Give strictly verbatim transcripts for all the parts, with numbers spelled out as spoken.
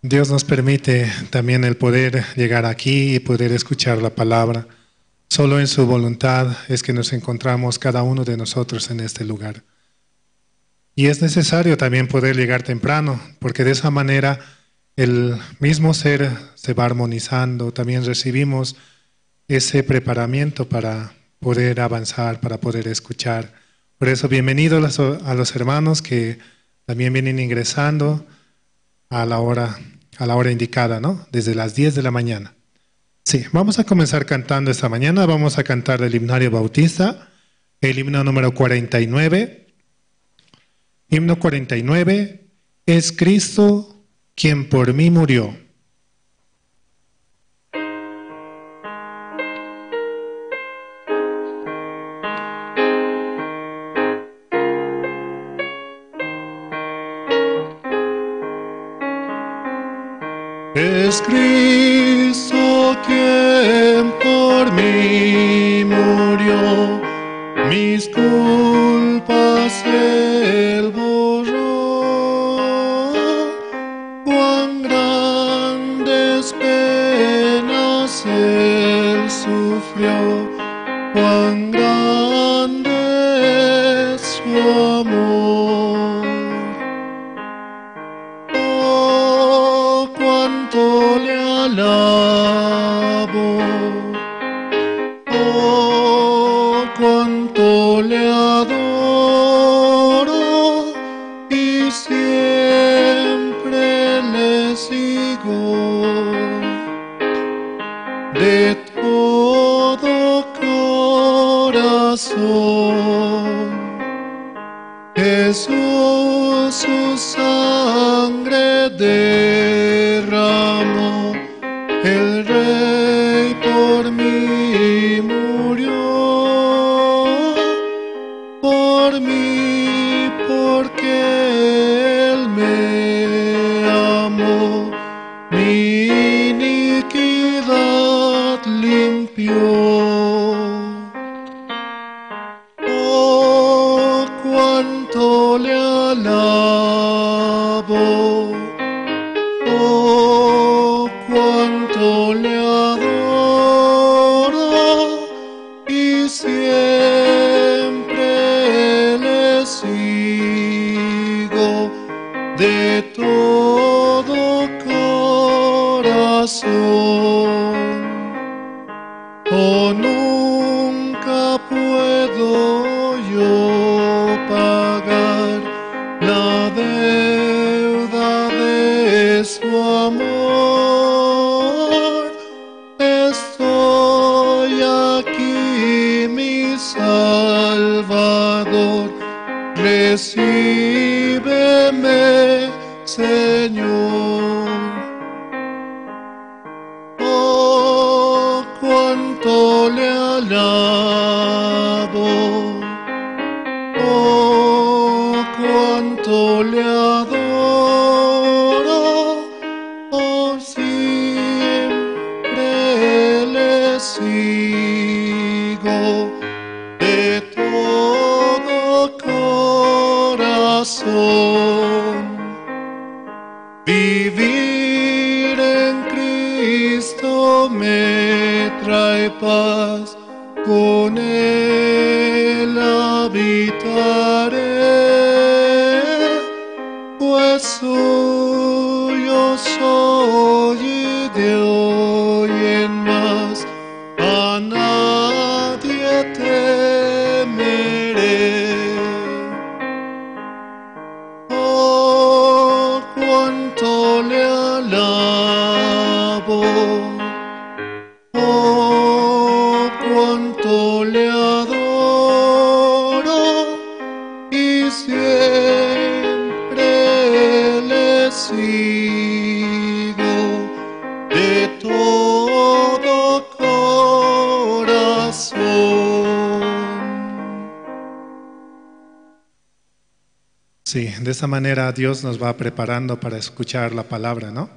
Dios nos permite también el poder llegar aquí y poder escuchar la palabra. Solo en su voluntad es que nos encontramos cada uno de nosotros en este lugar. Y es necesario también poder llegar temprano, porque de esa manera el mismo ser se va armonizando, también recibimos ese preparamiento para poder avanzar, para poder escuchar. Por eso, bienvenidos a los, a los hermanos que también vienen ingresando a la hora, a la hora indicada, ¿no? Desde las diez de la mañana. Sí, vamos a comenzar cantando esta mañana. Vamos a cantar el himnario bautista, el himno número cuarenta y nueve. Himno cuarenta y nueve, Es Cristo quien por mí murió. Es Cristo quien por mí murió, mis culpas él borró. Cuán grandes penas él sufrió, cuán grande es su amor. Oh, cuánto le alabo, oh, cuánto le adoro, y siempre le sigo de todo corazón. Jesús su sangre derramó, el Rey por mí murió, por mí, porque él me amó, mi iniquidad limpió. Oh, cuánto le alabo, oh, cuánto le adoro, y siempre le sigo de todo corazón. Oh, nunca puedo yo pagar la deuda de su amor. Estoy aquí, mi Salvador, recíbeme, Señor. Oh, cuánto le alabo, oh, cuánto le adoro, oh, siempre le sigo de todo corazón. Vivir en Cristo me trae paz, con él habitaré, pues suyo soy y de hoy en más a nadie temeré. Oh, cuánto le alabo, oh, cuánto le adoro, y siempre le sigo de todo corazón. Sí, de esa manera Dios nos va preparando para escuchar la palabra, ¿no?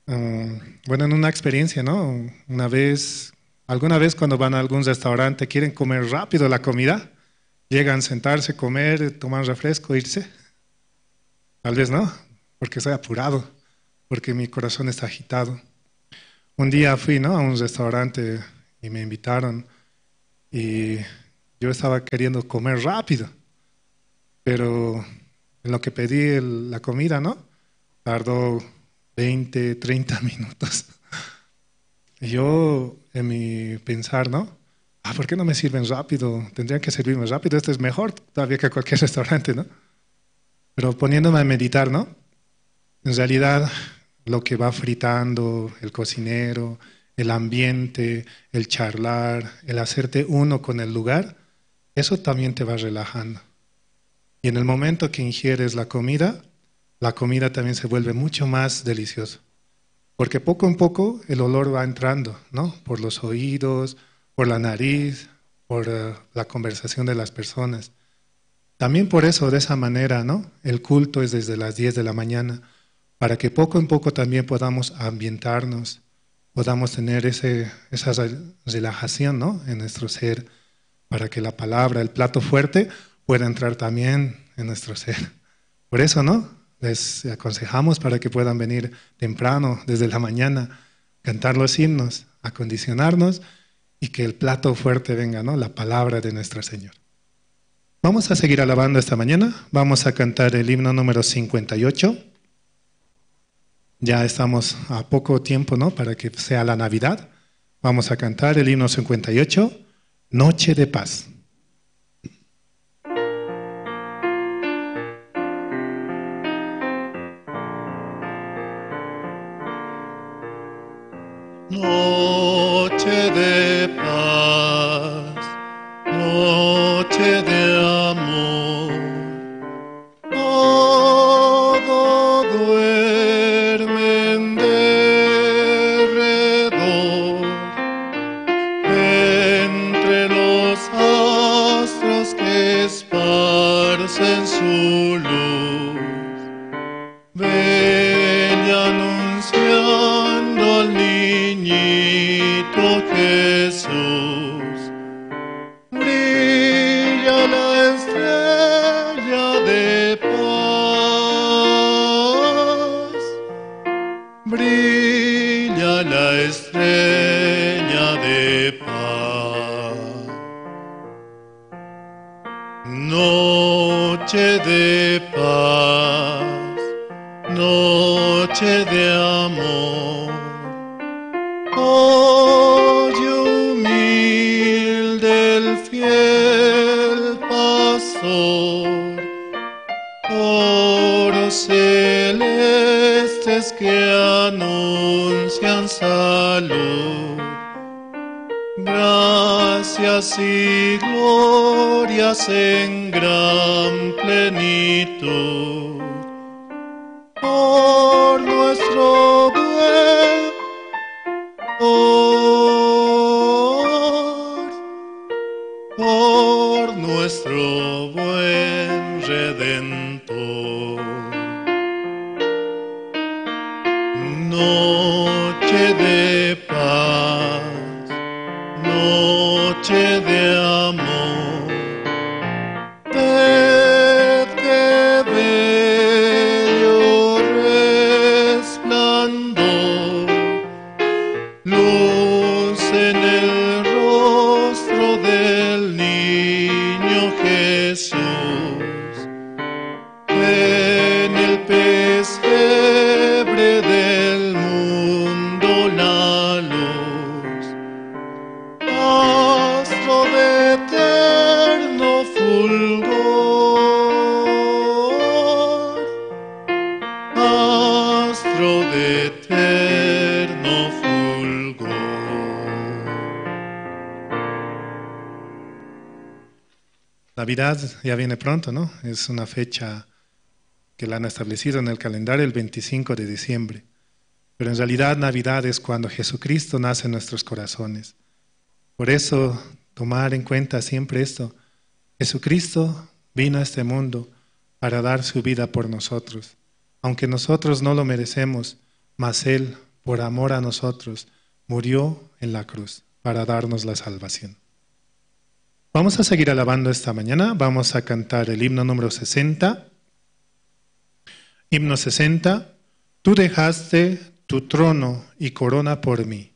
Mm, bueno, en una experiencia, ¿no? Una vez, alguna vez cuando van a algún restaurante, quieren comer rápido la comida, llegan a sentarse, comer, tomar refresco, irse. Tal vez, ¿no? Porque soy apurado, porque mi corazón está agitado. Un día fui, ¿no? A un restaurante y me invitaron y yo estaba queriendo comer rápido, pero en lo que pedí el- la comida, ¿no? Tardó veinte, treinta minutos. Y yo en mi pensar, ¿no? Ah, ¿por qué no me sirven rápido? Tendrían que servirme rápido, este es mejor todavía que cualquier restaurante, ¿no? Pero poniéndome a meditar, ¿no? En realidad, lo que va fritando el cocinero, el ambiente, el charlar, el hacerte uno con el lugar, eso también te va relajando. Y en el momento que ingieres la comida, la comida también se vuelve mucho más deliciosa. Porque poco en poco el olor va entrando, ¿no? Por los oídos, por la nariz, por eh, la conversación de las personas. También por eso, de esa manera, ¿no? El culto es desde las diez de la mañana, para que poco en poco también podamos ambientarnos, podamos tener ese, esa re- relajación, ¿no? En nuestro ser, para que la palabra, el plato fuerte, pueda entrar también en nuestro ser. Por eso, ¿no? Les aconsejamos para que puedan venir temprano, desde la mañana, cantar los himnos, acondicionarnos y que el plato fuerte venga, ¿no? La palabra de nuestro Señor. Vamos a seguir alabando esta mañana. Vamos a cantar el himno número cincuenta y ocho. Ya estamos a poco tiempo, ¿no? Para que sea la Navidad. Vamos a cantar el himno cincuenta y ocho, Noche de Paz. Noche de paz, noche de amor, todo duerme en derredor, entre los astros que esparcen su luz. Ven anunciando al niñito Jesús. Brilla la estrella de paz. Brilla la estrella de paz. Noche de paz, noche de amor. Oye humilde el fiel pastor, coros celestes que anuncian salud. Gracias y glorias en gran plenitud por nuestro buen, por, por nuestro buen Redentor. Noche de paz, noche de amor, ved qué bello resplandor, luz en el rostro del niño Jesús. En el pesebre del mundo la luz, astro de eterno fulgor, astro de eterno fulgor. Navidad ya viene pronto, ¿no? Es una fecha que la han establecido en el calendario el veinticinco de diciembre. Pero en realidad Navidad es cuando Jesucristo nace en nuestros corazones. Por eso, tomar en cuenta siempre esto. Jesucristo vino a este mundo para dar su vida por nosotros. Aunque nosotros no lo merecemos, mas Él, por amor a nosotros, murió en la cruz para darnos la salvación. Vamos a seguir alabando esta mañana. Vamos a cantar el himno número sesenta. Himno sesenta. Tú dejaste tu trono y corona por mí.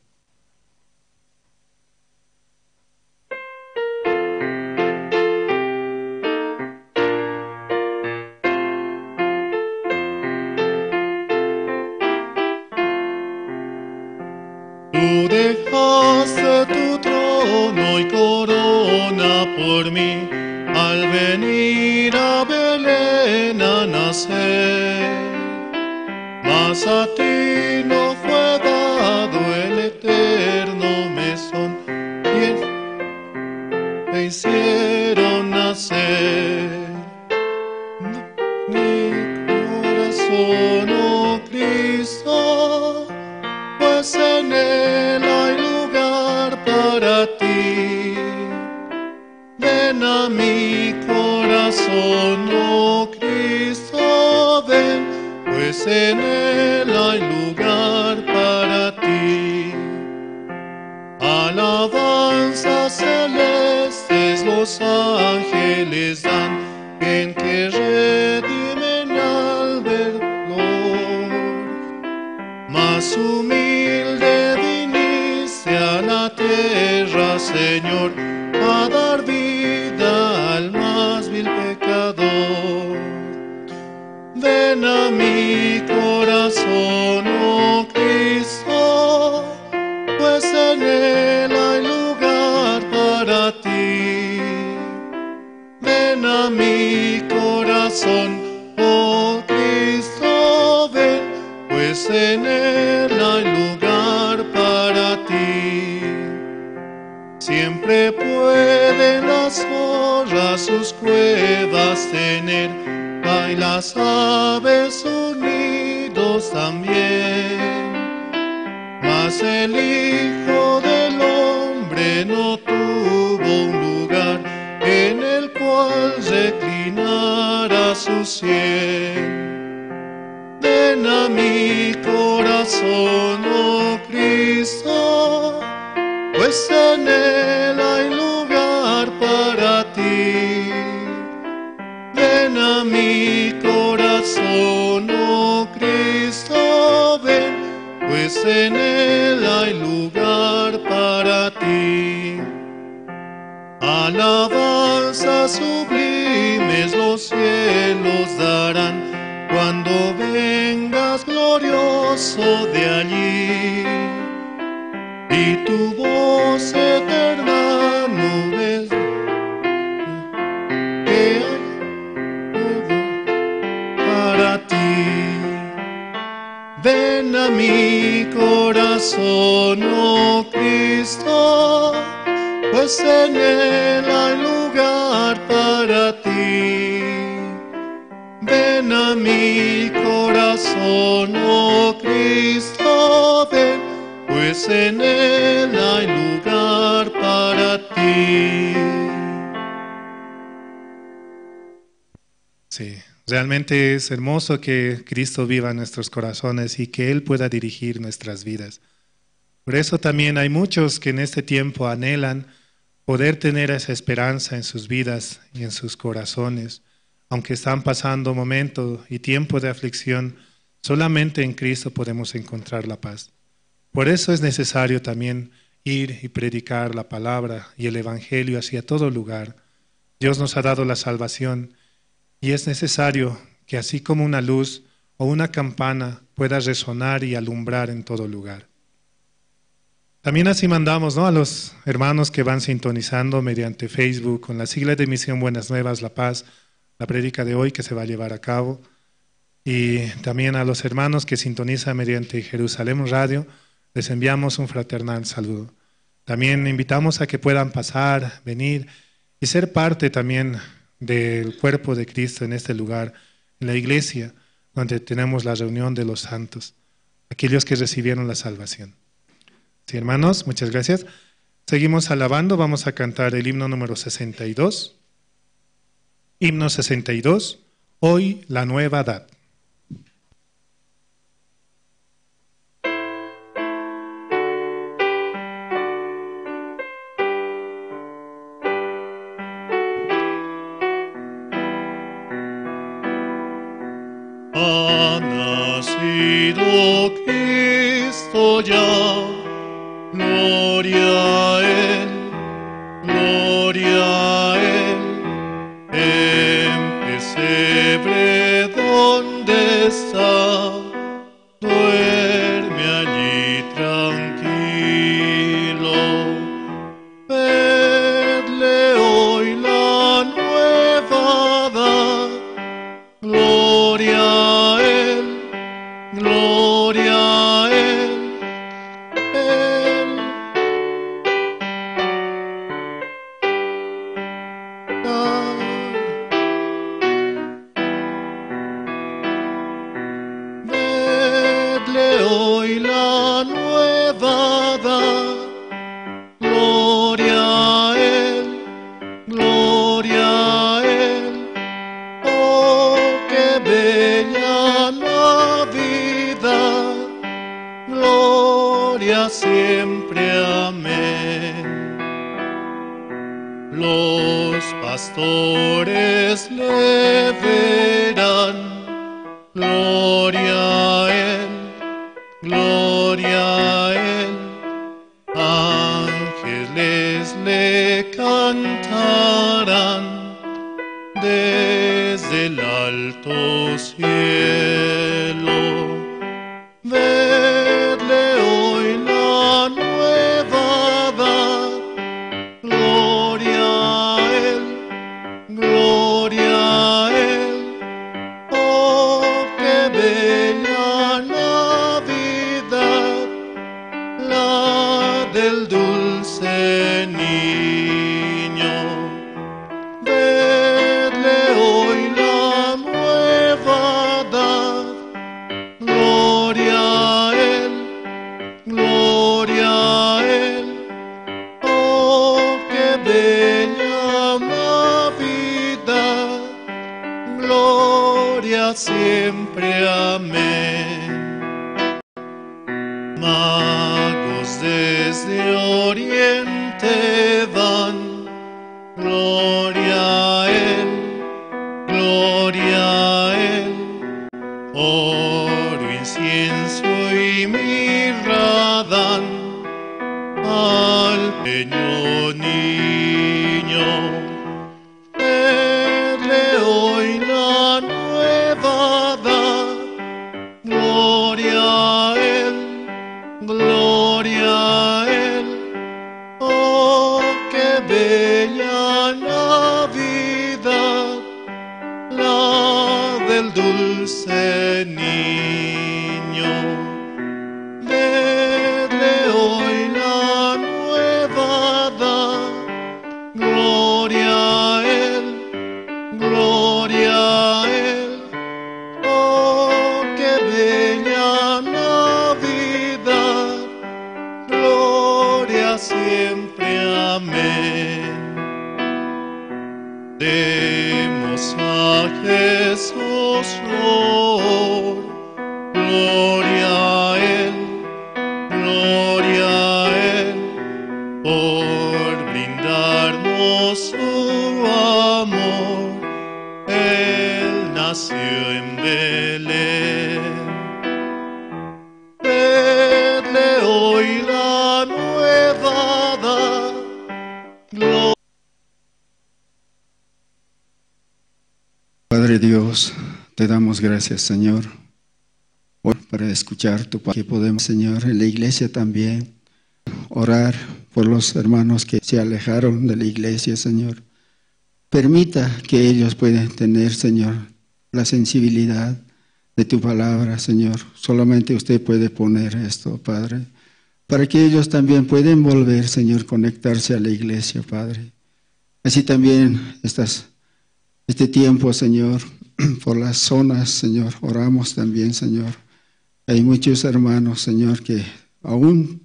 Tú dejaste tu trono y corona por mí al venir a Belén a nacer. Mas a ti no fue dado el eterno mesón, y en te hicieron nacer. Mi corazón, oh Cristo, pues en él hay lugar para ti. Ven a mi corazón, oh Cristo, ven, pues en él hay lugar para ti. Alabanzas celestes los ángeles dan, bien que redimen al verdor. Mas humilde viniste a la tierra, Señor, a dar vida al más vil pecador. Ven a mi corazón, oh Cristo, pues en él hay lugar para ti. Ven a mi corazón, oh Cristo, ven, pues en él hay lugar para ti. Siempre pueden las zorras sus cuevas tener, hay las aves sus nidos también. Mas el Hijo del Hombre no tuvo un lugar en el cual reclinara su sien. Ven a mi corazón, oh Cristo, pues en él hay lugar para ti. Ven a mi corazón, oh Cristo, ven, pues en él hay lugar para ti. Alabanzas sublimes los cielos darán cuando vengas glorioso de allí. Y tu voz eterna nubes que hay todo para ti. Ven a mi corazón, oh Cristo, pues en él hay lugar para ti. Ven a mi corazón, oh Cristo, ven, pues en él hay lugar para ti. Sí, realmente es hermoso que Cristo viva en nuestros corazones y que Él pueda dirigir nuestras vidas. Por eso también hay muchos que en este tiempo anhelan poder tener esa esperanza en sus vidas y en sus corazones. Aunque están pasando momento y tiempo de aflicción, solamente en Cristo podemos encontrar la paz. Por eso es necesario también ir y predicar la palabra y el evangelio hacia todo lugar. Dios nos ha dado la salvación y es necesario que así como una luz o una campana pueda resonar y alumbrar en todo lugar. También así mandamos, ¿no?, a los hermanos que van sintonizando mediante Facebook con la sigla de Misión Buenas Nuevas La Paz, la prédica de hoy que se va a llevar a cabo. Y también a los hermanos que sintonizan mediante Jerusalén Radio, les enviamos un fraternal saludo. También invitamos a que puedan pasar, venir y ser parte también del cuerpo de Cristo en este lugar, en la iglesia, donde tenemos la reunión de los santos, aquellos que recibieron la salvación. Sí, hermanos, muchas gracias. Seguimos alabando, vamos a cantar el himno número sesenta y dos. Himno sesenta y dos, Hoy la nueva edad. Cristo ya, gloria a Él, gloria a Él, en pesebre donde está, duerme allí tranquilo. Vedle hoy la nueva edad, gloria a Él, gloria a Él, Él. Vedle hoy la nueva edad, gloria a Él, gloria a Él. Oh, qué bella Navidad, gloria siempre, amén. Los pastores le verán, gloria a Él, gloria a Él. Ángeles le cantarán desde el alto cielo. Vedle hoy la nueva edad, gloria a Él, gloria a Él. Oh, qué bella Navidad, la del dulce niño. Vedle hoy la nueva edad, gloria a Él, gloria a Él. Oh, qué bella Navidad, gloria siempre, amén. Magos desde oriente van, gloria a Él, gloria a Él. Oro, incienso y mirra dan al pequeño niño. Vedle hoy la nueva edad, gloria a Él, gloria a Él. Oh, qué bella Navidad, la del dulce niño. Vedle hoy la nueva edad, gloria a Él, gloria a Él. Oh, qué bella Navidad, gloria siempre, amén. Demos a Jesús loor, gloria a Él, gloria a Él, por brindarnos su amor. Él nació en Belén. Vedle hoy la nueva edad, gloria. Padre Dios, te damos gracias, Señor, por, para escuchar tu palabra, que podemos, Señor, en la iglesia también, orar por los hermanos que se alejaron de la iglesia, Señor. Permita que ellos puedan tener, Señor, la sensibilidad de tu palabra, Señor. Solamente usted puede poner esto, Padre, para que ellos también puedan volver, Señor, conectarse a la iglesia, Padre. Así también estas, este tiempo, Señor, por las zonas, Señor, oramos también, Señor. Hay muchos hermanos, Señor, que aún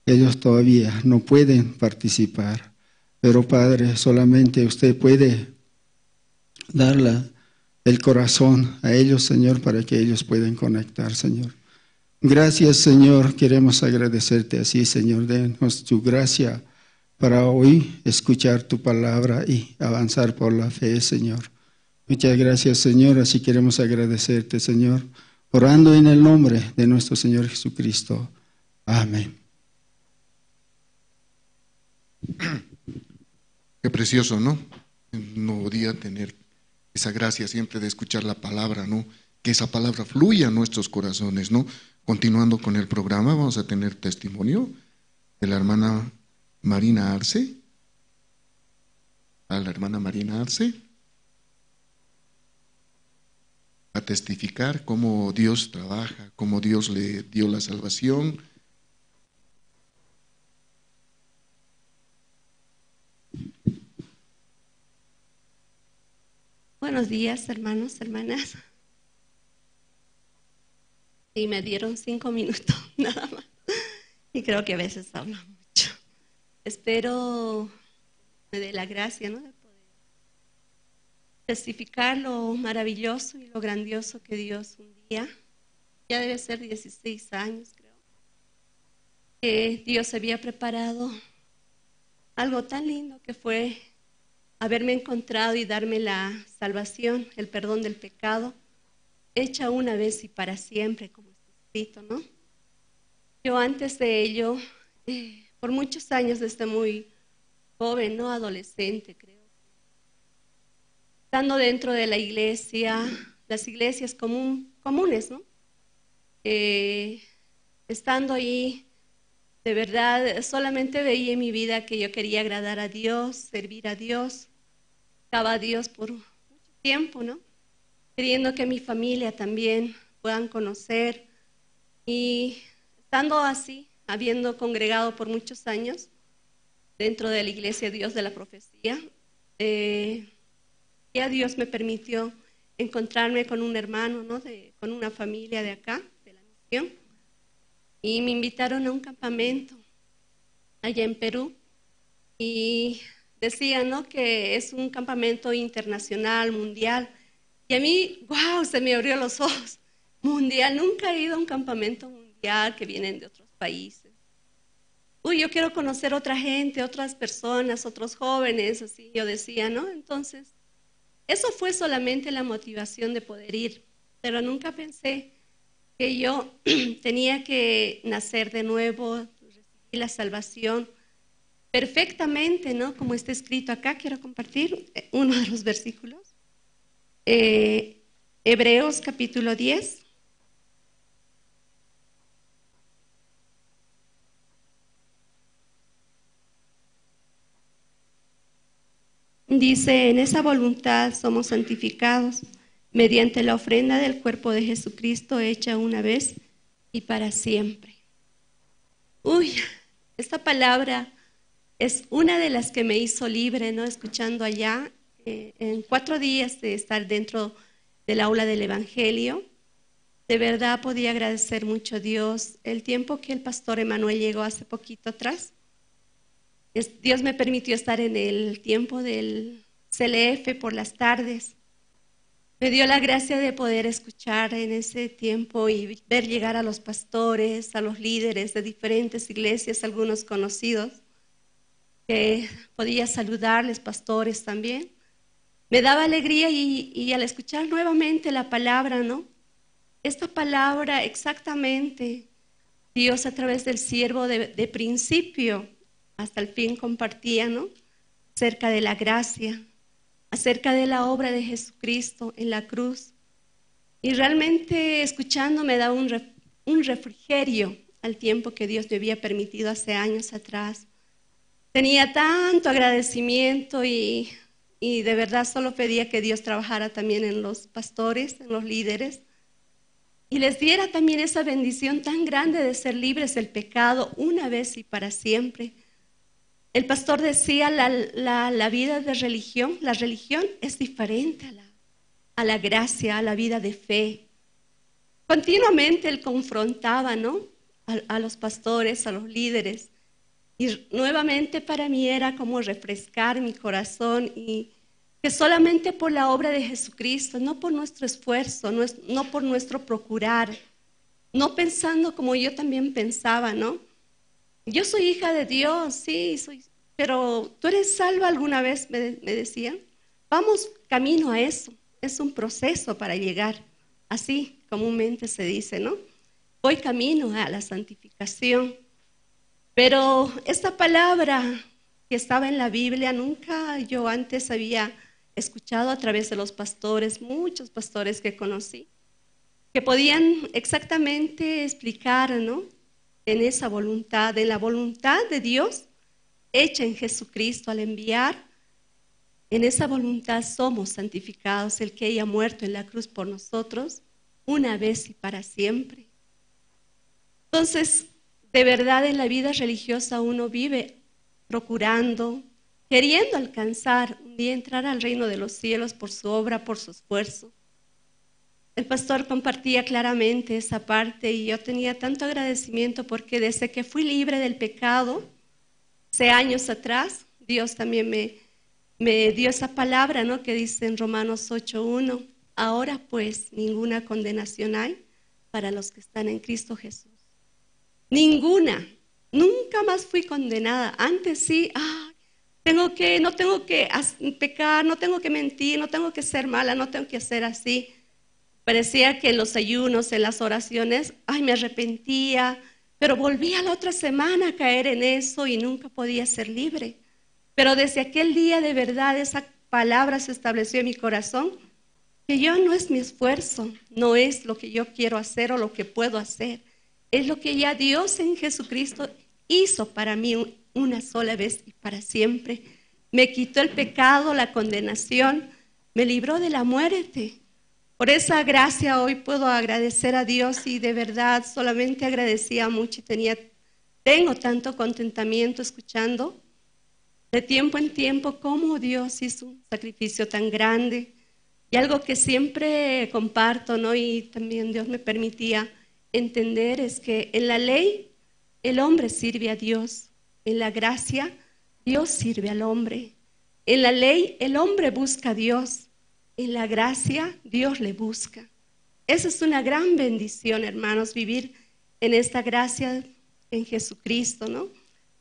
ellos todavía no pueden participar, pero, Padre, solamente usted puede dar la, el corazón a ellos, Señor, para que ellos puedan conectar, Señor. Gracias, Señor. Queremos agradecerte así, Señor. Denos tu gracia para hoy escuchar tu palabra y avanzar por la fe, Señor. Muchas gracias, Señor. Así queremos agradecerte, Señor, orando en el nombre de nuestro Señor Jesucristo. Amén. Qué precioso, ¿no? No podía tener esa gracia siempre de escuchar la palabra, ¿no? Que esa palabra fluya a nuestros corazones, ¿no? Continuando con el programa, vamos a tener testimonio de la hermana Marina Arce. A la hermana Marina Arce a testificar cómo Dios trabaja, cómo Dios le dio la salvación. Buenos días, hermanos, hermanas. Y me dieron cinco minutos, nada más. Y creo que a veces hablo mucho. Espero me dé la gracia, ¿no? De poder testificar lo maravilloso y lo grandioso que Dios un día, ya debe ser dieciséis años, creo, que Dios había preparado algo tan lindo que fue haberme encontrado y darme la salvación, el perdón del pecado, hecha una vez y para siempre, como está escrito, ¿no? Yo antes de ello, eh, por muchos años, desde muy joven, ¿no? Adolescente, creo, estando dentro de la iglesia, las iglesias común, comunes, ¿no? Eh, estando ahí, de verdad, solamente veía en mi vida que yo quería agradar a Dios, servir a Dios. Buscaba a Dios por mucho tiempo, ¿no? Queriendo que mi familia también puedan conocer. Y estando así, habiendo congregado por muchos años dentro de la iglesia Dios de la Profecía, eh, ya Dios me permitió encontrarme con un hermano, ¿no? De, con una familia de acá, de la misión, y me invitaron a un campamento allá en Perú y decían, ¿no? Que es un campamento internacional, mundial. Y a mí, wow, se me abrió los ojos. Mundial, nunca he ido a un campamento mundial que vienen de otros países. Uy, yo quiero conocer otra gente, otras personas, otros jóvenes, así yo decía, ¿no? Entonces, eso fue solamente la motivación de poder ir, pero nunca pensé que yo tenía que nacer de nuevo, recibir la salvación perfectamente, ¿no? Como está escrito acá, quiero compartir eh, uno de los versículos. Eh, Hebreos capítulo diez. Dice, en esa voluntad somos santificados mediante la ofrenda del cuerpo de Jesucristo hecha una vez y para siempre. Uy, esta palabra es una de las que me hizo libre, ¿no? Escuchando allá, eh, en cuatro días de estar dentro del aula del Evangelio, de verdad podía agradecer mucho a Dios el tiempo que el pastor Emanuel llegó hace poquito atrás. Dios me permitió estar en el tiempo del C L F por las tardes. Me dio la gracia de poder escuchar en ese tiempo y ver llegar a los pastores, a los líderes de diferentes iglesias, algunos conocidos, que podía saludarles, pastores también. Me daba alegría y, y al escuchar nuevamente la palabra, ¿no? Esta palabra exactamente, Dios a través del siervo de, de principio hasta el fin compartía, ¿no? Acerca de la gracia, acerca de la obra de Jesucristo en la cruz. Y realmente escuchando me daba un, un refrigerio al tiempo que Dios me había permitido hace años atrás. Tenía tanto agradecimiento y, y de verdad solo pedía que Dios trabajara también en los pastores, en los líderes, y les diera también esa bendición tan grande de ser libres del pecado una vez y para siempre. El pastor decía, la, la, la vida de religión, la religión es diferente a la, a la gracia, a la vida de fe. Continuamente él confrontaba, ¿no? A, a los pastores, a los líderes. Y nuevamente para mí era como refrescar mi corazón y que solamente por la obra de Jesucristo, no por nuestro esfuerzo, no, es, no por nuestro procurar, no pensando como yo también pensaba, ¿no? Yo soy hija de Dios, sí, soy, pero ¿tú eres salva alguna vez? Me, me decían. Vamos camino a eso, es un proceso para llegar. así comúnmente se dice, ¿no? Voy camino a la santificación. Pero esta palabra que estaba en la Biblia, nunca yo antes había escuchado a través de los pastores, muchos pastores que conocí, que podían exactamente explicar, ¿no? En esa voluntad, en la voluntad de Dios, hecha en Jesucristo al enviar, en esa voluntad somos santificados, el que haya muerto en la cruz por nosotros, una vez y para siempre. Entonces, de verdad en la vida religiosa uno vive procurando, queriendo alcanzar un día entrar al reino de los cielos por su obra, por su esfuerzo. El pastor compartía claramente esa parte y yo tenía tanto agradecimiento porque desde que fui libre del pecado, hace años atrás, Dios también me, me dio esa palabra, ¿no? Que dice en Romanos ocho uno: "Ahora pues, ninguna condenación hay para los que están en Cristo Jesús". Ninguna. Nunca más fui condenada. Antes sí, ah, tengo que, no tengo que as- pecar, no tengo que mentir, no tengo que ser mala, no tengo que ser así. Parecía que en los ayunos, en las oraciones, ay, me arrepentía, pero volvía la otra semana a caer en eso y nunca podía ser libre. Pero desde aquel día, de verdad, esa palabra se estableció en mi corazón, que yo no es mi esfuerzo, no es lo que yo quiero hacer o lo que puedo hacer, es lo que ya Dios en Jesucristo hizo para mí un- una sola vez y para siempre. Me quitó el pecado, la condenación, me libró de la muerte. Por esa gracia hoy puedo agradecer a Dios y de verdad solamente agradecía mucho y tenía, tengo tanto contentamiento escuchando de tiempo en tiempo cómo Dios hizo un sacrificio tan grande. Y algo que siempre comparto, ¿no? Y también Dios me permitía entender es que en la ley el hombre sirve a Dios, en la gracia Dios sirve al hombre. En la ley el hombre busca a Dios, en la gracia Dios le busca. Esa es una gran bendición, hermanos, vivir en esta gracia en Jesucristo, ¿no?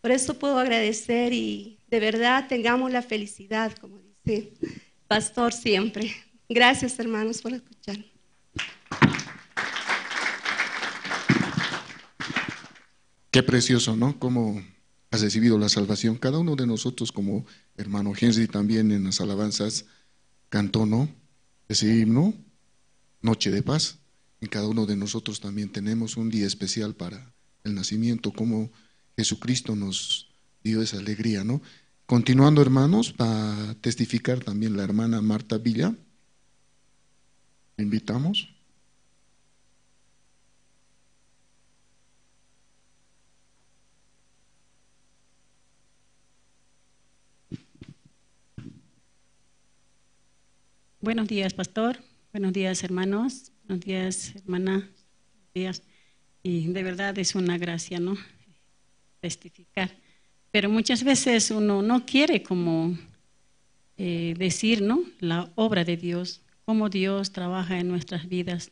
Por eso puedo agradecer y de verdad tengamos la felicidad, como dice Pastor siempre. Gracias, hermanos, por escuchar. Qué precioso, ¿no? Cómo has recibido la salvación. Cada uno de nosotros, como hermano Henry también en las alabanzas cantó, ¿no? Ese himno, Noche de Paz. En cada uno de nosotros también tenemos un día especial para el nacimiento, cómo Jesucristo nos dio esa alegría, ¿no? Continuando, hermanos, para testificar también la hermana Marta Villa. Invitamos. Buenos días, pastor. Buenos días, hermanos. Buenos días, hermana. Buenos días. Y de verdad es una gracia, ¿no? Testificar. Pero muchas veces uno no quiere como eh, decir, ¿no? La obra de Dios, cómo Dios trabaja en nuestras vidas,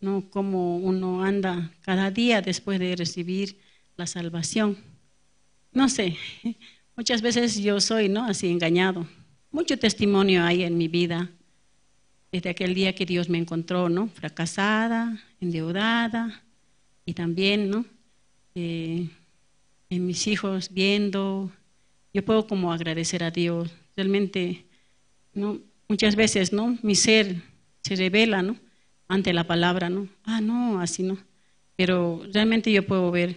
¿no? Cómo uno anda cada día después de recibir la salvación. No sé, muchas veces yo soy, ¿no? Así engañado. Mucho testimonio hay en mi vida, desde aquel día que Dios me encontró, ¿no? Fracasada, endeudada, y también, ¿no? Eh, en mis hijos viendo, yo puedo como agradecer a Dios. Realmente, ¿no? Muchas veces, ¿no? Mi ser se revela, ¿no? Ante la palabra, ¿no? Ah, no, así no. Pero realmente yo puedo ver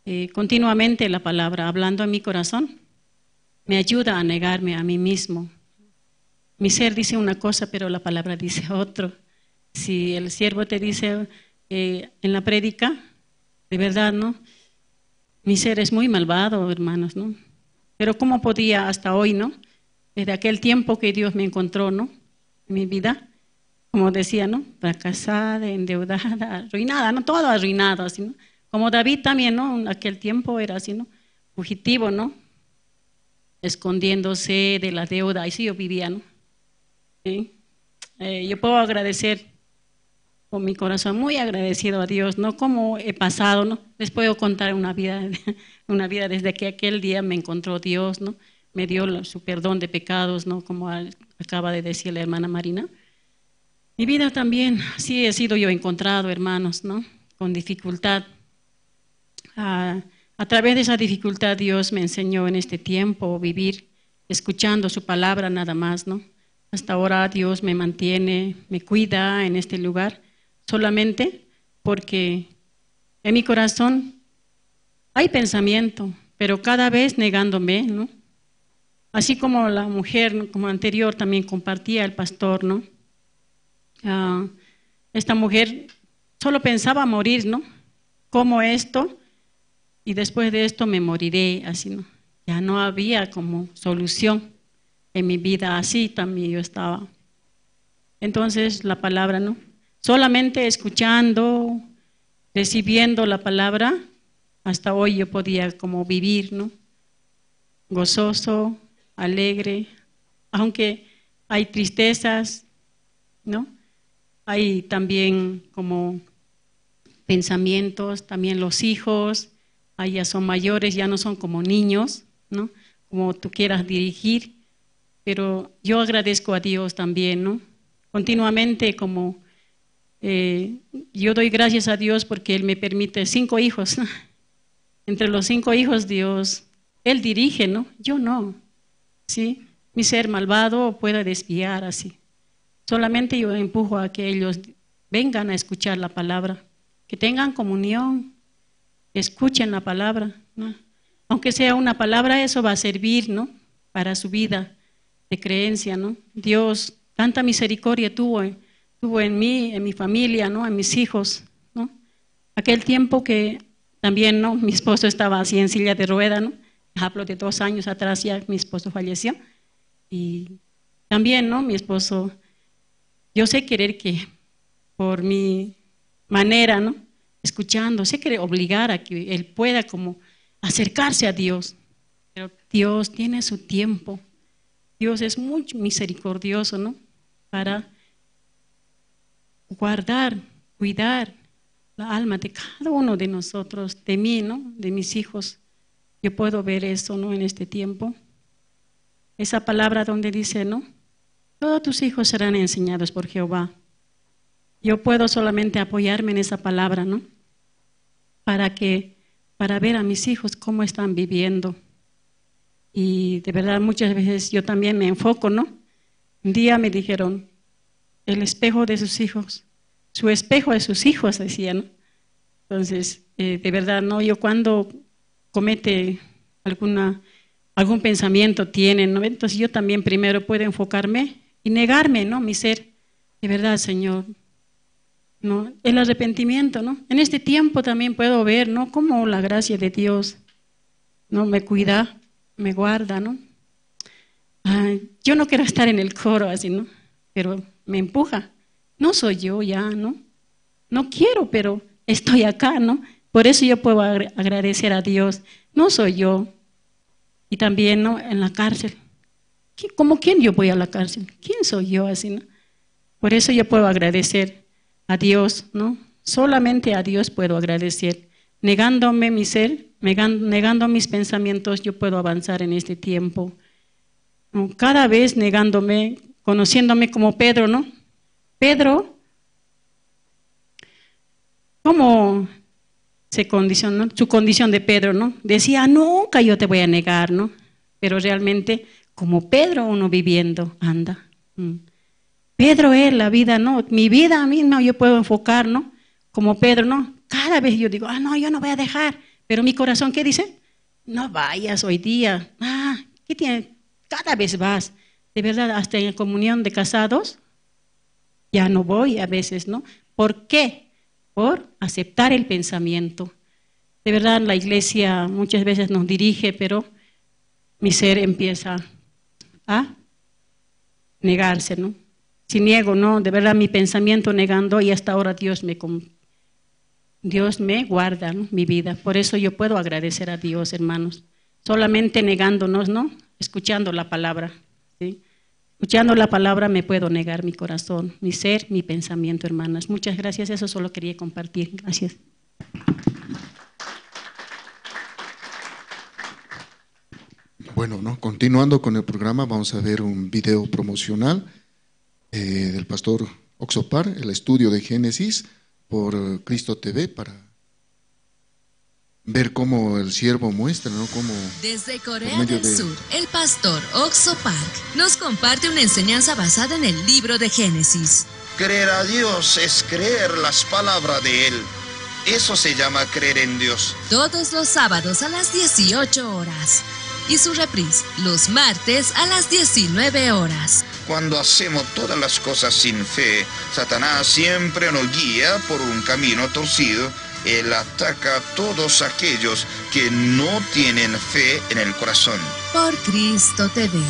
eh, continuamente la palabra hablando en mi corazón. Me ayuda a negarme a mí mismo. Mi ser dice una cosa, pero la palabra dice otro. Si el siervo te dice eh, en la prédica, de verdad, ¿no? Mi ser es muy malvado, hermanos, ¿no? Pero ¿cómo podía hasta hoy, ¿no? Desde aquel tiempo que Dios me encontró, ¿no? En mi vida, como decía, ¿no? Fracasada, endeudada, arruinada, ¿no? Todo arruinado, así, ¿no? Como David también, ¿no? En aquel tiempo era así, ¿no? Fugitivo, ¿no? Escondiéndose de la deuda, ahí sí yo vivía, ¿no? ¿Sí? Eh, yo puedo agradecer con mi corazón muy agradecido a Dios, ¿no? Como he pasado, ¿no? Les puedo contar una vida, una vida desde que aquel día me encontró Dios, ¿no? Me dio su perdón de pecados, ¿no? Como acaba de decir la hermana Marina. Mi vida también, sí he sido yo encontrado, hermanos, ¿no? Con dificultad. Ah, a través de esa dificultad Dios me enseñó en este tiempo vivir escuchando su palabra nada más, ¿no? Hasta ahora Dios me mantiene, me cuida en este lugar, solamente porque en mi corazón hay pensamiento, pero cada vez negándome, ¿no? Así como la mujer, ¿no? Como anterior también compartía el pastor, ¿no? Ah, esta mujer solo pensaba morir, ¿no? Como esto, y después de esto me moriré, así, ¿no? Ya no había como solución en mi vida, así también yo estaba. Entonces, la palabra, ¿no? Solamente escuchando, recibiendo la palabra, hasta hoy yo podía como vivir, ¿no? Gozoso, alegre, aunque hay tristezas, ¿no? Hay también como pensamientos, también los hijos, ahí ya son mayores, ya no son como niños, ¿no? Como tú quieras dirigir, pero yo agradezco a Dios también, ¿no? Continuamente como, eh, yo doy gracias a Dios porque Él me permite cinco hijos, ¿no? Entre los cinco hijos Dios, Él dirige, ¿no? Yo no, ¿sí? Mi ser malvado pueda desviar así. Solamente yo empujo a que ellos vengan a escuchar la palabra, que tengan comunión, escuchen la palabra, ¿no? Aunque sea una palabra, eso va a servir, ¿no? Para su vida de creencia, ¿no? Dios tanta misericordia tuvo, tuvo en mí, en mi familia, ¿no? En mis hijos, ¿no? Aquel tiempo que también, ¿no? Mi esposo estaba así en silla de rueda, ¿no? Hablo de dos años atrás ya mi esposo falleció. Y también, ¿no? Mi esposo, yo sé querer que por mi manera, ¿no? Escuchando, sé querer obligar a que él pueda como acercarse a Dios. Pero Dios tiene su tiempo. Dios es muy misericordioso, ¿no? Para guardar, cuidar la alma de cada uno de nosotros, de mí, ¿no? De mis hijos. Yo puedo ver eso, ¿no? En este tiempo. Esa palabra donde dice, ¿no? Todos tus hijos serán enseñados por Jehová. Yo puedo solamente apoyarme en esa palabra, ¿no? Para que, para ver a mis hijos cómo están viviendo. Y de verdad muchas veces yo también me enfoco, ¿no? Un día me dijeron, el espejo de sus hijos, su espejo de sus hijos, decía, ¿no? Entonces, eh, de verdad, ¿no? Yo cuando comete alguna, algún pensamiento tiene, ¿no? Entonces yo también primero puedo enfocarme y negarme, ¿no? Mi ser, de verdad, Señor, ¿no? El arrepentimiento, ¿no? En este tiempo también puedo ver, ¿no? Cómo la gracia de Dios, ¿no? Me cuida, me guarda, ¿no? Ah, yo no quiero estar en el coro así, ¿no? Pero me empuja. No soy yo ya, ¿no? No quiero, pero estoy acá, ¿no? Por eso yo puedo agra-, agradecer a Dios. No soy yo. Y también, ¿no? En la cárcel. ¿Qui-, ¿Cómo quién yo voy a la cárcel? ¿Quién soy yo así, no? Por eso yo puedo agradecer a Dios, ¿no? Solamente a Dios puedo agradecer. Negándome mi ser, negan-, negando mis pensamientos, yo puedo avanzar en este tiempo, ¿no? Cada vez negándome, conociéndome como Pedro, ¿no? Pedro, ¿cómo se condicionó? Su condición de Pedro, ¿no? Decía, "Nunca yo te voy a negar", ¿no? Pero realmente, como Pedro, uno viviendo, anda. Mm. Pedro es la vida, ¿no? Mi vida misma yo puedo enfocar, ¿no? Como Pedro, ¿no? Cada vez yo digo, "Ah, no, yo no voy a dejar." Pero mi corazón, ¿qué dice? "No vayas hoy día. Ah, ¿qué tiene?" Cada vez vas. De verdad, hasta en comunión de casados, ya no voy a veces, ¿no? ¿Por qué? Por aceptar el pensamiento. De verdad, la iglesia muchas veces nos dirige, pero mi ser empieza a negarse, ¿no? Si niego, ¿no? De verdad, mi pensamiento negando, y hasta ahora Dios me com-, Dios me guarda, ¿no? Mi vida. Por eso yo puedo agradecer a Dios, hermanos. Solamente negándonos, ¿no? Escuchando la palabra, ¿sí? Escuchando la palabra me puedo negar mi corazón, mi ser, mi pensamiento, hermanas. Muchas gracias. Eso solo quería compartir. Gracias. Bueno, ¿no? Continuando con el programa, vamos a ver un video promocional, eh, del pastor Oxopar, el estudio de Génesis por, eh, Cristo T V para ver cómo el siervo muestra, ¿no? Cómo por Desde Corea medio del de Sur, el pastor Oxo Park nos comparte una enseñanza basada en el libro de Génesis. Creer a Dios es creer las palabras de Él. Eso se llama creer en Dios. Todos los sábados a las dieciocho horas. Y su reprise los martes a las diecinueve horas. Cuando hacemos todas las cosas sin fe, Satanás siempre nos guía por un camino torcido. Él ataca a todos aquellos que no tienen fe en el corazón. Por Cristo T V.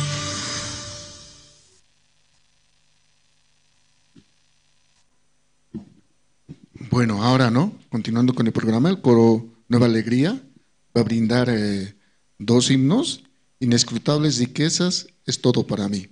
Bueno, ahora no, continuando con el programa, el coro Nueva Alegría va a brindar, eh, dos himnos, Inescrutables riquezas es todo para mí.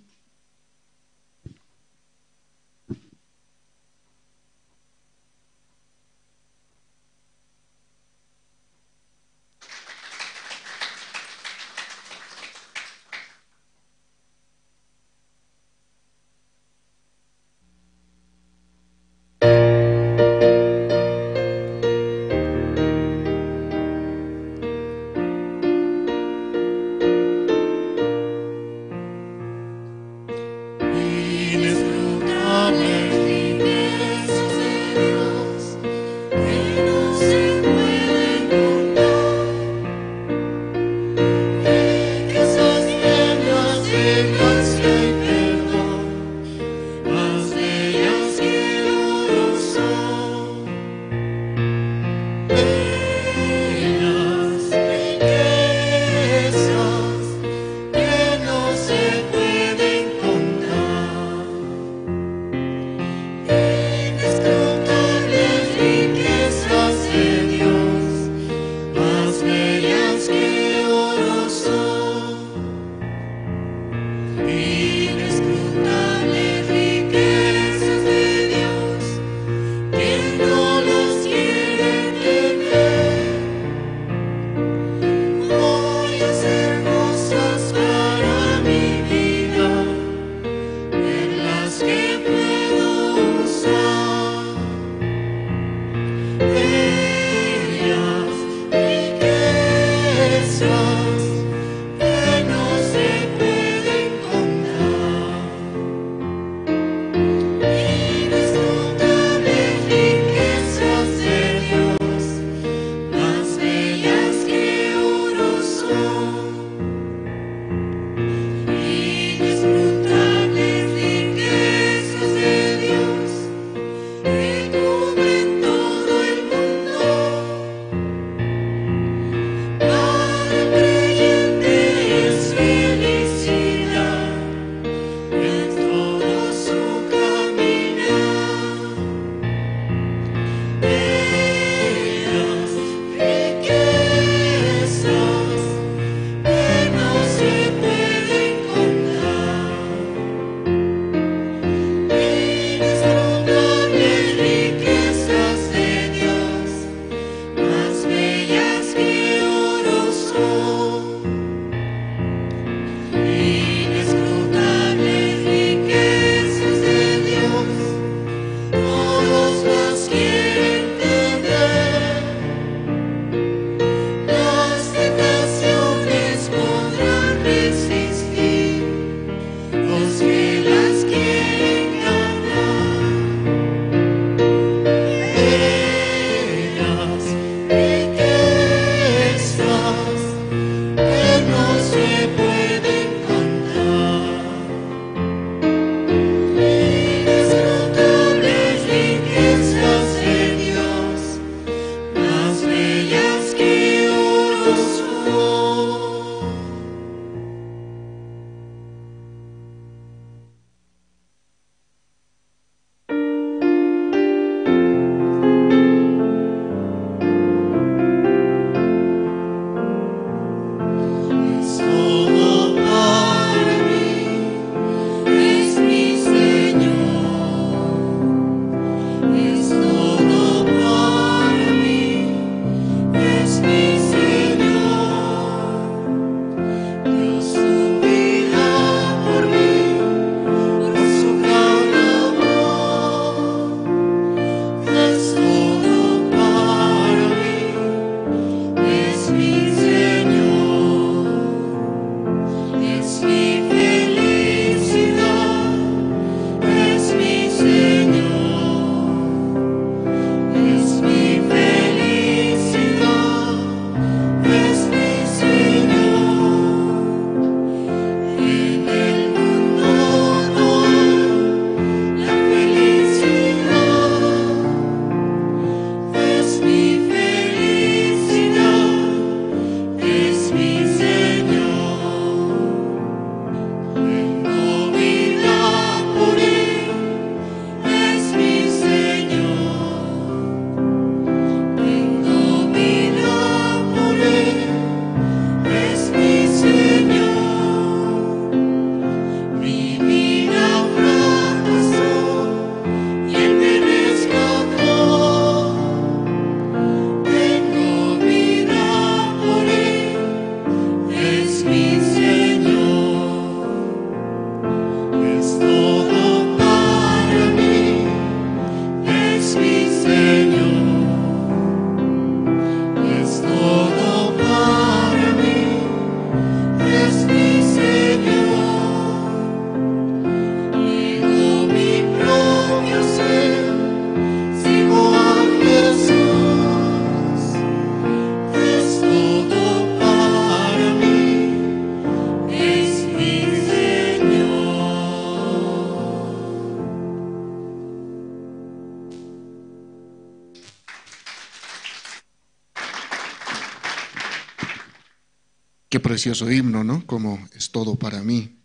Precioso himno, ¿no? Como es todo para mí.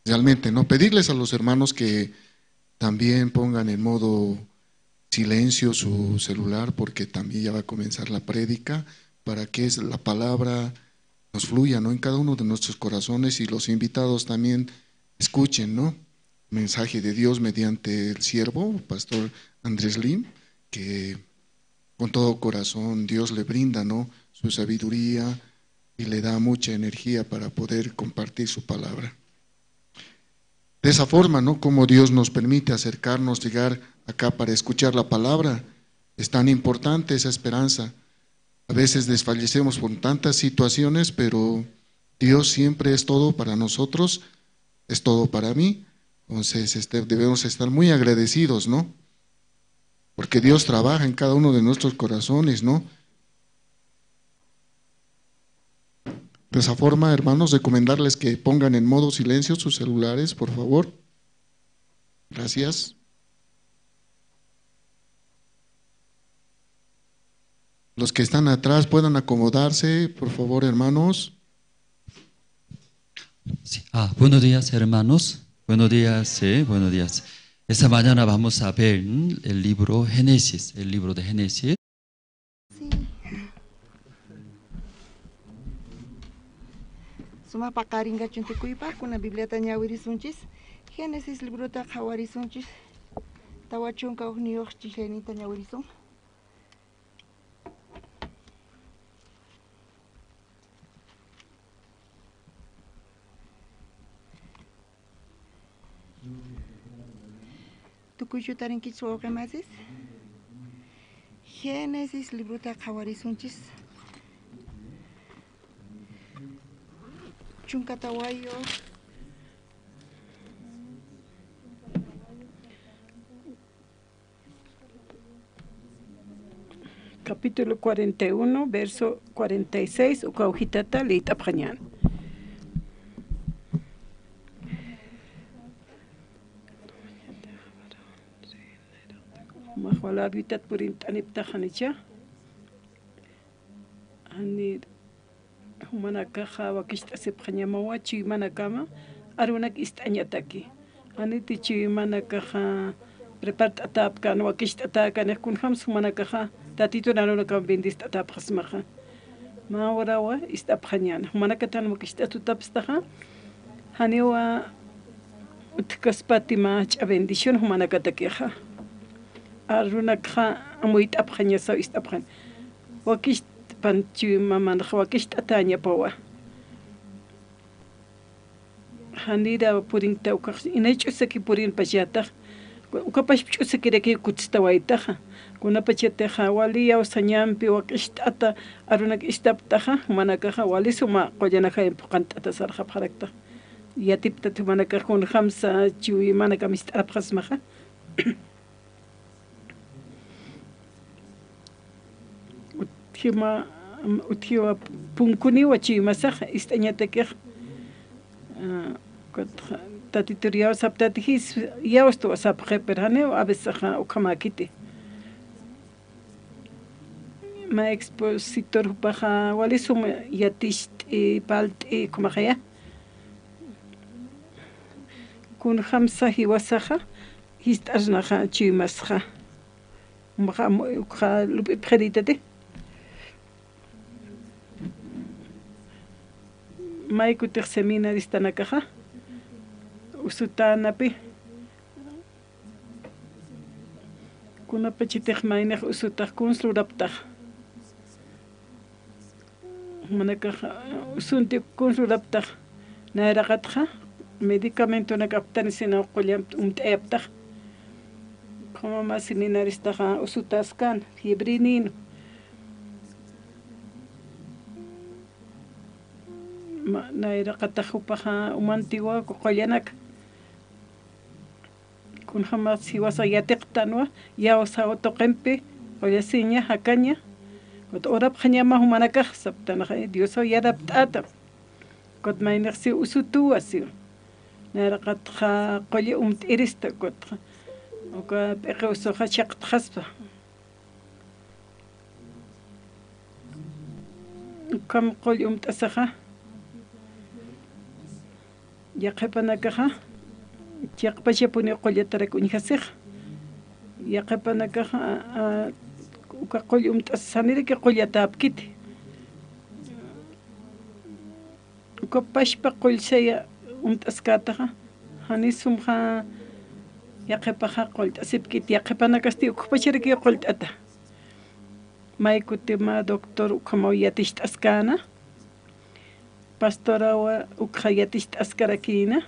Realmente, ¿no? Pedirles a los hermanos que también pongan en modo silencio su celular, porque también ya va a comenzar la prédica, para que es, la palabra nos fluya, ¿no? En cada uno de nuestros corazones y los invitados también escuchen, ¿no? Mensaje de Dios mediante el siervo, pastor Andrés Lim, que con todo corazón Dios le brinda, ¿no? Su sabiduría y le da mucha energía para poder compartir su palabra. De esa forma, ¿no? Como Dios nos permite acercarnos, llegar acá para escuchar la palabra, es tan importante esa esperanza. A veces desfallecemos por tantas situaciones, pero Dios siempre es todo para nosotros, es todo para mí. Entonces, este, debemos estar muy agradecidos, ¿no? Porque Dios trabaja en cada uno de nuestros corazones, ¿no? De esa forma, hermanos, recomendarles que pongan en modo silencio sus celulares, por favor. Gracias. Los que están atrás puedan acomodarse, por favor, hermanos. Sí. Ah, buenos días, hermanos. Buenos días, sí, buenos días. Esta mañana vamos a ver, mm, el libro Génesis, el libro de Génesis. Sí. Suma paqaringa chuntukuypa, kuna Bibliata ñawirisunchis. Génesis librota qhawarisunchis. Tawa chunka ujniyuq chillayninta ñawirisun. Tukuychu tarinkichis wawqi masis. Génesis librota qhawarisunchis. Chunka tawayu. Capítulo cuarenta y uno, verso cuarenta y seis, uka ujitata liyt'apxañän. Jumax wal arwitat purint'aniptax janicha. Jani Jumanakaxa wakicht'asipxañamawa chuymanakama arunak ist'añataki. Janiti chuymanakaxa prepart'atäpkän, wakicht'atäkänix kunjams jumanakaxa Tatitun arunakam bendist'atäpxasmaxa. Mä urawa ist'apxañäna. Jumanakatan wakicht'atutapstaxa, janiwa utjkaspati mä jach'a bendición jumanakatakixa. Arunakxa amuyt'apxañasaw ist'apxañ. Wakicht'pan chuymamanxa wakicht'atäñapawa. Janira purinkta ukax inay ch'usaki purinpachätax, ukapax ch'usakirakiw kutstawaytaxa. Kunapachatixa wali iyawsañampi wakicht'ata arunak ist'aptaxa, jumanakaxa wali suma qullanakayamp phuqhant'ata sarxapxaraktax. Yatiptat jumanakax kunjamsa chuymanakam ist'arapxasmaxa. Utjiwa, utjiwa punkuniwa chuymasax ist'añatakix, ah, Tatitur iyawsaptati jis iyawstwa sapxi, pero janiw a veces ukhamäkiti. Mä expositor jupaxa wali sum yaticht'i, palt'i, ukhamaxaya. Kunjamsa jiwasaxa jist'asnaxa chuymasxa. Jumaxa ukxa lup'ipxirïtati. Maykutix seminaristanakaxa usutänapi. Kunapachatix maynix usutax kuns luraptax. Jumanakax usunti kuns luraptax, nayraqatxa medicamentonak aptanisinaw qullamp umt'ayaptax. Ukhama mä seminaristaxa usutäskän, fiebrenïn. Nayraqatax jupaxa umantiwa qullanak. Kunjamas jiwasax yatiqtanwa, iyawsaw tuqimpi qullasiña, jakaña. Ukat urapxañama jumanakax saptanaxa, Diosaw yarapt'ata. Ukat maynix siw usutuwa siw. Nayraqatxa qulli umt'irista, ukatxa uka p'iqi usuxa chiqtxaspa. Uk Ukham qull umt'asaxa, yaqhipanakaxa chiqpachapuniw qullatarak uñjasixa. Yaqhipanakaxa, a, uka qull umt'as janiraki qullatäpkiti. Uka pachpa qull saya umt'askätaxa, jani sumxa yaqhipaxa qullt'asipkiti, yaqhipanakasti ukpacharakiw qullt'ata. May kuti mä doctor ukhamaw yaticht'askäna, pastorawa ukxa yaticht'askarakïna,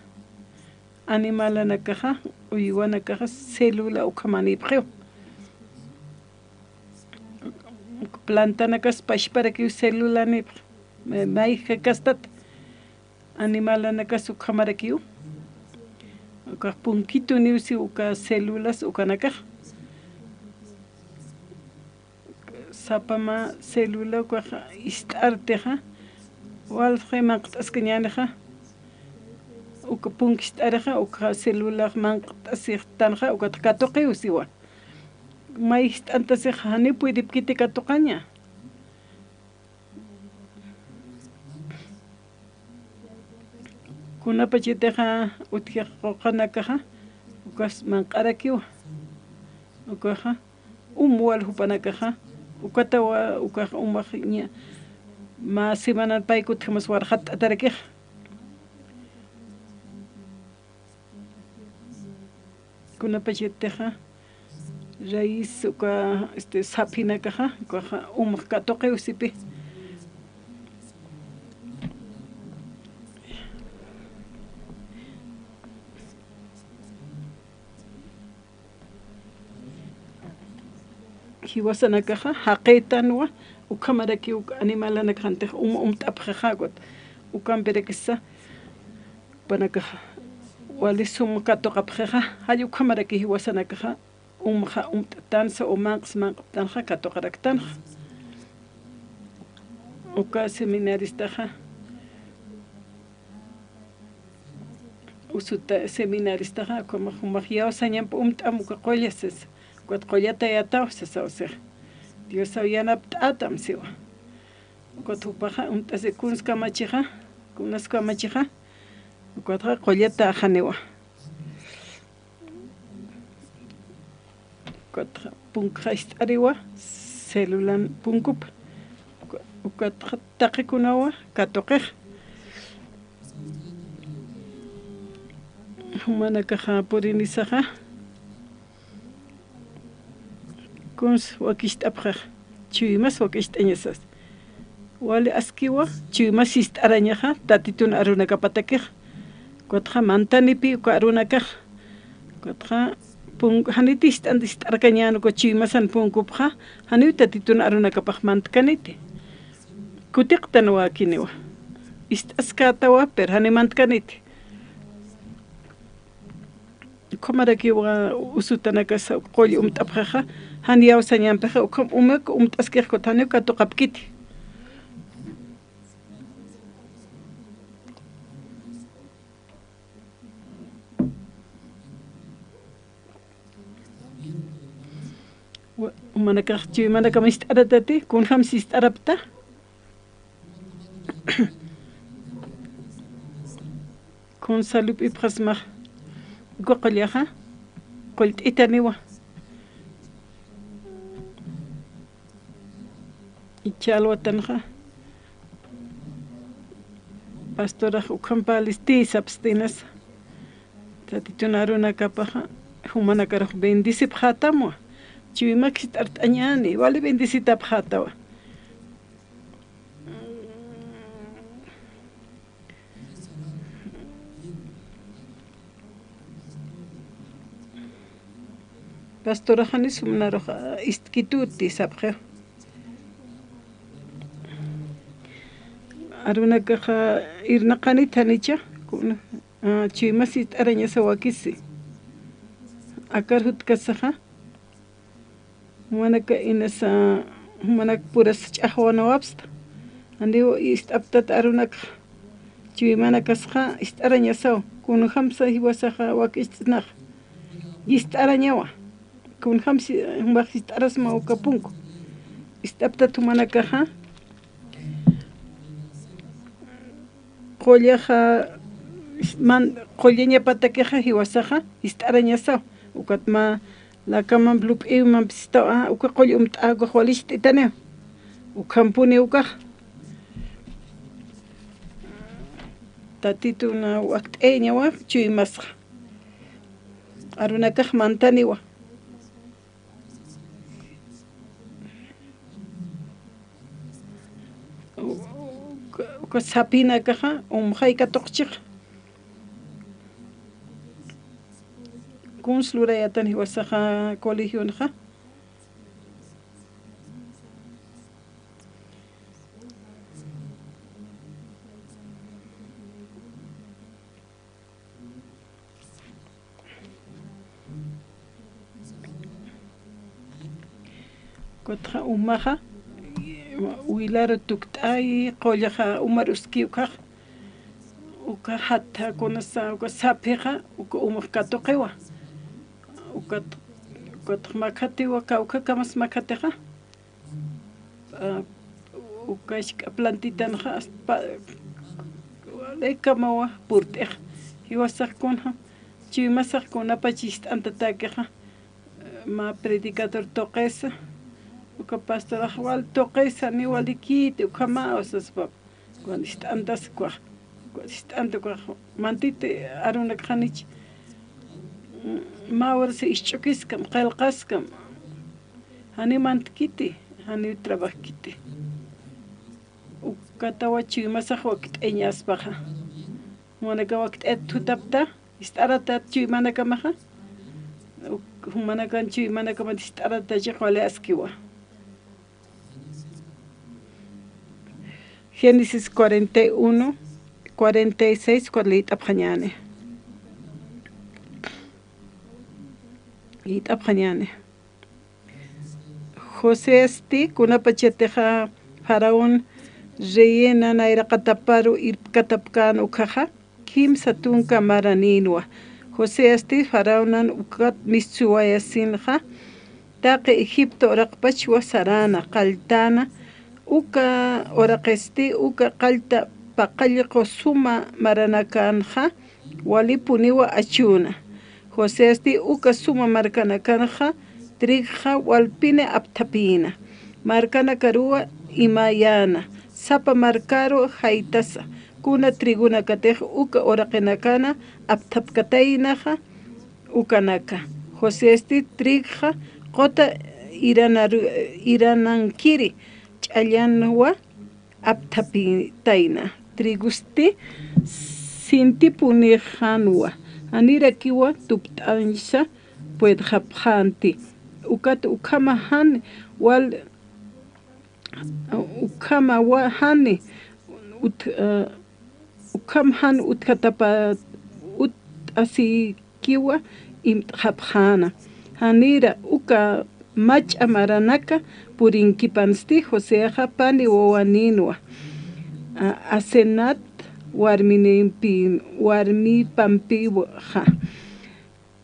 animalanakaxa, uywanakaxa célula ukhamanïpxiw. Plantanakas pachparakiw célulanïpxi, may jakastat animalanakas ukhamarakiw. Ukax punkituniw si uka células ukanakax. Sapa mä célula ukax ist'artixa, walxi manq't'askañänixa, uka punk ist'arixa, uka célulax manq't'asixtanxa, ukat katuqiw siwa. May ist'antasixa, janiw puydipkiti katuqaña. Kunapachatixa utji quqanakaxa, ukas manq'arakiwa. Ukaxa, um wal jupanakaxa, ukatawa, ukax umax ña, mä semanan pay kutjamas warxatt'atarakixa. Kunapachatixa, raíz uka, este, saphinakaxa, ukaxa umax katuqiw sipi. Jiwasanakaxa, jaqïtanwa, ukhamarakiw animalanakxantix um, umt'apxixa, ukat, ukampirakisa, jupanakaxa, wali sum katuqapxixa, jall ukhamaraki jiwasanakaxa, umxa umt'tansa, u manq'sa manq'tanxa, katuqaraktanxa. Uka seminaristaxa, usuta seminaristaxa, ukhamax jumax yawsañamp umt'am uka qulla sasa, ukat qullatayataw sasaw six. Diosaw yanapt'atam siwa. Ukat jupaxa umt'asi kuns kamachixa, kunas kamachixa, ukatxa qullatäxaniwa. Ukatxa punkxa ist'ariwa, célulan punkup. Uka-, ukatxa taqikunawa katuqix. Jumanakaxa purinisaxa, kuns wakicht'apxix, chuymas wakicht'añasas. Wali askiwa, chuymas sist'arañaxa, Tatitun arunakapatakix. Ukatxa mantanipi uka arunakax. Ukatxa pun-, janiti ist'an-, ist'arkañän uka chuymasan punkupxa, janiw Tatitun arunakapax mantkaniti. Kutiqtan wakiniwa. Ist'askätawa, pero jani mantkaniti. Ukhamarakiwa usutanakasa qull umt'apxixa, jan yawsañampixa, ukham umak umt'askix ukat janiw katuqapkiti. Wa-, jumanakax chuymanakam ist'aratati, kunjam sist'arapta. Kun salup'ipxasmax, uka qullaxa, qullt'itaniwa. Ichha alwatanxa, pastorax ukham parlisti sapstinasa. Tatitun arunakapaxa, jumanakarux bendecipxätamwa. Chuymak ist'art'añäni, wali bendecitapxätawa. Pastorax jani sum narux, a, ist'kituti sapxiw. Arunakaxa irnaqanit janicha, kuna, a, chuymas ist'arañasa wakisi. Akar jutkasaxa, jumanaka inasa, jumanakpuras ch'axwanawapsta. Janiw ist'aptat arunakxa. Chuymanakasxa ist'arañasaw. Kunjamsa jiwasaxa wakicht'snaxa. Ist'arañawa. Kunjamsi, jumax ist'arasma uka punku. Ist'aptat jumanakaxa. Qullaxa, man, qullañapatakixa jiwasaxa jist'arañasaw. Ukat mä lakamamp lup'iwmamp sistaw, a, uka qull umt'äkax wal ist'itaniw. Ukhampuniw ukax. Tatitun wakt'ayañawa chuymasxa. Arunakax mantaniwa. Uka, uka sapinakaxa umxay katuqchixa. Kuns lurayätan jiwasaxa colegionxa. Ukatxa umaxa, wilaru tukt'ay, qullaxa umar uski ukax, uka jatha kunasa, uka saphixa, uka umax katuqiwa. Ukat, ukatx makhatiwa, kawkhakamas makhatixa. Ah, uka jisk'a plantitanxa, aspa, waliykamawa purt'ix. Jiwasax kunxa, chuymasax kunapach ist'antatäkixa, mä predicador tuqisa, uka pastorax wal tuqisa, ni walikiti, ukhamaw saspa. Ukan ist'antas ukax, ukan ist'anta ukax, mantiti arunakxanich, mä urasi isch'ukiskam, qillqaskam, jani mantkiti, jani trabajkiti. Ukatawa chuymasax wakt'ayañaspaxa. Jumanakax wakt'ayat thutapta, ist'aratat chuymanakamaxa. Uk-, jumanakan chuymanakamata ist'aratachix wali askiwa. Génesis cuarenta y uno, cuarenta y seis, ukat liyt'apxañäni. Liyt'apxañäni. Joseasti kunapachatixa faraón reyina nayraqataparu irpkatapkän ukhaxa, kimsa tunka maranïnwa. Joseasti faraonan ukat mistsuwayasinxa, taqi Egipto uraqpachwa saräna, qalltäna, uka uraqisti uka qallta paqallqu suma maranakanxa, walipuniwa achüna. Joseasti uka suma markanakanxa, trigxa walpini apthapïna. Markanakaruwa imayäna, sapa markaru jaytasa, kuna trigunakatix uka uraqinakana apthapkataynaxa ukanaka. Joseasti trigxa quta iranaru-, iranankiri ch'allanwa apthapitayna. Trigusti sintipunixanwa, janirakiwa tupt'añsa puedxapxänti. Ukat ukhama jan wal, ukhama wa-, jani ut-, eh, ukham jan utjatapa-, ut'asi kiwa imt'xapxäna. Janira uka mach'a maranaka purinkipansti Joseaxa pani wawanïnwa, a-, Asenat warminimpi-, warmipampixa.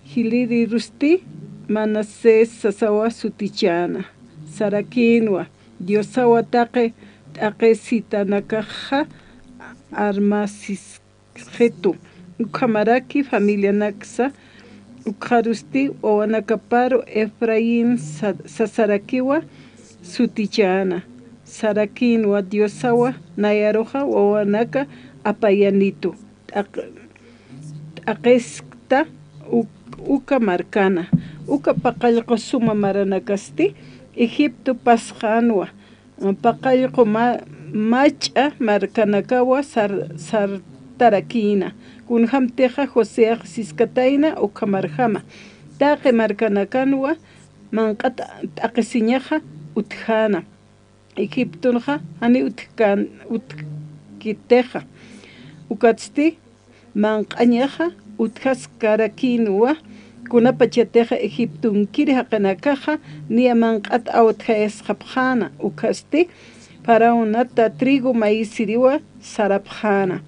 Jilïrirusti Manasés sasawa sutichäna. Sarakïnwa, Diosawa taqi t'aqisitanakaxa armasis xitu. Ukhamaraki familianaksa, ukxarusti wawanakaparu Efraín sa-, sasarakiwa sutichäna. Sarakïnwa Diosawa nayaruxa wawanaka apayanitu. T'aq-, t'aqiskta uk-, uka markana. Uka paqallqu suma maranakasti Egipto pasxänwa. Paqallqu ma-, mach'a markanakawa sar-, sartarakïna. Kunjämtixa Joseax siskatayna ukhamarjama. Taqi markanakanwa manq'at t'aqisiñaxa utjäna. Egiptonxa jani utjkän-, utjkitixa. Ukatsti manq'añaxa utjaskarakïnwa, kunapachatixa Egiptonkiri jaqinakaxa niya manq'at awtjayasxapxäna, ukhasti faraonata trigo maíziriwa sarapxäna.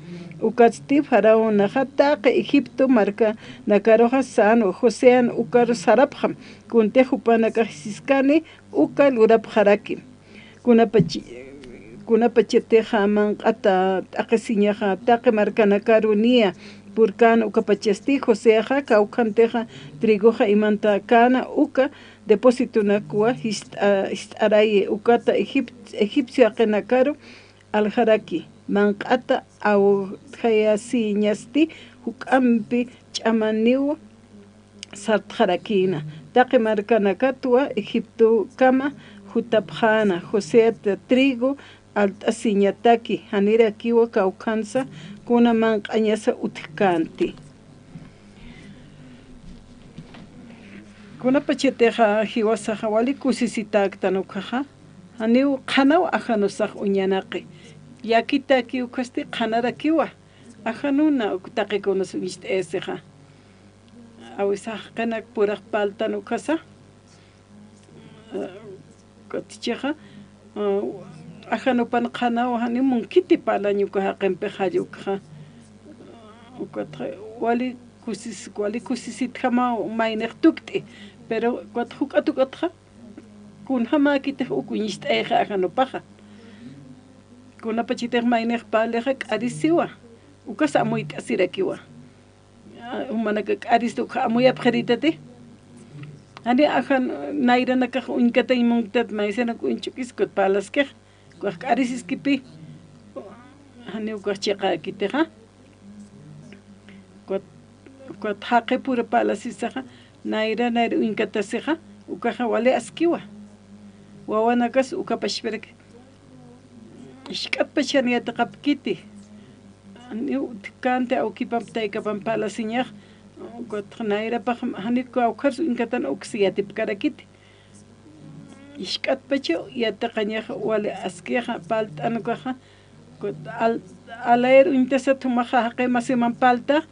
Ukatsti faraonaxa taqi Egipto markanakaruxa sänwa, Josean ukaru sarapxam, kuntix jupanakax siskani uka lurapxaraki. Kunapach-, Kunapachatixa manq'ata t'aqhisiñaxa taqi markanakaru niya purkän ukapachasti, Joseaxa kawkhantixa trigoxa imantakana uka depósitonakwa jist'a-, jist'arayi, ukata egip-, egipcio jaqinakaru aljaraki, manq'ata awjayasiñasti juk'ampi ch'amaniw sartxarakïna. Taqi markanakatwa Egiptokama jutapxäna, Joseata trigo alt'asiñataki, janirakiwa kawkhansa kuna manq'añasa utjkänti. Kunapachatixa jiwasaxa wali kusisitäktan ukkhaxa, janiw qhanaw ajanusax uñanaqi. Llakitaki ukkhasti qhanarakiwa. Ajanuna uk taqikunas uñst'ayasixa. Awisax jaqinak purax parltan ukkhasa. Kutichixa, ajanupan qhanaw janiw munkiti parlañ uka jaqinpix jall ukxa. Ukatxa wali kusis-, wali kusisitjamaw maynix tukt'i. Pero ukat juk'at ukatxa, kunjamäkitix uk uñst'ayxa ajanupaxa. Kunapachatix maynix parlixa k'arisiwa, ukas amuyt'asirakiwa. A, jumanaka k'arista ukxa amuyapxiritati. Jani ajan nayranakax uñkatañ munktat maysanak uñch'ukis ukat parlaskix, ukax k'arisiskipi, jani ukax chiqäkitixa. Ukat, ukat jaqi pura parlasisaxa, nayra, nayra uñkatasixa, ukaxa wali askiwa. Wawanakas uka pachpiraki. Jisk'atpach jan yatiqapkiti. Janiw utjkänti awkipamp taykapamp parlasiñax, ukat nayrapax janiw kawkhars uñkatan uks yatipkarakiti. Jisk'atpachaw yatiqañax wali askixa parlt'an ukaxa, ukat al-, alayir uñtasat jumaxa jaqi masiman parlta,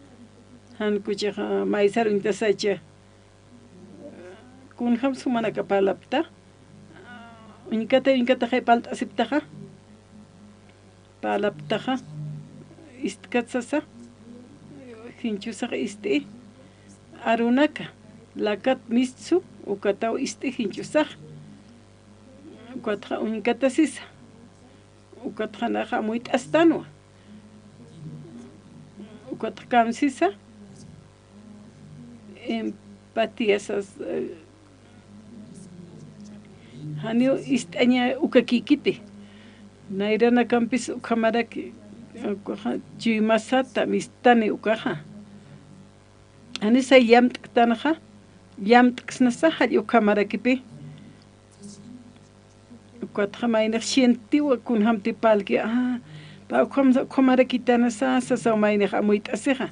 jan kuchixa maysar uñtasacha. Kunjams jumanaka parlapta, uñkata, uñkataxay parlt'asiptaxa. Parlaptaxa, ist'kat sasa, jinchusax ist'i, arunaka, lakat mistsu, ukataw ist'i jinchusax, ukatxa uñkatasisa, ukatxa naxa amuyt'astanwa, ukatxa kamsisa, empatía sas, eh, janiw ist'aña ukakïkiti. Nayranakampis ukhamaraki, ukaxa, chuymasata mistani ukaxa. Janisa llamt'ktanxa, llamt'ksnasa jall ukhamarakipi. Ukatxa maynix sientiwa kunjamti parlki, a, pä ukham, ukhamarakitana sasa, sasaw maynix amuyt'asixa.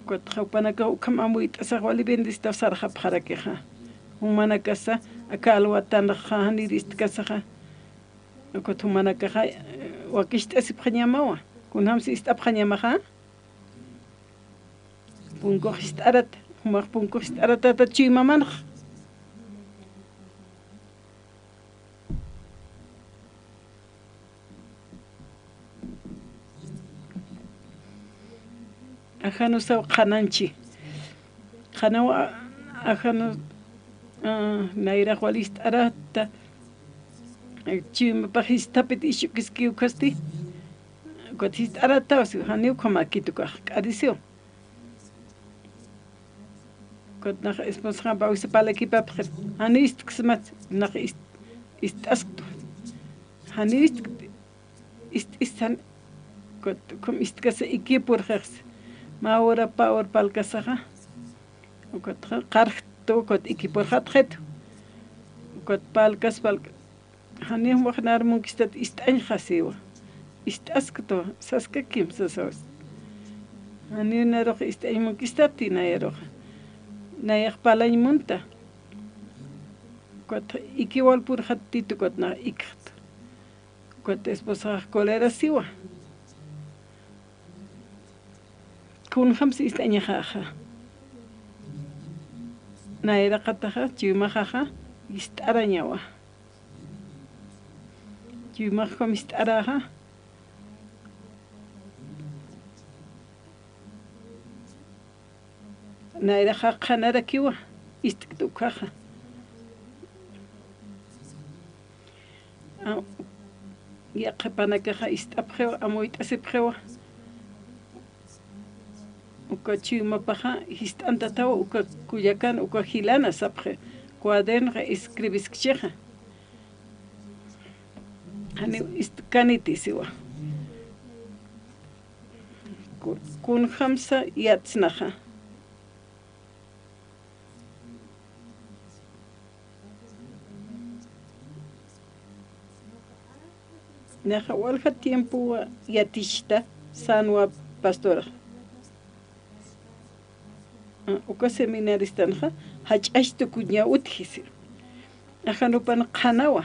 Ukatxa jupanakax ukham amuyt'asax wali bendestaw sarxapxarakixa. Jumanakasa, aka alwatanxa, janir ist'kasaxa. Ukat jumanakaxa, eh, wakicht'asipxañamawa. Kunjamsi ist'apxañamaxa. Punkux ist'arat, jumax punkux ist'aratäta chuymamanx. Ajanusaw qhanañchi. Qhanaw a-, ajanu, a, nayrax wal ist'arata. Chuymapax jistapit ichhukiskiw ukhasti. Ukat jist'arataw, janiw ukhamäkit ukax, k'arisiw. Ukat nax esposaxamp awisa parlakipapxir, janiw ist'ksmat, nax ist-, ist'asktwa. Janiw ist'kt-, ist'istan, ukat ukham ist'kasa ikipurxixsa. Mä hora pä hora parlkasaxa. Ukat qarjktu, ukat ikipurxatxitu. Ukat parlkas, parlk-, Janiw jumax nar munkistat ist'añxa siwa. Ist'asktwa, saskakim sasaw. Janiw narux ist'añ munkistati nayaruxa. Nayax parlañ munta. Ukat ikiwal purxattitu ukat nax ikxta. Ukat esposax cólera siwa. Kunjamsi ist'añaxaxa. Nayraqataxa, chuymaxaxa, ist'arañawa. Chuymax ukham ist'araxa. Nayraxa qhanarakiwa, ist'kt ukkhaxa. A-, Yaqhipanakaxa ist'apxiwa, amuyt'asipxiwa. Uka chuymapaxa jist'antatawa, uka kullakan, uka jilana sapxi, cuadernoxa escribiskchixa. Janiw ist'kaniti siwa. Ku-, kunjamsa yatsnaxa. Naxa walja tiempowa yatichta sanwa pastora. Ah, uka seminaristanxa jach'astu kuña utjisi. Ajanupan qhanawa.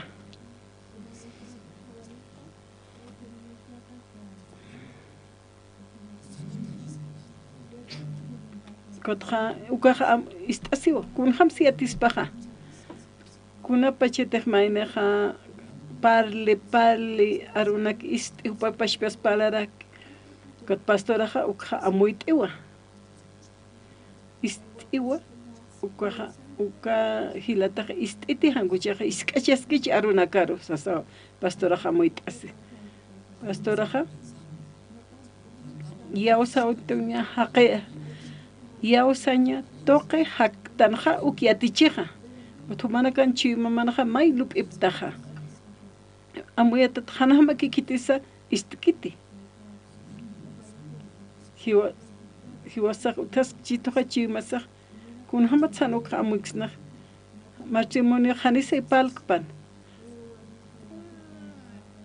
Kutxa, ukaxa am-, ist'asiwa, kunjamsi yatispaxa. Kunapachatix maynixa, parli, parli, arunak ist'i, jupa pachpas parlaraki. Kut pastoraxa, ukxa amuyt'iwa. Ist'iwa, ukaxa, uka jilataxa ist'iti, jan ukhaxa jisk'achaskich arunakaru, sasa pastoraxa amuyt'asi. Pastoraxa, yawsawtuña jaqi, yawsaña tuqi jaktanxa uk yatichixa. Uthumanakan chuymamanxa may lup'iptaxa. Amuyatat janjama kikitisa ist'kiti. Jiwa-, jiwasax utjaskchituxa chuymasax, kunjamat jan ukxa amuksnax. Matrimonio janisay parlkpan.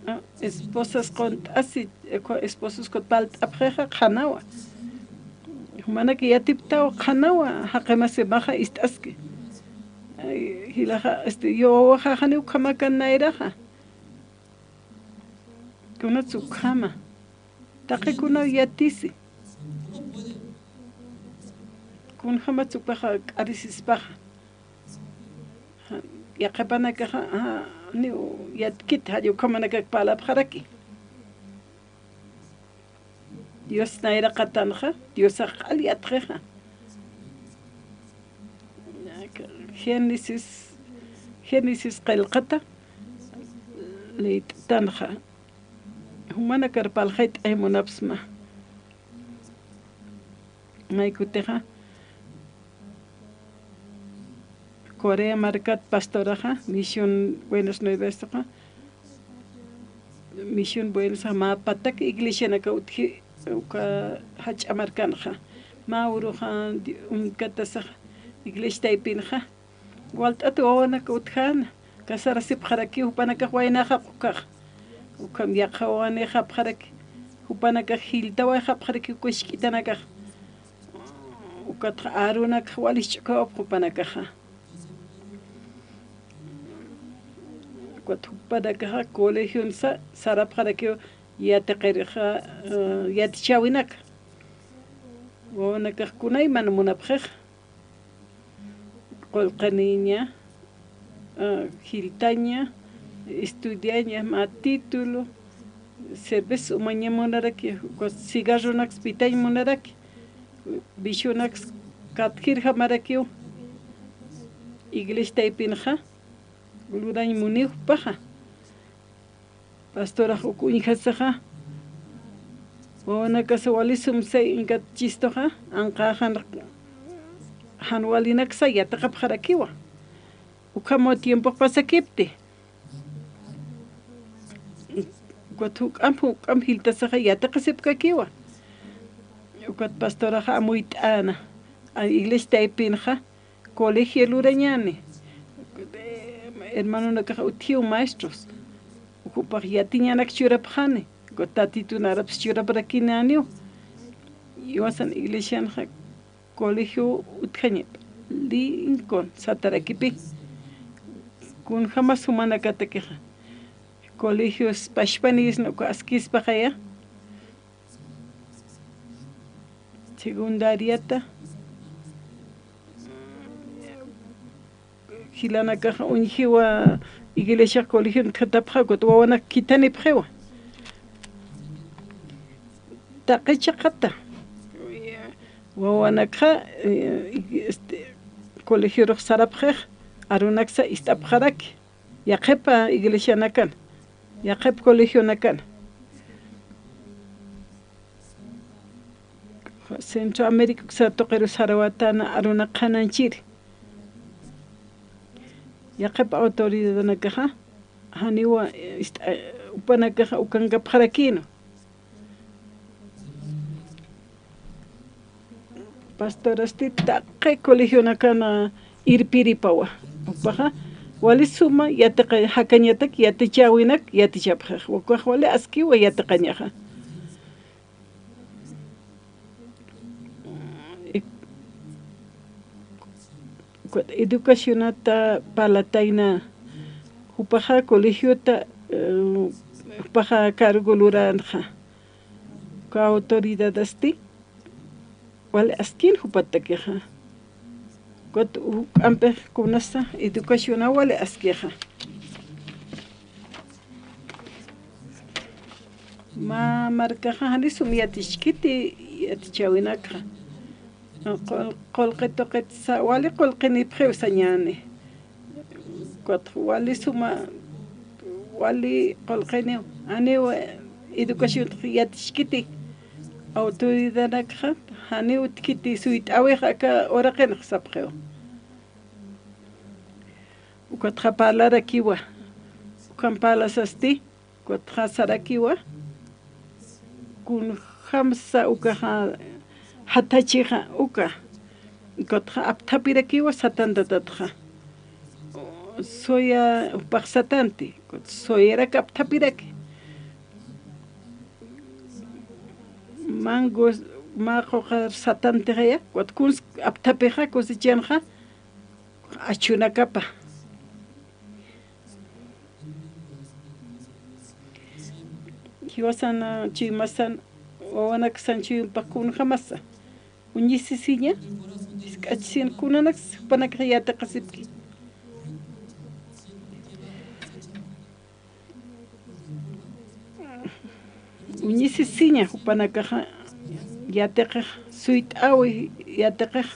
Ah, esposas qunt'asi, eh, cu-, esposos kut parlt'apxixa qhanawa. Jumanaka yatiptaw qhanawa, jaqimasimaxa ist'aski. Ay, jilaxa, este, yo wawaxa janiw ukhamakan nayraxa. Kunats ukhama. Taqikunaw yatisi. Kunjamatsa ukaxa k'arisispaxa. Yaqhipanakaxa, ah, niw yatkit, jall ukhamanakak parlapxaraki. Dios nayraqatanxa, Diosax q'al yatxixa. Génesis, Génesis qillqata liyt'tanxa. Jumanakar parlxayt'ay munapxsma. Maykutixa, Corea markat pastoraxa, Misión Buenas Nuevasaxa, Misión Buenasaxa, mä patak iglesianaka utji, uka jach'a markanxa, mä uruxa, di-, uñkatasaxa, iglesia taypinxa, walt'at wawanak utjäna, casarasipxarakiw, jupanakax waynäxapx ukax. Ukham yaqha wawanïxapxaraki, jupanakax jilltawayxapxaraki uka jisk'itanakax. Ukatxa arunakxa wali jich'ukawapx jupanakaxa. Ukat jupanakaxa colegionsa sarapxarakiw yatiqirixa, eh, yatichäwinaka. Wawanakax kunayman munapxixa. Qullqiniña, ah, jilltaña, estudiaña, mä título, cerveza umaña munaraki, cigarronaks pitañ munaraki, vicionaks katjirjamarakiw, iglesia taypinxa lurañ muniw jupaxa. Pastorax uk uñjasaxa, wawanakasa wali sumsay uñkatchistuxa, anqäxan jan walinaksa yatiqapxarakiwa. Ukhamaw tiempox pasakipti. Ukat juk'amp juk'amp jilltasaxa yatiqasipkakiwa. Ukat pastoraxa amuyt'äna, a, iglesia taypinxa, colegio lurañäni. Hermanonakax utjiw maestros. Jupax yatiñanak churapxani. Tatitun arapsa churaprakinäniw. Iwasan iglesianxa colegio utjañap. Lincoln satarakipi. Kunjamas jumanakatakixa. Colegios pachpanïsna uka askïspxaya. Secundariata jilanakax uñjiwa, iglesiax colegion utjatapxa, ukat wawanak khithanipxiwa. Taqi chiqata wawanakxa, eh, este, colegiorux sarapxix, arunaksa ist'apxaraki. Yaqhipa iglesianakan. Yaqhip colegionakana. Centroamérica uksa tuqiru sarawatana arunakaxananchiri. Yaqhip autoridadanakaxa, janiwa, est-, jupanakaxa ukankapxarakïnwa. Pastorasti taqi colegionakana irpiripawa. Jupaxa, wali suma yatiqa-, jakañatak yatichäwinak yatichapxixa. Ukax wali askiwa yatiqañaxa. Educacionata parlatayna, jupaxa colegiota, eh, jupaxa cargo luranxa, uka autoridadasti, wali askin jupatakixa. Ukat juk'ampix kunasa educaciona wali askixa. Mä markaxa jani sum yatichkiti yatichäwinakxa. Qul-, qullqi tuqit sa-, wali qullqinipxiw sañäni. Ukat wali suma, wali qullqiniw, janiw educación yatichkiti. Autoridadanakxa, janiw utjkiti suyt'äwix aka uraqinx sapxiw. Ukatxa parlarakiwa. Ukham parlasasti, ukatxa sarakiwa. Kunjamsa ukaxa jathachixa uka. Ukatxa apthapirakiwa satantatatxa. Soya, jupax satanti, soyarak apthapiraki. Mango, mä quqar satantixaya, ukat kuns apthapixa, cosechanxa, achunakapa. Jiwasan, chuymasan, wawanaksan chuymapax kunjamasa. Uñisisiña, jisk'achsin kunanaks jupanakax yatiqasipki. Uñisisiña jupanakaxa yatiqix, suyt'äwi yatiqix,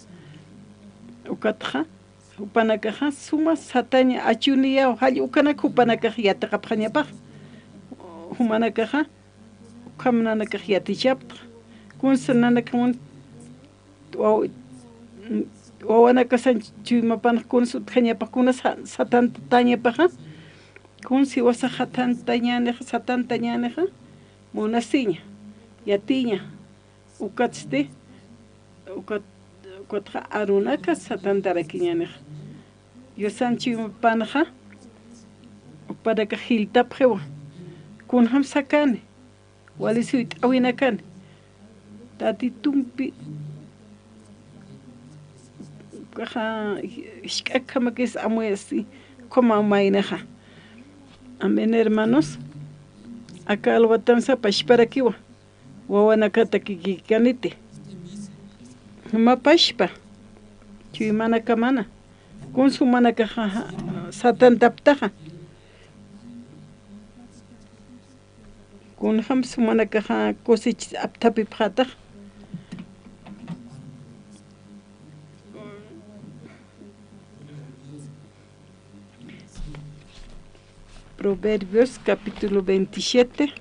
ukatxa, jupanakaxa suma sataña achuniyaw, jall ukanak jupanakax yatiqapxañapax. Jumanakaxa, ukham nanakax yatichaptxa. Kunsa nanakax mun waw-, wawanakasan chuymapanx kuns utjañapax, kunas sa-, satantañapaxa, kuns jiwasax satantañänixa, satantañänixa, munasiña, yatiña, ukatsti, ukat, ukatxa arunakas satantarakiñänixa. Yusan chuymapanxa, jupanakax jilltapxiwa, kunjam sakani, wali suyt'äwinakani. Tatitumpi, ukaxa, jisk'akjamakis amuyasi, ukhama maynaxa. Amén, hermanos. Aka alwatansa pachparakiwa. Wawanakatakikikaniti. Mä pachpa. Chuymanakamana. Kuns jumanakaxa satantaptaxa. Kunjam jumanakaxa cosechas apthapipxätax. Proverbios capítulo veintisiete.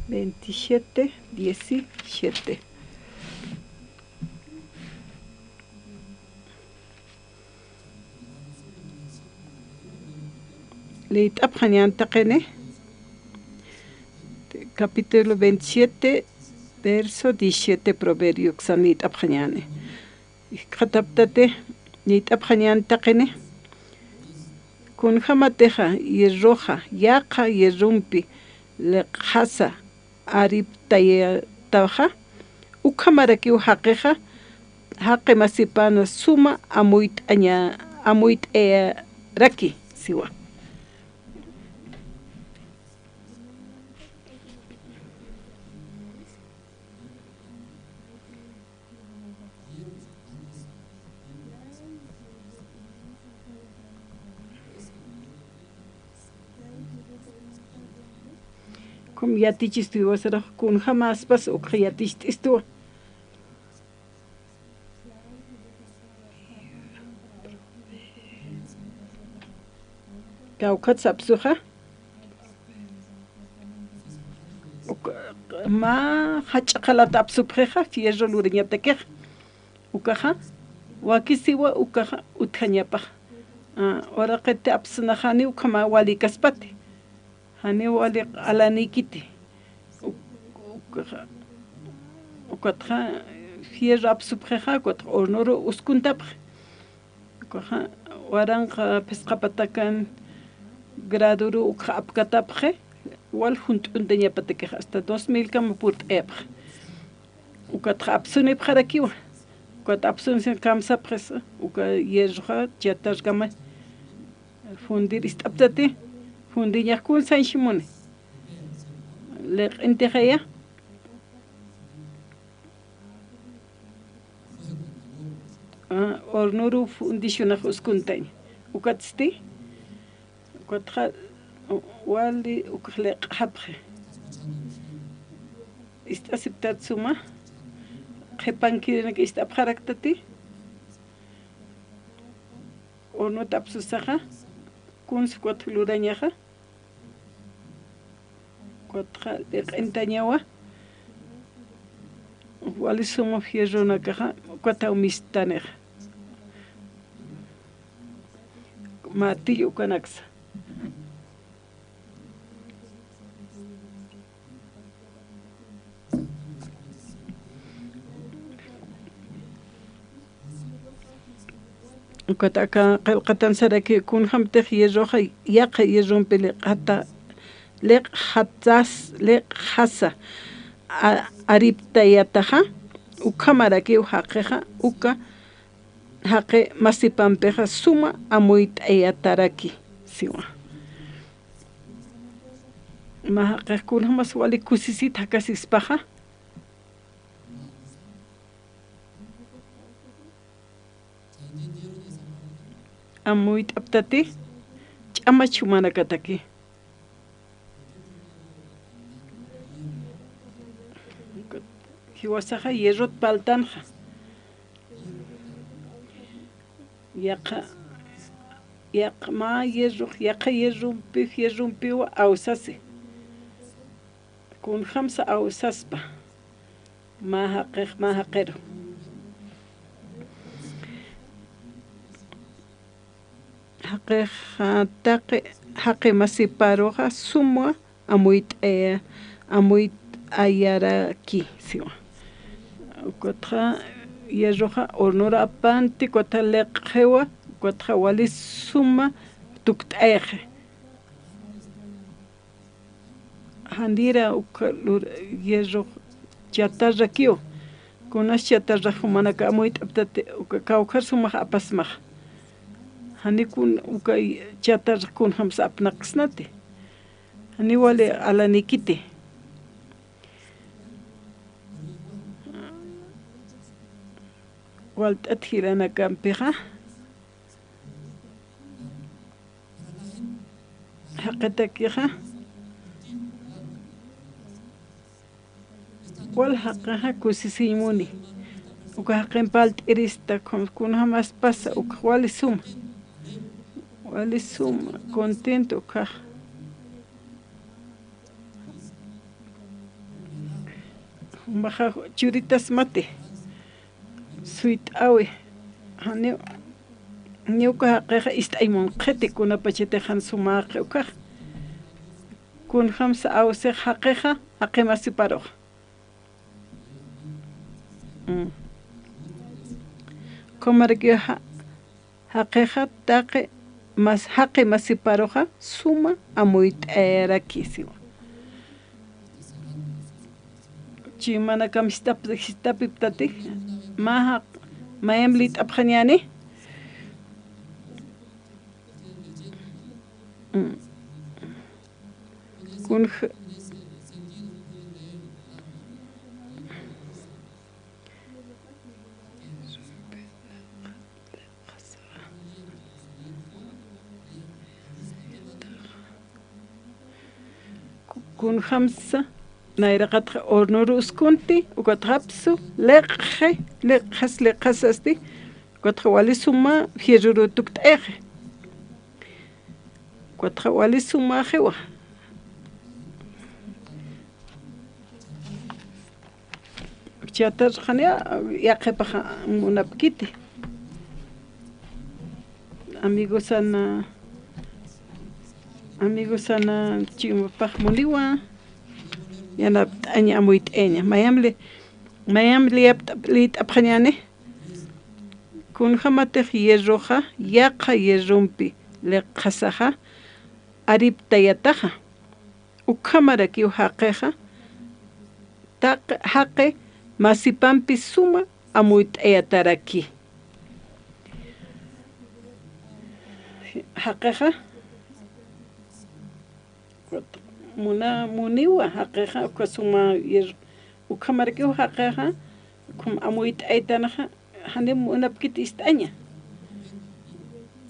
Veintisiete, diecisiete. Liyt'apxañän taqini, capítulo veintisiete, verso diecisiete, Proverbio uksan liyt'apxañäni. Jikxataptati, liyt'apxañän taqini, kunjämatixa hierroxa, yaqha hierrompi liqxasa, ariptayataxa, ukhamarakiw jaqixa, jaqi masipana suma amuyt'aña, amuyt'ayaraki, siwa. Yatichistu jiwasarax kunjamaspas ukxa yaticht'istuwa. Kawkhat sapsuxa. Uk-, mä jach'a qalat apsupxixa, fierro lurañatakix. Ukaxa, wakisiwa ukaxa utjañapax. A, uraqiti apsunaxani ukhama walikaspati. Janiw wali alanikiti. Uk-, ukaxa, ukatxa fierro apsupxixa, ukatxa hornoru uskuntapxi. Ukaxa waranqa phisqa patakan gradoru ukxa apkatapxi, wal junt'untañapatakix hasta dos mil kama purt'ayapxi. Ukatxa apsunipxarakiwa. Ukat apsunisin kamsapxisa, uka hierroxa chatarkama fundir ist'aptati, fundiñax kun sañshimuni. Liq'intixaya. A, hornoru fundisyunax uskuntaña. Ukatsti, ukatxa, wali, ukax liq'xapxi. Ist'asiptat suma, qhipankirinak ist'apxaraktati. Hornot apsusaxa, kuns ukat lurañaxa. Ukatxa liq'intañawa. Wali suma fierronakaxa, ukataw mistanixa. Martillo ukanaksa. Ukat aka qillqatan saraki kunjamtix hierroxa, yaqha hierrompi liq'ata, liq'jatas, liq'jasa, a-, ariptayataxa, ukhamarakiw jaqixa, uka jaqi masipampixa suma amuyt'ayataraki, siwa. Mä jaqix kunjamas wali kusisit jakasispaxa. Amuyt'aptati, ch'amach jumanakataki. Jiwasaxa hierrot paltanxa. Yaqha, yaqha mä hierro, yaqha hierrompi, hierrompiwa awsasi. Kunjamsa awsaspa. Mä jaqix, mä jaqiru. Jaqix, a, taqi, jaqi masiparuxa suma amuyt'aya, amuyt'ayaraki, siwa. Ukatxa hierroxa hornor apanti, ukatxa liq'iwa, ukatxa wali suma tukt'ayxi. Janira uka lur-, hierro chatarrakiw. Kunas chatarrax jumanaka amuyt'aptati, uka kawkhar sumax apasmax. Jani kun uka chatarrax kunjamsa apnaqsnati. Jani wali alanikiti. Walt'at jiranakampixa. Jaqitakixa. Wal jaqixa kusisiñ muni. Uka jaqin palt'irista, kun-, kunjamaspasa, uka wali suma. Wali suma, contento ukax. Jumaxa churitasmati. Suyt'awi. Janiw, niw uka jaqixa ist'ay munxiti kunapachatix jan sumäqi ukax. Kunjamsa awsix jaqixa, jaqi masiparux. Mm. Ukhamarakiw ja-, jaqixa taqi mas, jaqi masiparuxa suma amuyt'ayaraki, siwa. Chimanakam jistap-, jistapiptati, mä jaq-, mayam lït'apxañäni. Mm. Kunj-, Kunjamsa, nayraqatxa hornoru uskunti, ukatxa apsu, liqxi, liqxas, liqxasasti, ukatxa wali suma fierroru tukt'ayxi. Ukatxa wali sumaxiwa. Chatar qhaniya, yaqhipaxa munapkiti. Amigosana, amigosana chuymapax muniwa. Yanapt'aña, amuyt'aña. Mayamli, mayamli yapt'ap-, liyt'apxañani. Kunjamatix hierroxa, yaqha hierrompi liqxasaxa, ariptayataxa. Ukhamarakiw jaqixa, taq-, jaqi masipampi suma amuyt'ayataraki. Jaqixa, muna-, muniwa jaqixa, uka suma hierro. Ukhamarakiw jaqixa, ukham amuyt'aytanxa, jani munapkit ist'aña.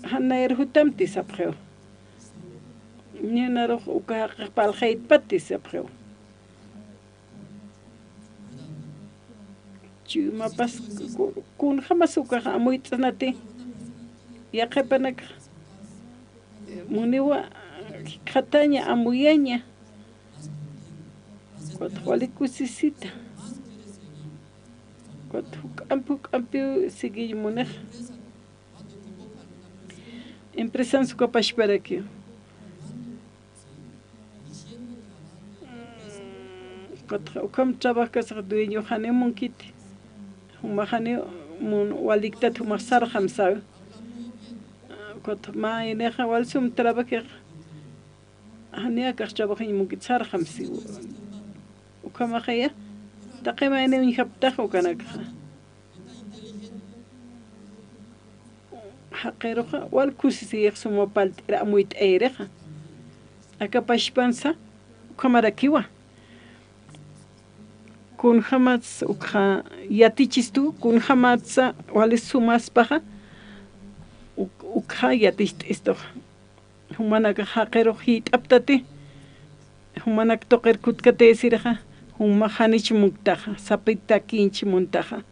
Jan nayar jutamti sapxiw. Ninarux uka jaqix parlxaytpati sapxiw. Chuymapas ku-, kunjamas ukax amuyt'anati. Yaqhipanakax muniwa jikxataña, amuyaña. Ukat wali kusisita. Ukat juk'ampi, juk'ampiw siguiy munixa. Empresan sukapachparakiw. Ukat ukham trabajkasax dueño janiw munkiti. Jumax janiw mun-, waliktat jumax sarxam sawi. Ukat mä inixa wal sum trabajix. Janiw akax trabajiñ munkit sarxam siwa. Ukhamaxaya, taqi mayni uñjaptax ukanakxa. Jaqiruxa, wal kusisiyix suma parlt'ir amuyt'ayirixa. Aka pachpansa, ukhamarakiwa. Kunjamatsa ukxa yatichistu, kunjamatsa wali sumaspaxa, uk-, ukxa yaticht'istuxa. Jumanakax jaqirux jit'aptati, jumanak tuqir kutkatayasirxa, jumax janich munktaxa, sapitakinch muntaxa.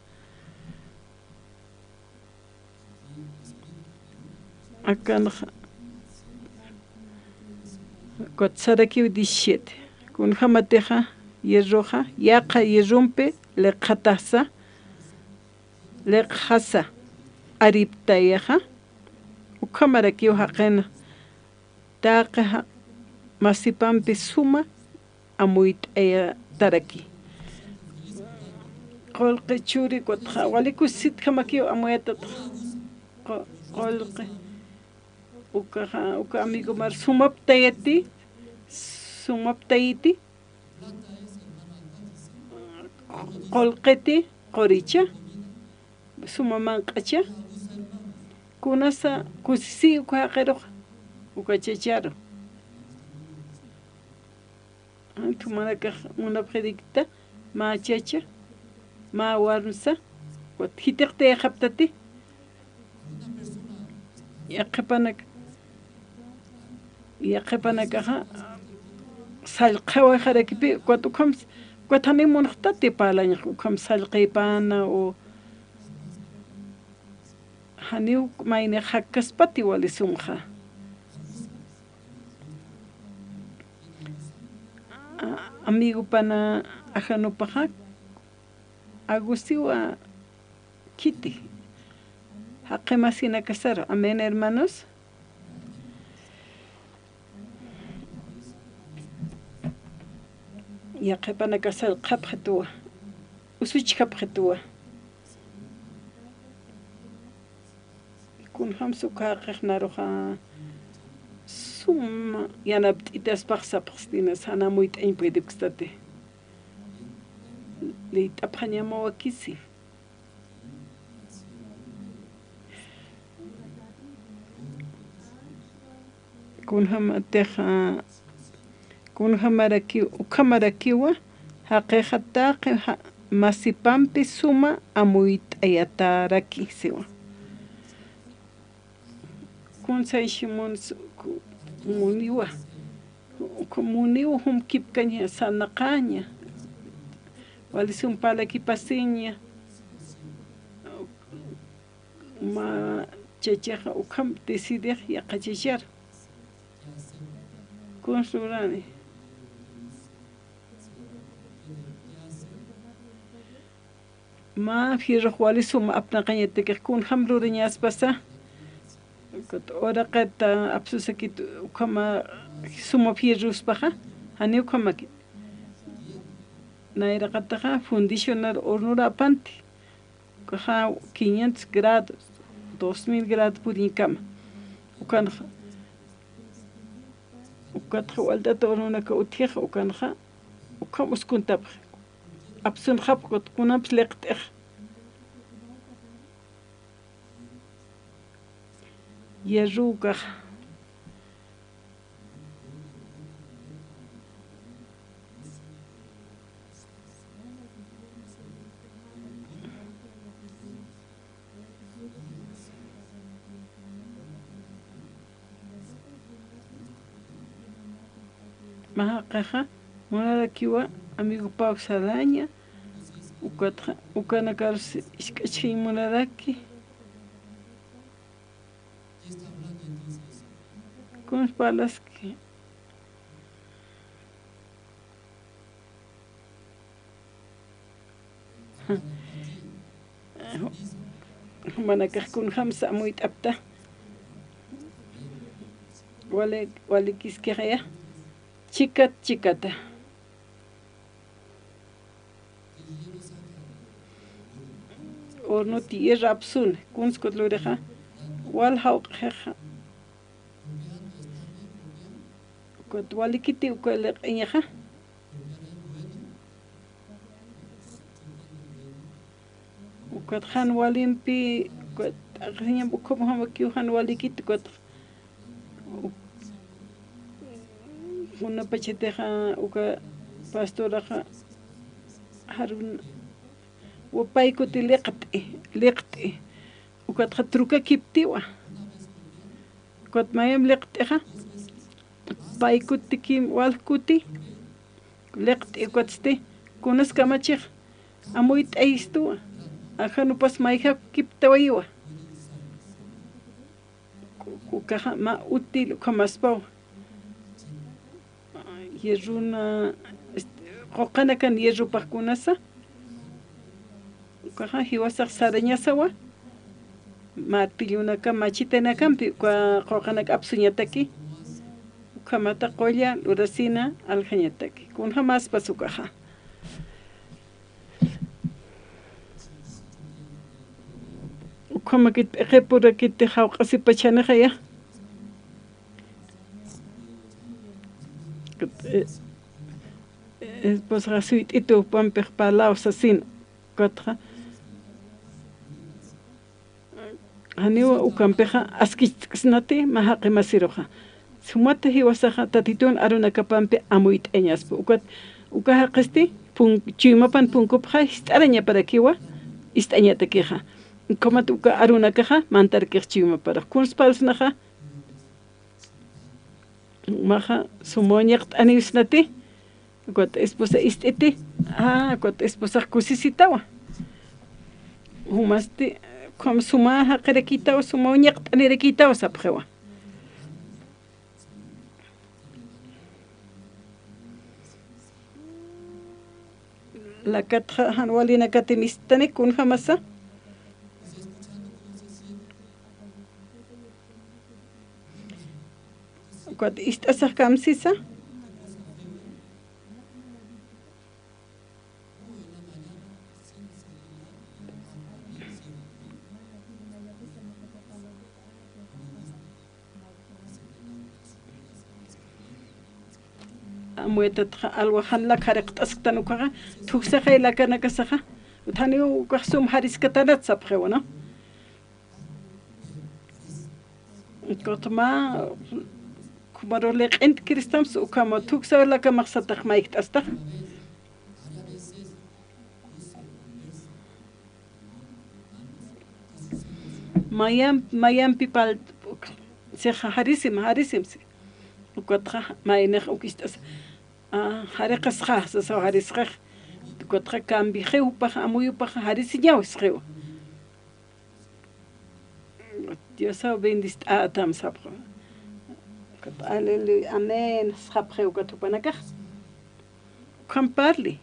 Akanxa, ukat sarakiw diecisiete. Kunjamatixa, hierroxa, yaqha hierrompi liqxatasa, liqxasa, ariptayaxa, ukhamarakiw jaqina, taqi ja-, masipampi suma amuyt'ayataraki. Qullqi churi, ukat wali kusisitjamakiw amuyatatxa. Qu-, qullqi. Ukaxa, uka amigomar sumaptayati, sumaptayiti. Qullqiti quricha, suma manq'acha, kunasa kusisiy uka jaqiruxa, uka chacharu. Jumanakax munapxirikta, mä chacha, mä warmsa, ukat jitiqtayxaptati. Yaqhipanak, yaqhipanakaxa sallqhawayxarakipi, ukat ukham, ukat janiw munxtati parlañax, ukham sallqipana o janiw mayni jakkaspati wali sumxa. A-, amigopana ajanupaxa, agusiwa khiti. Jaqi masinakasaru. Amén, hermanos. Yaqhipanakasar qhapxituwa. Usuchkapxituwa. Kunjamsa uka jaqix naruxa suma yanapt'itaspax sapxstina, jan amuyt'añ puedipkstati. Liyt'apxañamawakisi. Kunjamatixa, kunjamarakiw, ukhamarakiwa, jaqixa taqi ja-, masipampi suma amuyt'ayataraki siwa. Kunsaysimun su-, ku-, muniwa. Ukham muniw jumkipkaña, sarnaqaña, wali sum parlakipasiña. Mä chachaxa ukham decidix yaqha chachar. Kuns lurani. Mä fierrux wali suma apnaqañatakix kunjam lurañaspasa. Uraqit apsusakit ukhama suma fierruspaxa, janiw ukhamakit. Nayraqataxa fundicionar hornorapanti. Ukaxa quinientos grados, dos mil grados puriñkama. Ukanxa, ukatxa walt'ata hornonaka utjixa, ukanxa, ukham uskuntapxi. Apsunxapxi, ukat kunampis liqt'ix. Hierro ukaxa. Mä jaqixa munarakiwa, amigopaw saraña, ukatxa, ukanakarus jisk'achxiñ munaraki. Kuns parlaski. Jumanakax kunjamsa amuyt'apta. Wali, walikiskixaya. Chikat, chikata. Hornot hierro apsun, kuns ukat lurixa, wal jawq'ixa. Ukat walikiti uka liq'iñaxa. Ukat jan walimpi, ukat t'aqhiñam ukham jamakiw jan walikiti, ukat Kunapachatixa uka pastoraxa jarun wa pay kuti liqt'i, liqt'i. Ukatxa trukakiptiwa. Ukat mayam liqt'ixa, pay kutikim wal kuti liqt'i ukatsti, kunas kamachix amuyt'ayistuwa. Ajanupas mayjakiptawayiwa. Ukaxa mä útil ukhamaspaw. Hierrona, este, quqanakan hierropax kunasa. Ukaxa jiwasax sarañasawa. Martillonaka, machetanakampi uka quqanak apsuñataki. Ukhamata qulla lurasina aljañataki. Kunjamaspas ukaxa. Ukhamakit p'iqipurakit jawq'asipachanixa ya. Esposaxa suyt'itu jupampix parlaw sasin, ukatxa. Janiw ukampixa askicht'ksnati mä jaqi masiruxa. Sumata jiwasaxa Tatitun arunakapampi amuyt'añaspa. Ukat, uka jaqisti pun-, chuymapan punkupxa jist'arañaparakiwa, ist'añatakixa. Ukhamat uka arunakaxa mantarkix chuymaparax. Kuns parlsnaxa, jumaxa suma uñaqt'aniwsnati. Ukat esposa ist'iti, ah, ukat esposax kusisitawa. Jumasti, ukham suma jaqirakitaw, suma uñaqt'anirakitaw sapxiwa. Lakatxa jan walinakatim ist'ani kunjamasa. Ukat ist'asax kamsisa. Amuytatxa alwa jan laka jariqt'asktan ukaxa, thuksaxay lakanakasaxa, uthaniw ukax sum jariskatanat sapxiwa, ¿no? Ukat mä, kumarux liq'int'kiristams ukhama thuksa lakamax satax mayjt'astax. Mayam, mayampi pal, sixa jarisim, jarisim, si. Ukatxa maynix uk ist'as, a, jariqasxa, sasaw jarisxix. Ukatxa cambixiw jupax, amuy jupax jarisiñaw sisxiw. Diosaw bendist'atam sapxi. Ukat, aleluya, amén, sapxiw ukat jupanakax. Ukham parli.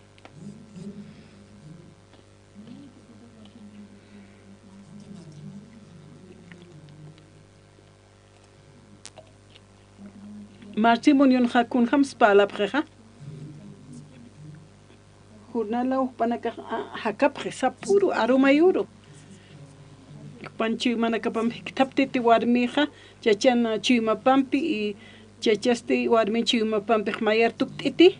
Matrimonionxa kunjams parlapxixa. Jornalaw jupanakax, a, jakapxi, sapüru, arumayüru. Jupan chuymanakapamp jikthaptiti warmixa, chachan chuymapampi, y chachasti warmin chuymapampix mayar tukt'iti.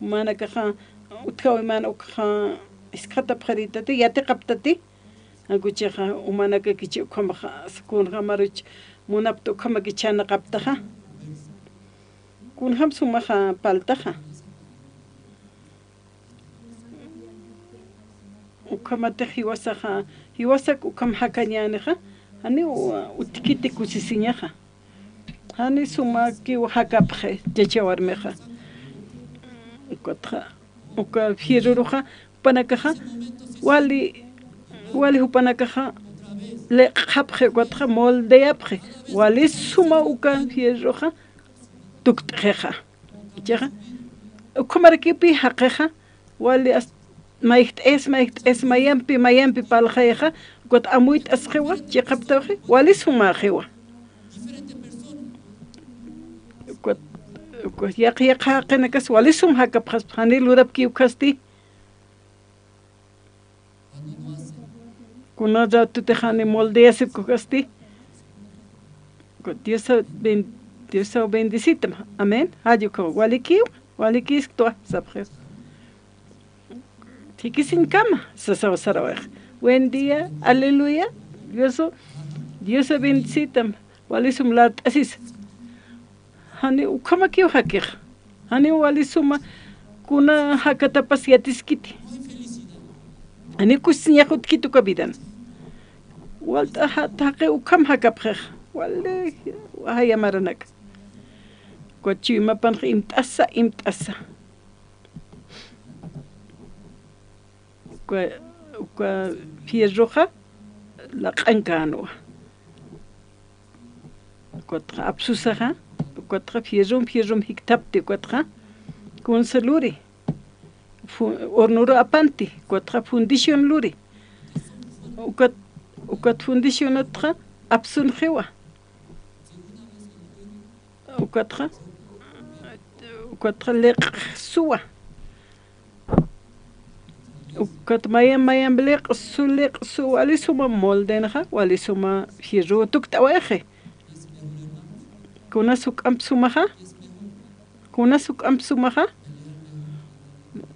Jumanakaxa utjäwimana ukxa jiskxatapxaritati, yatiqaptati. Jan ukachixa, jumanakakichi ukhamaxa, kunjamaruch munapta ukhamakich janaqaptaxa. Kunjam sumaxa parltaxa. Ukhamatix jiwasaxa, jiwasak ukham jakañänixa, janiw utjkiti kusisiñaxa. Jani sumakiw jakapxi, chacha warmixa. Ukatxa, uka fierruruxa, jupanakaxa, wali, wali jupanakaxa, liq'xapxi, ukatxa, moldeapxi. Wali suma uka fierruxa, tukt'xixa. Chixa, ukhamarakipi jaqixa, wali as-, mayjt'is, mayjt'is, mayampi, mayampi parlxayixa, ukat amuyt'asxiwa, chiqaptawxi, wali sumäxiwa. Ukat, ukat yaqha, yaqha jaqinakas wali sum jakapxaspa, jani lurapkiw ukasti. Kuna ratutix jani moldeasipki ukasti. Diosaw ben-, Diosaw bendicitam. Amén. Jall ukham walikiw, walikiskiwa, sapxiw. Jikisiñkama, sasaw sarawix. Buen día, aleluya. Diosaw, Diosaw bendicitam. Wali sum lart'asisa. Jani ukhamakiw jakix. Jani wali suma kuna jakatapas yatiskiti. Jani kusisiñax utjkiti uka vidan. Walt'a ja-, taqi ukham jakapxix. Wali jaya maranak. Uka chuymapanx imt'asa, imt'asa. Uka, uka fierroxa laq'ankänwa. Ukatxa apsusaxa, ukatxa fierrum, fierrum jikthapti, ukatxa kunsa luri. Fu-, hornoru apanti, ukatxa fundición luri. Ukat, ukat fundicionatxa apsunxiwa. Ukatxa, ukatxa liq'suwa. Ukat mayam, mayam liq'su, liq'su, wali suma moldenxa, wali suma fierro tukt'awayxi. Kunas juk'amp sumaxa, kunas juk'amp sumaxa,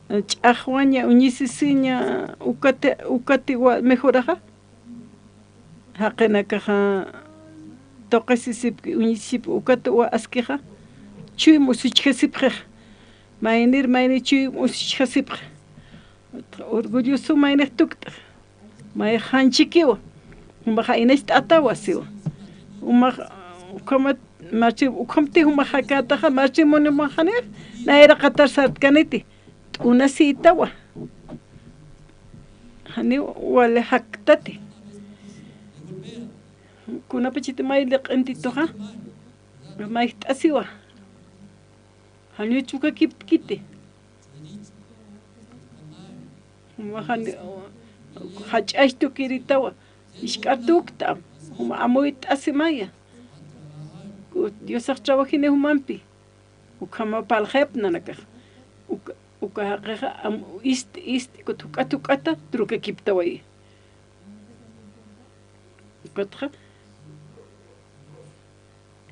ch'axwaña, uñisisiña, ukati, ukati wa-, mejoraxa. Jaqinakaxa tuqisisipki, uñisisipki, ukat uwa askixa, chuyma usuchjasipxix. Maynir, maynir chuyma usuchjasipxi. Orgulloso maynix tukt'x. Mayx janchikiwa. Jumaxa inacht'atawa siwa. Jumax, ukhamat, matri-, ukhamti jumax jakätaxa, matrimonio jumax janix, nayraqatar sartkaniti. T'unasïtawa. Janiw wali jaktati. Kunapachiti may liq'intituxa, mayjt'asiwa. Janiw chukakipkiti. Jani, jach'ax tukiritawa. Jisk'ar tukt'am. Juma amuyt'asi maya. Diosax trabajini jumampi. Ukhama parlxapxi nanakax. Uka, uka jaqixa am, ist, ist, ukat juk'at juk'ata trukakiptawayi. Ukatxa,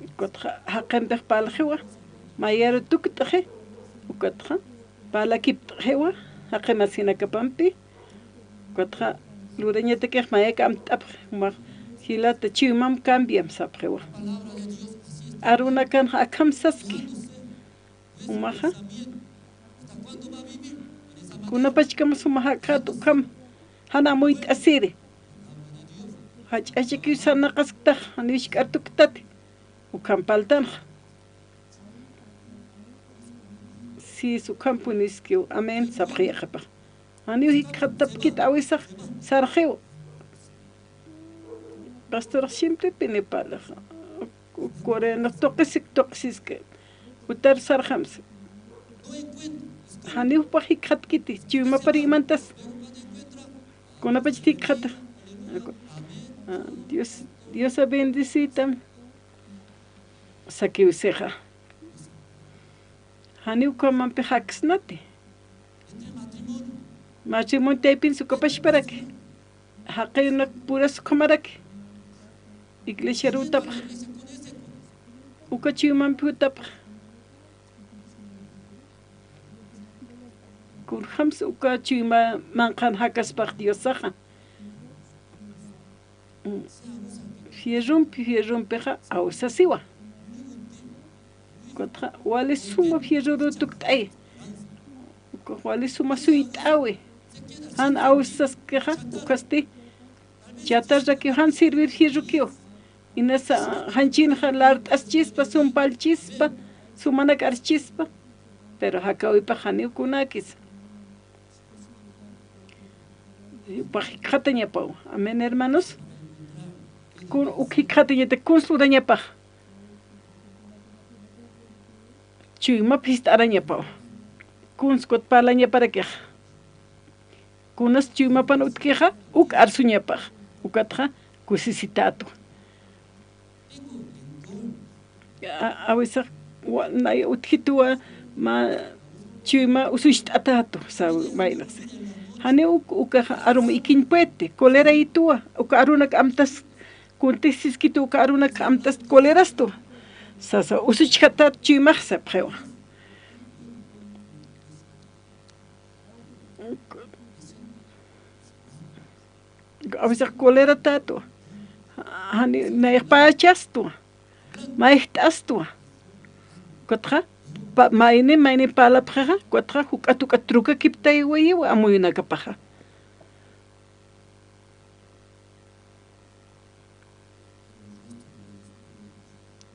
ukatxa jaqimpix parlxiwa, mayaru tukt'xi, ukatxa parlakipt'xiwa, jaqi masinakapampi. Ukatxa lurañatakix mayaka amtt'apxi, jumax jilata chuymam cambiam sapxiwa. Arunakanxa akham saski. Jumaxa. Kunapachkam suma jakxat ukham. Jan amuyt'asiri. Jach'achakiw sarnaqasktax, jan jisk'ar tuktati. Ukham paltanxa. Sis, ukhampuniskiw, amén, sapxi yaqhipax. Janiw jikxatapkit awisax sarxiw. Pastorax siemprepini parlaxa. Correonax tuqisik tuqisiski. Utar sarxamsi. Janiw jupax jikxatkiti, chuymapar imantas. Kunapach jikxata. Ah, Dios, Diosa bendecitam. Sakiw sixa. Janiw ukhamampi jaksnati. Matrimonio taypin sukapashparaki. Jaqi unak puras ukhamaraki. Iglesiar jutapx. Uka chuymampi jutapx. Kunjams uka chuyma manqhan jakaspax Diosaxa. Fierrumpi, fierrumpixa awsasiwa. Ukatxa wali suma fierruru tukt'ay. Ukax wali suma suyt'awi. Jan awsaskixa, ukasti chatarrakiw, jan servir fierrukiw. Inas, ah, janchinxa lart'aschispa, sumpallchispa, sumanak archispa. Pero jakawipax janiw kunäkisa. Jupax jikxatañapaw. Amén, hermanos. Kun, uk jikxatañatak kuns lurañapax. Chuymap jist'arañapaw. Kuns kut parlañaparakix. Kunas chuymapan utjkixa, uk arsuñapax. Ukatxa kusisitätwa. A, awisax, wa, nay utjituwa, mä chuyma usucht'atätwa, saw, maynaxsi. Janiw uk, ukax arum ikiñ puede, colerayituwa, uka arunak amtas, kuntix siskitu uka arunak amtas colerastwa. Sasa, usuchkatät chuymax sapxiwa. Awisax coleratätwa. Jani, nayx pachastwa. Mayjt'astwa. Ukatxa, pa, mayni, mayni parlapxixa, ukatxa, juk'at, juk'at trukakiptaywayiwa amuyunakapaxa.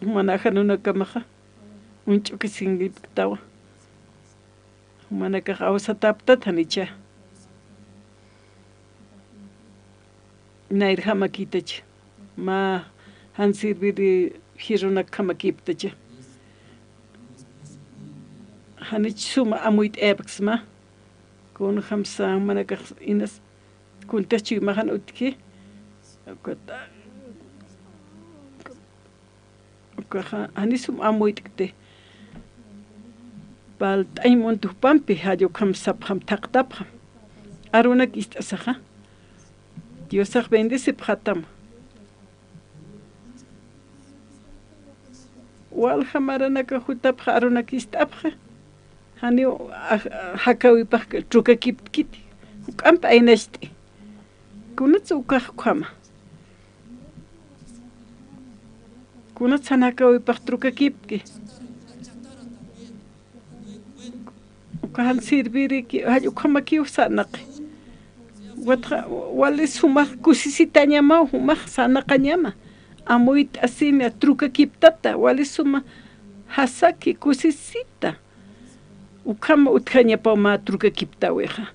Juman ajanunakamaxa, uñch'ukisinkipktawa. Jumanakax awsatäptat janicha. Nayrjamakïtacha. Mä jan servir fierrunakjamakïptacha. Janich suma amuyt'ayapksma. Kunjamsa jumanakax inas Kuntix chuymaxan utji, ukat, ukaxa, janisum amuyt'kti. Palt'añ muntux pampi, jall ukham sapxam, thaqtapxam. Arunak ist'asaxa. Diosax bendecipxatam. Walja maranaka jutapxa, arunak ist'apxa. Janiw, aj-, jakäwipax trukakiptkiti. Juk'amp aynacht'i. Kunats ukax ukhama. Kunats jan jakäwipax trukakipki. Uka jan sirviriki, jall ukhamakiw sarnaqi. Watxa, wali suma kusisitañamaw, jumax sarnaqañama. Amuyt'asina trukakiptata, wali suma jasaki kusisita. Ukham utjañapaw mä trukakiptäwixa.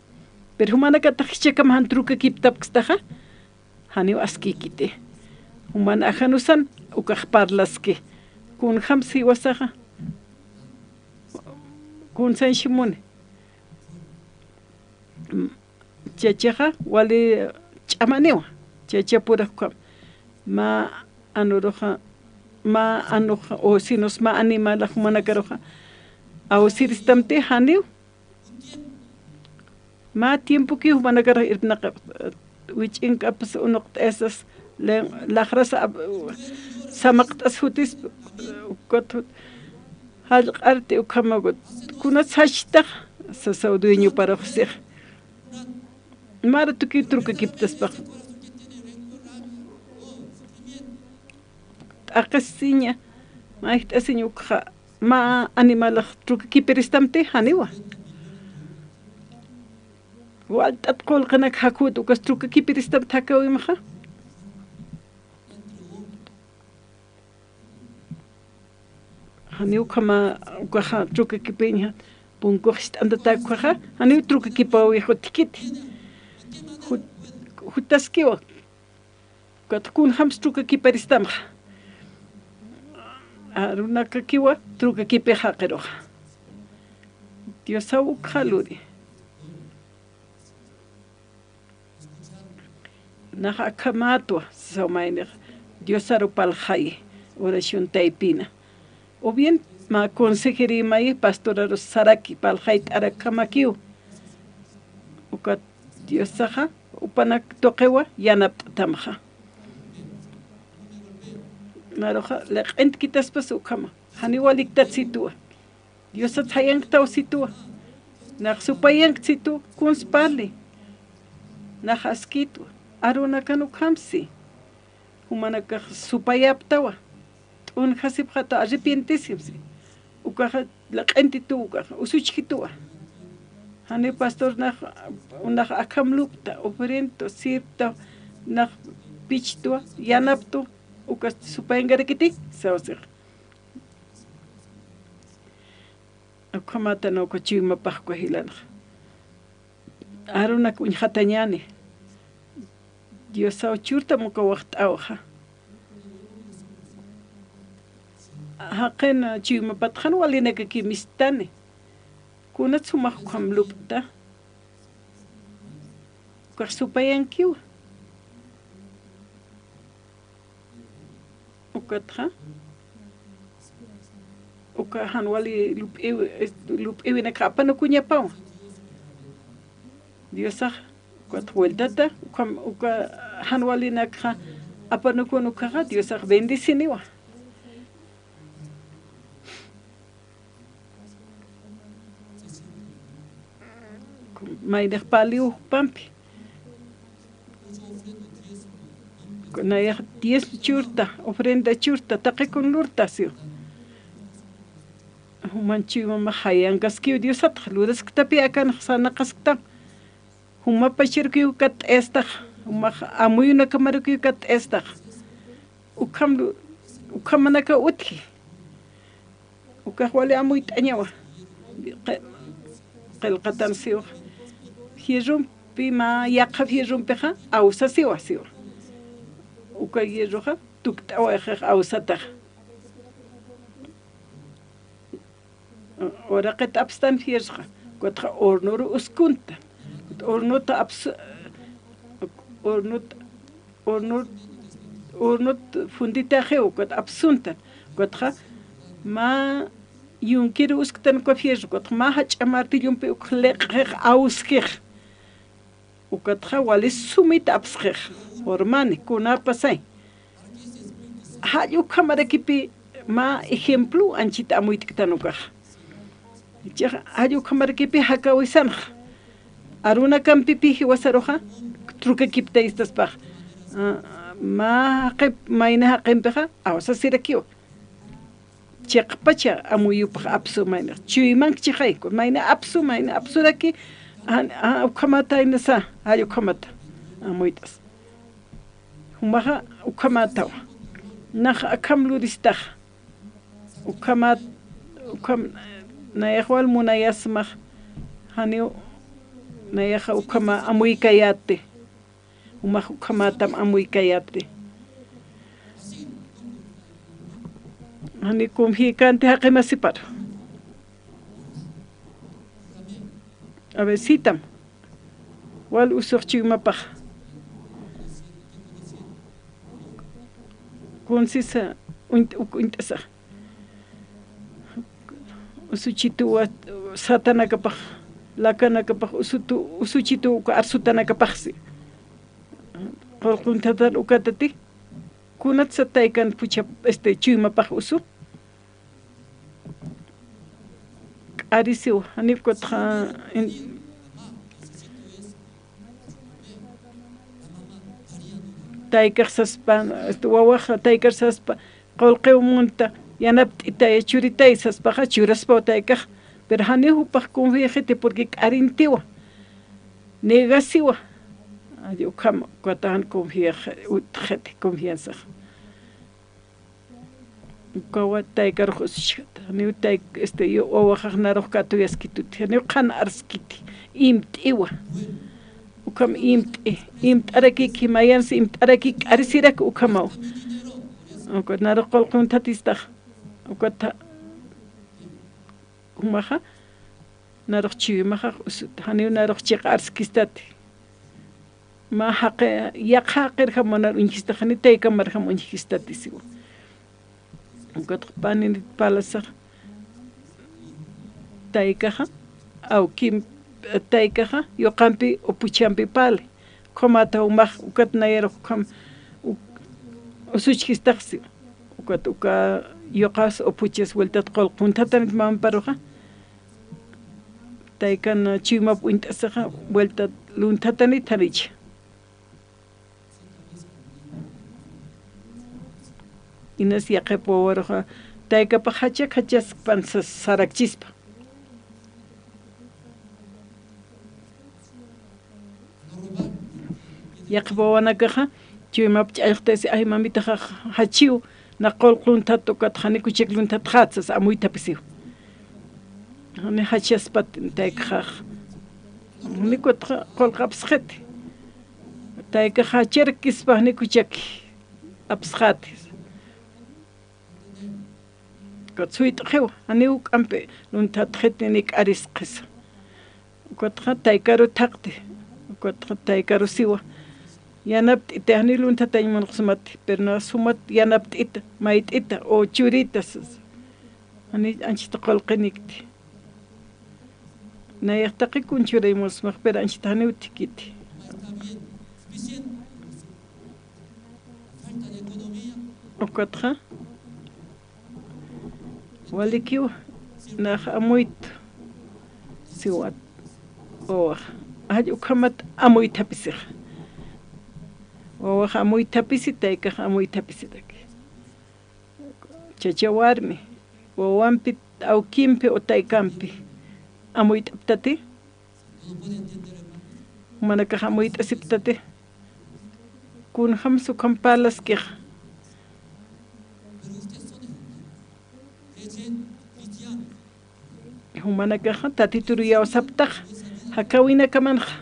Pero jumanakatix jichhakam jan trukakiptapkstaxa, janiw askïkiti. Juman ajanusan ukax parlaski. Kunjams jiwasaxa. Kunsañchimuni. Chachaxa wali ch'amaniwa. Chachapura ukham. Mä anuruxa, mä anuxa, o sinos mä animalax jumanakaruxa. Awsiristamti janiw. Mä tiempokiw jumanakar irpnaqap, wich'ink'apas unuqt'asas, laxras samaqt'as jutis, ukat jut, jallq'arti ukhamaw, kunats jachtax, sasaw dueñoparux six. Mä ratukiw trukakiptaspax. T'aqhisiña, mayjt'asiñ ukxa, mä animalax trukakipiristamti janiwa. Walt'at qullqinak jakut ukas trukakipiristamti jakäwimxa. Janiw ukhama, ukaxa trukakipiña, punkux ist'antatäkxa, janiw trukakipäwix utjkiti. Jut-, jutaskiwa. Ukat kunjams trukakiparistamxa. Arunakakiwa trukakipixa jaqiruxa. Diosaw ukxa luri. Nax akhamätwa, sasaw maynix, Diosaru parlxayi, oración taypina. O bien, mä consejería mayi, pastoraru saraki, parlxayt'arakhamakiw. Ukat Diosaxa, jupanak tuqiwa, yanapt'atamxa. Naruxa, liq'intkitaspas ukhama, janiw waliktat situwa. Diosat jayanktaw situwa. Nax supayankt situwa, kuns parli. Nax askitwa. Arunakan ukhamsi. Jumanakax supayaptawa. T'unjasipxata arrepientisimsi. Ukaxa liq'intituw ukaxa, usuchkituwa. Jani pastor nax, nax akham lup'ta, ofrenda, sirpta, nax pichtwa, yanaptwa, ukas supayankarakiti, sawsix. Ukhamatana uka chuymapax uka jilanxa. Arunak uñjatañäni. Diosaw churtam uka waxt'awxa. Jaqin chuymapat jan walinakaki mistani. Kunat sumax ukham lup'ta. Ukax supayankiwa. Ukatxa, uka jan wali lup'iwi-, es-, lup'iwinakxa apanukuñapawa. Diosax, ukat vueltata, uka, uka jan walinakxa apanukun ukaxa, Diosax bendeciniwa. Maynix paliw jupampi. Nayax diezmo churta, ofrenda churta, taqikun lurta siw. Juman chuymamax jayankaskiw Diosatxa, lurasktapi akanx sarnaqasktam. Jumapacharakiw katt'ayastax, jumax amuyunakamarukiw katt'ayastax. Ukham lu-, ukhamanakaw utji. Ukax wali amuyt'añawa. Qi-, qillqatan siwa. Fierrumpi mä yaqha fierrumpixa awsasiwa siwa. Uka hierroxa tukt'awayxix awsataxa. Uraqit apstan fierroxa. Ukatxa hornoru uskuntan. Hornota aps-, hornot hornot, hornot funditaxiw, ukat apsuntan. Ukatxa mä yunkiru usktan uka fierro, ukatxa mä jach'a martillumpi uk liq'xix, awskix. Ukatxa wali sumit apsxix, urmani, kuna pasay. Jall ukhamarakipi mä ejemplo anchit amuyt'ktan ukax. Jichhax jall ukhamarakipi jakawisanx. Arunakampipi jiwasaruxa, trukakiptayistaspax. Ah, mä jaqip, mayna jaqimpixa, awsasirakiw. Chiqpacha amuyupax apsu mayna. Chuymank chixay, mayna apsu, mayna apsuraki, ah, ah, ukhamatayna sa, jall ukhamata. Amuyt'as. Jumaxa ukhamatawa. Nax akham luristax. Ukhamat, ukham, nayax wal munayasmax, janiw, nayaxa ukhama amuykayäti. Jumax ukhamatam amuykayäti. Jani confiëkanti jaqimasiparu. A ver, sitam. Wal usux chuymapax. Kunsisa uñt-, uk-, uñt'asa. Usuchituwa satanakapax, lakanakapax, usutu-, usuchituwa uka arsutanakapaxsi. Qullqunthatan ukatati. Kunatsa taykan pucha, este, chuymapax usu. K'arisiw, janiw ukatxa, in-, taykax saspa, este, wawaxa taykax saspa, qullqiw munta, yanapt'itay, churitay saspaxa, churaspaw taykax, pero janiw jupax confiëxiti, porque k'arintiwa, negasiwa. Ay, ukham, ukata jan confiëx, utjxiti, confianzax. Ukawa taykarux usuchkata. Janiw tay-, este, yo, wawaxax narux katuyaskituti. Janiw qhan arskiti. Imt'iwa. Ukham imt'i. Imt'arakiki, mayansi imt'araki k'arisirak ukhamaw. Ukat narux qullqi uñt'atistax. Ukat jumaxa narux chuymaxax usuta, janiw narux chiqa arskistati. Mä jaqi, yaqha jaqirjam munar uñjistati, janiw taykamarjam uñjistati siwa. Ukatxa paninit parlasax, taykaxa, awkim, taykaxa, yuqampi upuchampi parli. Ukhamat jumax, ukat nayarux ukham, u-, usuchkistax siwa. Ukat uka yuqas upuchas vueltat qullqi uñt'atanit mamaparuxa. Taykan chuymap uñt'asixa vuelta lunthatanit janicha. Inas yaqhip wawaruxa taykapax jachak jachaskpan sas-, sarakchispa. Yaqhip wawanakaxa, chuymap ch'allxtasi, ay, mamitaxa jachiw, nax qullqi lunthat ukat, jani kuchak lunthatxät sas amuythapisiw. Jani jachaspat taykaxax. Jani kutxa qullqi apsxiti. Taykax jacharakispa, jani kuchak apsxäti. Ukat suyt'xiwa, janiw juk'ampi lunthatxiti ni k'arisqisa. Ukatxa taykaru thaqti, ukatxa taykaru siwa. Yanapt'iti, janiw lunthatañ munxsmati, pero nax sumat yanapt'ita, mayt'ita, o churita sasa. Jani anchhita qullqinikti. Nayax taqi kun churañ munxsmax, pero anchhita janiw thikiti. Ukatxa, walikiw, nax amuyt, siwat, wawax. Jall ukhamat amuythapisixa. Wawax amuythapisi, taykax amuythapisitaki. Chacha warmi, wawampi, awkimpi o taykampi amuyt'aptati. Jumanakax amuyt'asiptati. Kunjamsa ukham parlaskixa. Jumanakaxa Tatituru iyawsaptaxa. Jakäwinakamanxa.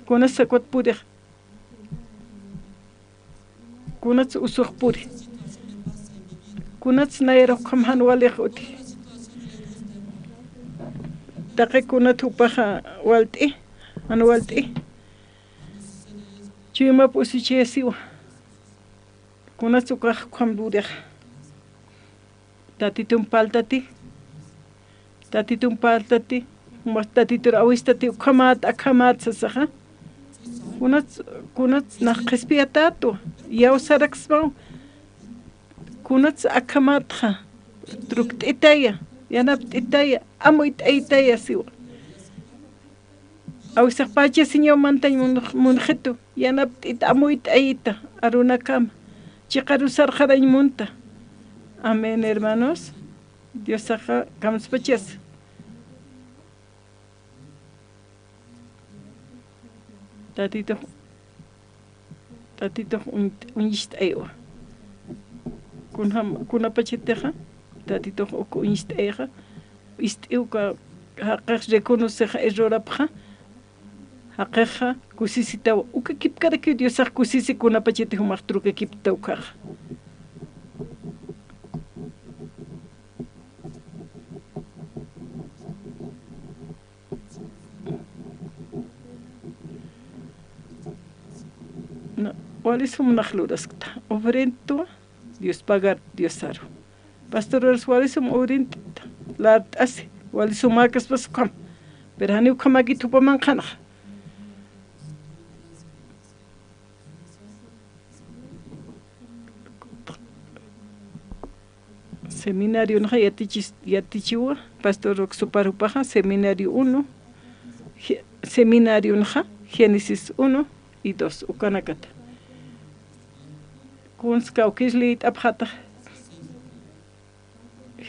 Kunatsa ukat purixa. Kunatsa usux puri. Kunatsa nayarux ukham jan walix uti. Taqi kunat jupaxa walt'i, jan walt'i. Chuymap usuchayasiwa. Kunatsa ukax ukham purixa. Tatitun parltati, Tatitun parltati, jumax Tatitur awistati, ukhamat, akhamat sasaxa. Kunats, kunats nax qhispiyatätwa, iyawsaraksmaw. Kunats akhamatxa, trukt'itaya, yanapt'itaya, amuyt'aytaya siwa. Awisax pachasiñaw mantañ mun-, munxitu, yanapt'ita, amuyt'ayita, arunakama, chiqaru sarxarañ munta. Amén, hermanos. Diosaxa kamspachasa. Tatitux, Tatitux uñ-, uñist'aywa. Kunjam, kunapachatixa, Tatitux uk uñist'ayxa, ist'iw uka jaqix reconocexa errorapxa, jaqixa kusisitaw, uka kipkarakiw Diosax kusisi kunapachati jumax trukakiptaw ukhaxa. Na, wali sum nax luraskta. Ofrendtwa Dios pagar Diosaru. Pastor Urs wali sum ofrendta. Lart'asi, wali sumäkaspas ukham. Pero jani ukhamäkit jupamanxa. Seminarionxa yatichis-, yatichiwa, Pastor Roxupar jupaxa, seminario uno, Ge-, seminarionxa, Génesis uno y dos, ukanakata. Kunsa kawkis liyt'apxäta.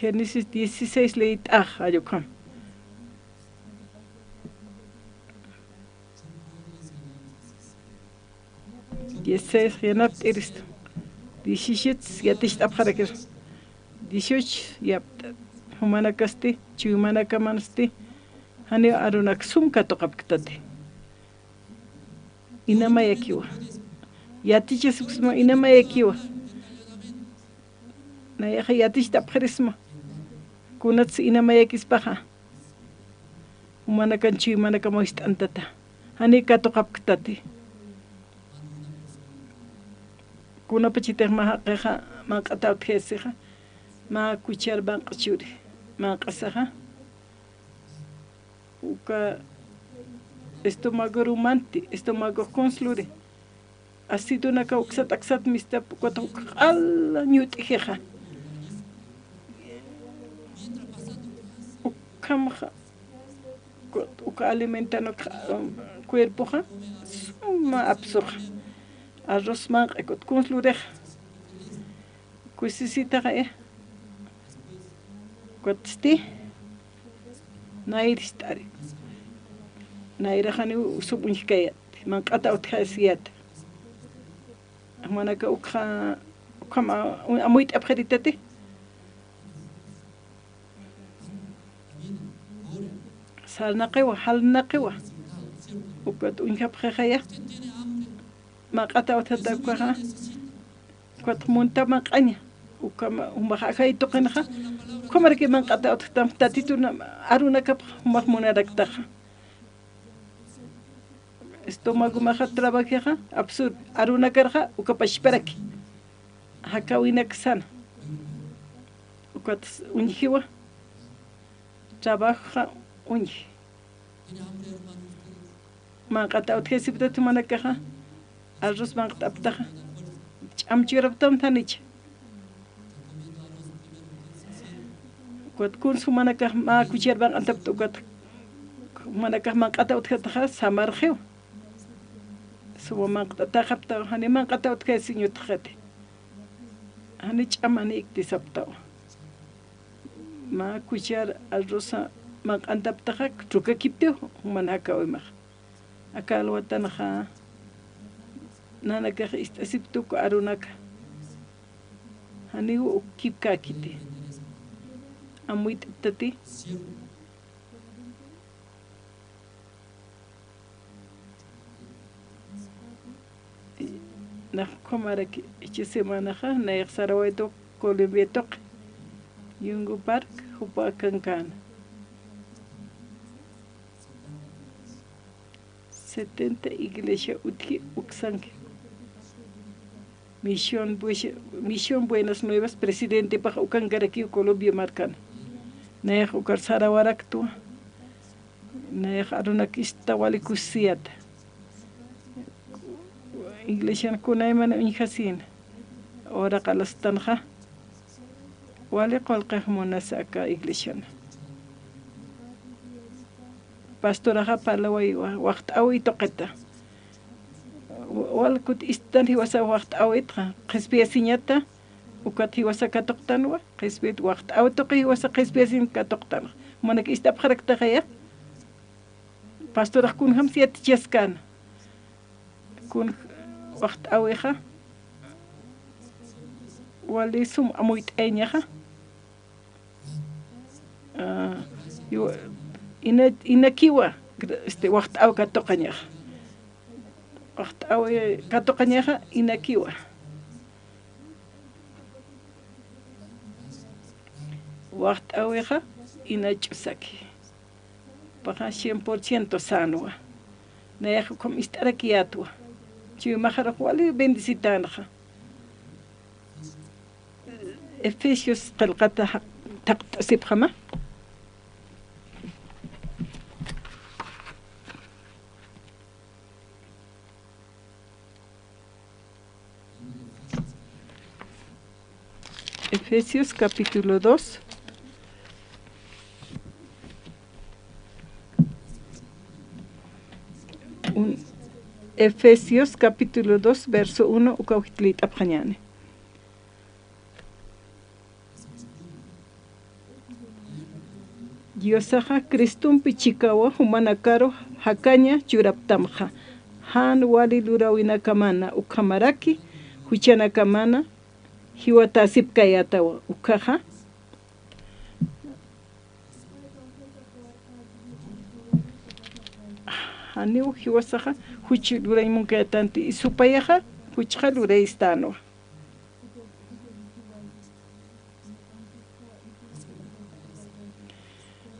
Génesis dieciséis liyt'ax, jall ukham. Dieciséis yanapt'irista. Diecisiete yaticht'apxarakir. Dieciocho yapt'at. Jumanakasti, chuymanakamansti, janiw arunak sum katuqapktati. Inamayakiwa. Yatichasipksma inamayakiwa. Nayaxa yaticht'apxirisma. Kunats inamayakispaxa. Jumanakan chuymanakamaw ist'antata. Janiw katuqapktati. Kunapachatix mä jaqixa, manq'ataw utjayasixa, mä kuchar manq'a churi, manq'asaxa. Uka estómago rumanti, estómago kuns luri. Acidonaka uksat aksat mistap, ukat uk q'ala ñut'ijixa. Ukhamxa, uka alimentan uk, um, cuerpoxa suma apsuxa. Arroz manq'a, ukat kuns lurixa. Kusisitaxa, eh. Ukatsti, nayr ist'ari. Nayrax janiw sum uñjkayat, manq'ataw utjayasiyat. Jumanaka ukxa, ukham a-, amuyt'apxiritati. Sarnaqiwa, jalnaqiwa. Ukat uñjapxixaya. Manq'ataw utjata ukaxa. Ukat munta manq'aña. Ukhama, jumax ajay tuqinxa. Ukhamaraki manq'ataw utjtam, Tatitun arunakapx jumax munaraktaxa. Estomagomaxa trabajixa, absur-, arunakarxa, uka pachparaki. Jakäwinak sana. Ukat uñjiwa. Trabajoxa uñji. Manq'ataw utjayasiptat jumanakaxa, arroz manq't'aptaxa, ch'am churaptam janicha. Ukat kuns jumanakax mä kuchar manq'antapta ukat, jumanakax manq'ataw utjataxa, samarxiw. Suma manq't'ataxaptaw, jani manq'ataw utjayasiñ utjxati. Jani ch'am jani iktisaptaw. Mä kuchar arroz manq'antaptaxa, trukakiptiw, juman jakäwimax. Aka alwatanxa, nanakax ist'asipta uka arunaka. Janiw ukipkäkiti. Amuyt'tati. Nax ukhamaraki, ichi semanaxa, nayax sarawayta Colombia tuqi, Yungo Park, jupa akankana. Setenta iglesia utji uksanki. Misión Bues-, Misión Buenas Nuevas presidentepax ukankarakiw Colombia markana. Nayax ukar sarawaraktwa. Nayax arunak ista wali kusisiyäta. Iglesian kunaymana uñjasïna. Ura qalastanxa. Wali qullqix munasa aka iglesiana. Pastoraxa parlawaywa, waxt'äwi tuqita. Wa-, wal kuti istan jiwasa waxt'äwitxa, qhispiyasiñata, ukat jiwasa katuqtanwa, qhispiyat waxt'äwi tuqi jiwasa qhispiyasiñ katuqtanxa. Jumanak ist'apxaraktaxaya, pastorax kunjams yatichaskäna. Kun waxt'äwixa, wali sum amuyt'ayañaxa. Ah, yu-, ina-, inakiwa, este, waxt'äw katuqañaxa. Waxt'äw katuqañaxa, inakiwa. Waxt'äwixa, ina ch'usaki. Paxa cien por ciento sänwa. Nayax ukham ist'arakiyätwa. Chuymaxarux wali bendecitänxa. Efesios qillqata ja-, thaqt'asipxama. Efesios capítulo dos. Un, Efesios capítulo dos, verso uno, ukaw jitlït'apxañäni. Diosaxa Cristompi chikawa jumanakaru jakaña churaptamxa, jan wali luräwinakamana ukhamaraki juchanakamana jiwatäsipkayätawa, ukkhaxa Janiw jiwasaxa juch lurañ munkayatanti, supayaxa juchxa lurayistänwa.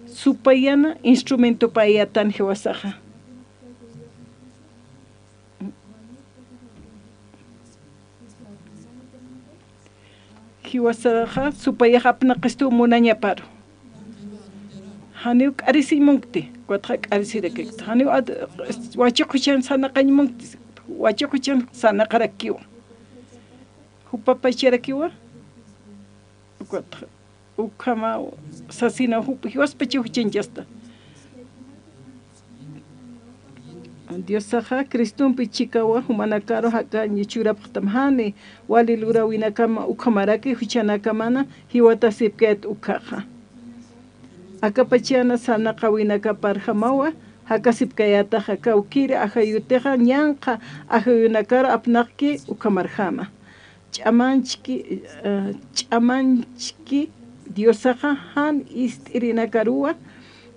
Supayana instrumentopäyätan jiwasaxa. Jiwasaxa supayax apnaqistu munañaparu. Janiw k'arisiñ munkti, ukatxa k'arisirakikta. Janiw at-, wachuq juchan sarnaqañ munkti, wachuq juchan sarnaqarakiwa. Jupapacharakiwa. Ukatxa ukhama sasina jup-, jiwaspacha juchanchasta. Diosaxa Cristompi chikawa jumanakaru jakañ churapxtam, jani wali luräwinakama ukhamaraki juchanakamana jiwatasipkayät ukkhaxa. Akapachana sarnaqäwinakaparjamawa jakasipkayätaxa, kawkïri ajayutixa ñanqha ajayunakaru apnaqki ukhamarjama. Ch'amanchki, eh, ch'amanchki Diosaxa jan ist'irinakaruwa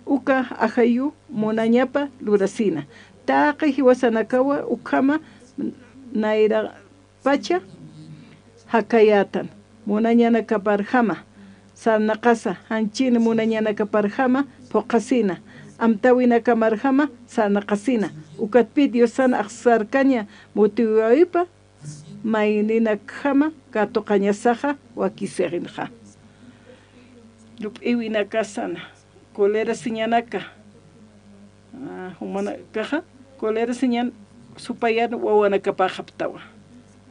uka ajayu munañapa lurasina. Taqi jiwasanakawa ukhama nayrapacha jakayätan, munañanakaparjama sarnaqasa, janchin munañanakaparjama phuqhasina, amtäwinakamarjama sarnaqasina. Ukatpï Diosan axsarkaña mutiwaypa mayninakjama katuqañasaxa wakisirinxa. Lup'iwinakasana, colerasiñanaka, ah, jumanakaxa, colerasiñan supayan wawanakapäxaptawa.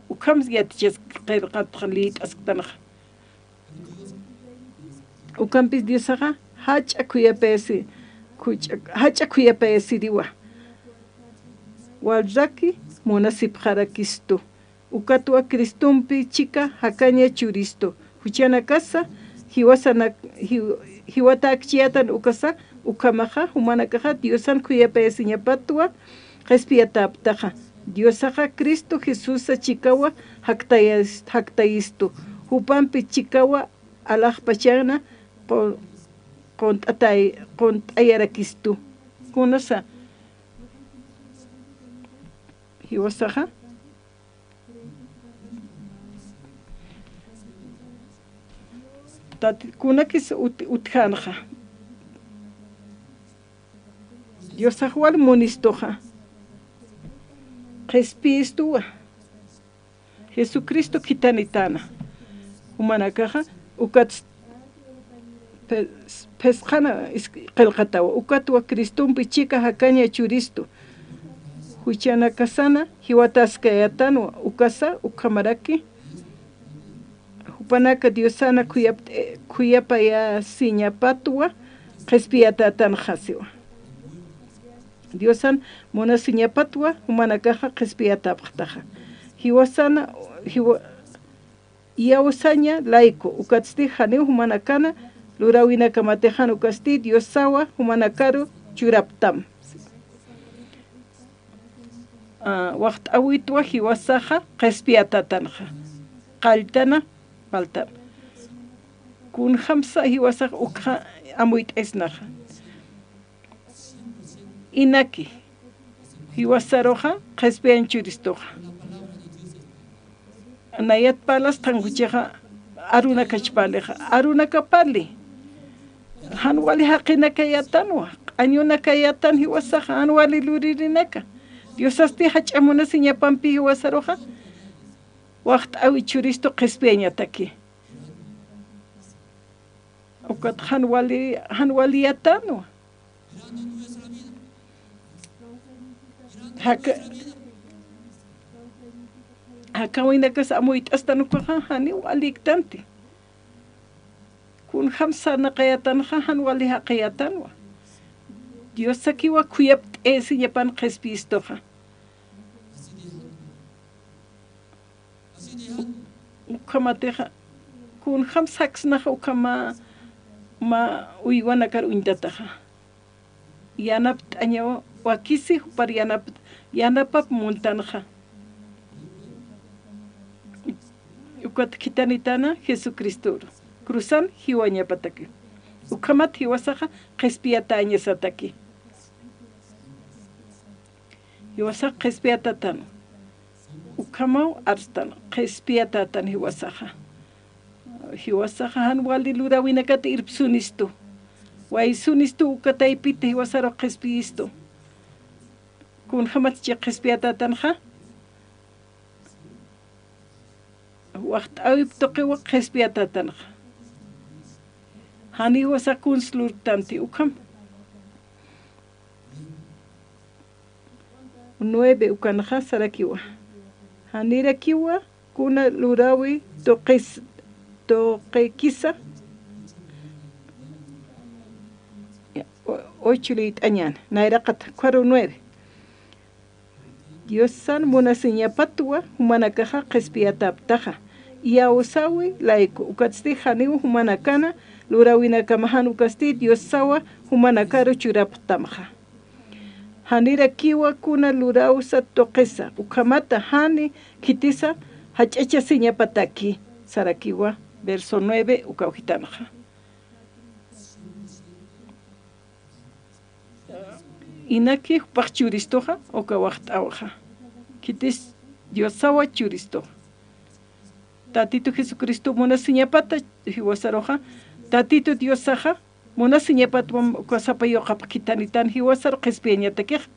Ukham yatichas qillqat liyt'asktanxa. Ukampis Diosaxa jach'a khuyapayasi, khuch'a-, jach'a khuyapayasiriwa. Walraki munasipxarakistu. Ukatwa Cristompi chika jakaña churistu. Juchanakasa jiwasanak-, jiw-, jiwatäkchiyätan ukasa, ukhamaxa, jumanakaxa Diosan khuyapayasiñapatwa qhispiyatäptaxa. Diosaxa Cristo Jesusa chikawa jaktayas-, jaktayistu. Jupampi chikawa alaxpachana qu-, qunt'atay-, qunt'ayarakistu. Kunasa jiwasaxa. Tat-, kunakis ut-, utjänxa. Diosax wal munistuxa. Qhispiyistuwa. Jesucristo khithanitäna. Jumanakaxa, ukat phe-, phisqana is-, qillqatawa. Ukatwa Cristompi chika jakaña churistu. Juchanakasana jiwataskayätanwa, ukasa, ukhamaraki. Jupanaka Diosana khuyap-, eh, khuyapayasiñapatwa qhispiyatätanxa siwa. Diosan munasiñapatwa jumanakaxa qhispiyatäpxtaxa. Jiwasana, jiwa-, iyawsaña layku, ukatsti janiw jumanakana luräwinakamatixa, ukatsti Diosawa jumanakaru churaptam. Ah, waxt'äwitwa jiwasaxa qhispiyatätanxa. Qalltana, faltan. Kunjamsa jiwasax ukxa amuyt'isnaxa. Inaki, jiwasaruxa, qhispiyañ churistuxa. Nayat parlas thankuchixa, arunakach parlixa, arunaka parli. Jan wali jaqinakayätanwa, q'añunakayätan jiwasaxa, jan wali luririnaka. Diosasti jach'a munasiñapampi jiwasaruxa, waxt'äwi churistu qhispiyañataki. Ukat jan wali, jan waliyätanwa. Jaka-, jakawinakas amuyt'astan ukaxa, janiw waliktanti. Kunjam sarnaqayätanxa, jan wali jaqiyätanwa. Diosakiwa khuyapt'ayasiñapan qhispiyistuxa. Ukhamatixa, kunjam saksnaxa ukhama mä uywanakar uñtataxa. Yanapt'añaw wakisi jupar yanap-, yanapap muntanxa. Ukat khithanitäna Jesucristoru. Cruzan jiwañapataki. Ukhamat jiwasaxa qhispiyatäñasataki. Jiwasax qhispiyatätan. Ukhamaw arstan, qhispiyatätan jiwasaxa. Jiwasaxa jan wali luräwinakat irpsunistu. Waysunistu uka taypita jiwasarux qhispiyistu. Kunjamatchi qhispiyatätanxa? Waxt'äwip tuqiwa qhispiyatätanxa. Janiw jiwasax kuns lurktanti ukham. Nueve ukanxa sarakiwa. Janirakiwa kuna luräwi tuqis-, tuqikisa. O-, ocho liyt'añäni, nayraqata, ukharu nueve. Diosan munasiñapatwa jumanakaxa qhispiyatäptaxa. Iyawsäwi layku, ukatsti janiw jumanakana luräwinakama jan ukasti Diosawa jumanakaru churapxtamxa. Janirakiwa kuna luräwsa tuqisa, ukhamata jani khitisa jach'achasiñapataki, sarakiwa, verso nueve ukaw jitanxa. Inaki jupax churistuxa, uka waxt'äwixa. Khitis Diosawa churistuxa. Tatitu Jesucristo munasiñapata jiwasaruxa, Tatitu Diosaxa, munasiñapatwam uka sapa yuqapxitanitan jiwasaru qhispiyañatakix.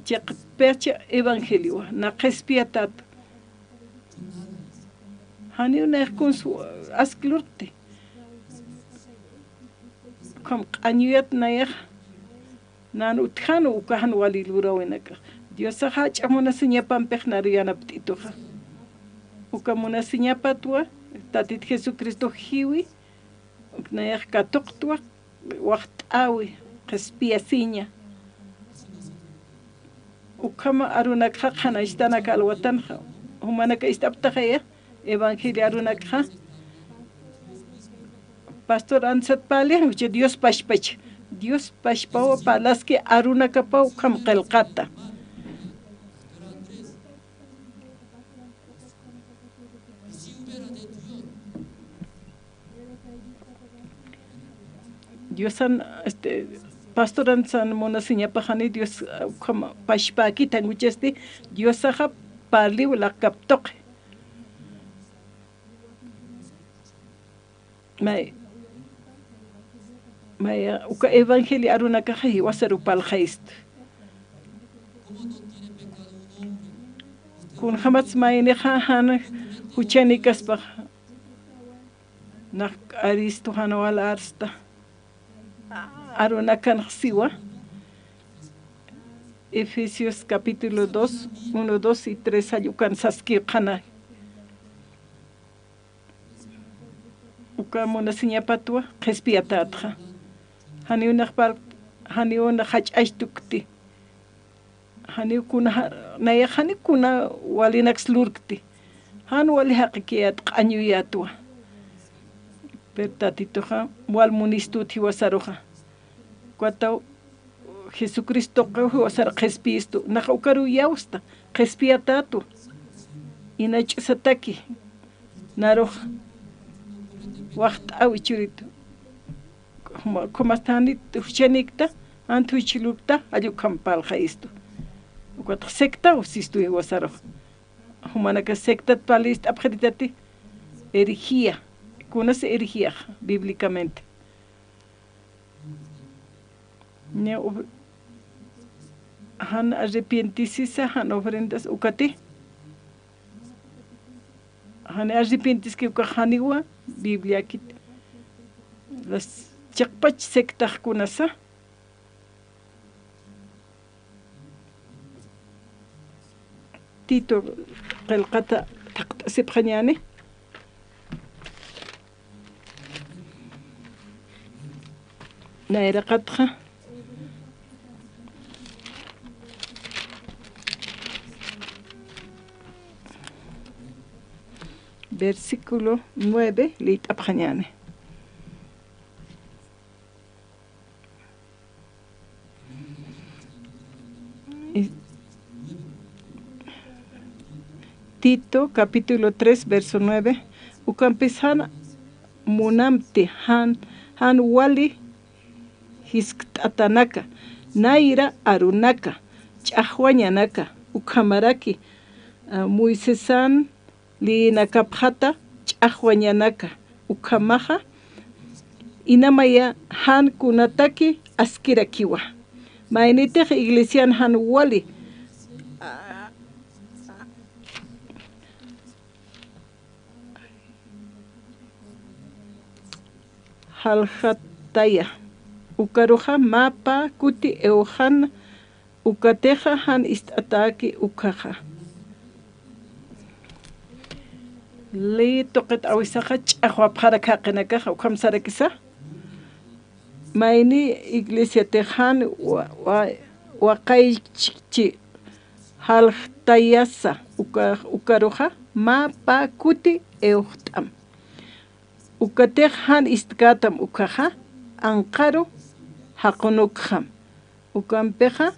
Chiqpacha evangeliowa, na qhispiyatätu. Janiw nayax kuns ask lurkti. Ukham q'añuyat nayax. Nan utjänu uka jan wali luräwinakax. Diosax jach'a munasiñapampix naru yanapt'ituxa. Uka munasiñapatwa, Tatit Jesucristo jiwi, nayax katuqtwa, waxt'äwi, qhispiyasiña. Ukhama arunakxa qhanañchtanaka alwatanxa, jumanaka ist'aptaxaya, evangelio arunakxa. Pastor Ansat parlixa, Dios pachpach. Dios pachpawa parlaski arunakapaw ukham qillqata. Diosan, este, pastor Ansan munasiñapaxani Dios, ah, ukham pachpäkita, uñjasti Diosaxa parliw laqkap tuqi. May, may, uka evangelio arunakaxa jiwasaru parlxayistu. Kunjamats maynixa jan juchanikaspax nax k'aristu jan wal arsta. Arunakanx siwa. Efesios capítulo dos, uno, dos y tres jall ukan saskiw qhana. Uka munasiñapatwa qhispiyatätxa. Janiw nax pal-, janiw nax jach'acht'ukti. Janiw kuna ja-, nayax janiw kuna walinaks lurkti. Jan wali jaqikiyät q'añuyätwa. Pero Tatituxa wal munistut jiwasaruxa. Ukataw Jesucristoxa jiwasar qhispiyistu, nax ukaruw iyawsta, qhispiyatätwa. Inach'usataki, narux waxt'äwi churitu. Juma-, jumasta janit juchanikta, jan juch lurkta, jall ukham parlxayistu. Ukatax sectaw sistu jiwasarux. Jumanaka sectat parlist'apxiritati, herejía. Kunas herejíax, bíblicamente. Ni of-, jan arrepentisisa, jan ofrendas ukati. Jan arrepentiski ukax janiwa, Bibliakit. Las chiqpach sectax kunasa. Tito qillqata thaqt'asipxañäni. Nayraqatxa versículo nueve liyt'apxañäni. Tito, capítulo tres, verso nueve. Ukampis jan munamti, jan, jan wali jiskt'atanaka, nayra arunaka, ch'axwañanaka, ukhamaraki, ah, Moisesan leyinakapxata ch'axwañanaka, ukhamaxa inamaya jan kunataki askirakiwa. Maynitix iglesian jan wali, ah, jaljataya, ukaruxa mä pä kuti iwxana, ukatixa jan ist'atäki ukhaxa. Ley tuqit awisaxa ch'axwapxarak jaqinakaxa, ukham sarakisa. Mayni iglesiatix jan wa-, wa-, waqaychchi jaljtayasa, uka-, ukaruxa mä pä kuti iwxt'am. Ukatix jan ist'kätam ukhaxa, anqaru jaqunukxam. Ukampixa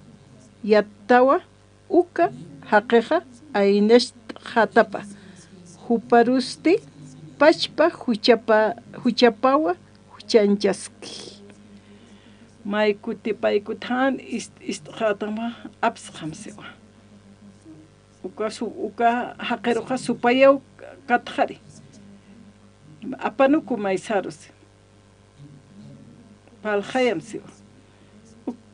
yattawa uka jaqixa aynacht'xatapa, juparusti pachpa juchapa-, juchapawa juchanchaski. May kuti pay kuti jan ist-, ist'xätama apsxam siwa. Uka su-, uka jaqiruxa supayaw katxari. Apanuku maysaru si. Parlxayam siwa. Uk-,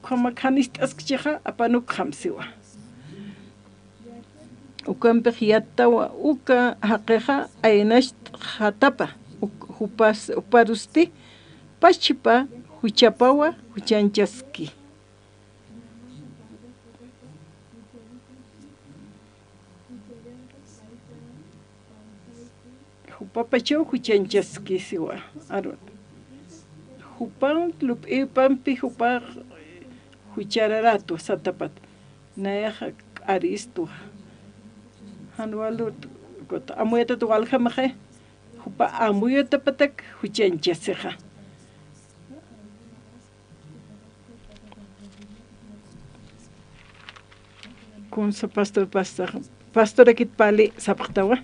ukhamak jan ist'askchixa apanukxam siwa. Ukampix yattawa uka jaqixa aynacht'xatapa, uk-, jupas-, juparusti pachpa juchapawa juchanchaski. Jupapachaw juchanchaski siwa, Aarón. Jupa lup'ipampi jupa juchararätwa satapat. Nayaxa k'aristwa. Jan walur, amuyatata waljamaxi, jupa amuyatapatak juchanchasixa. Kunsa pastor, pastor, pastorakit pali sapxtawa.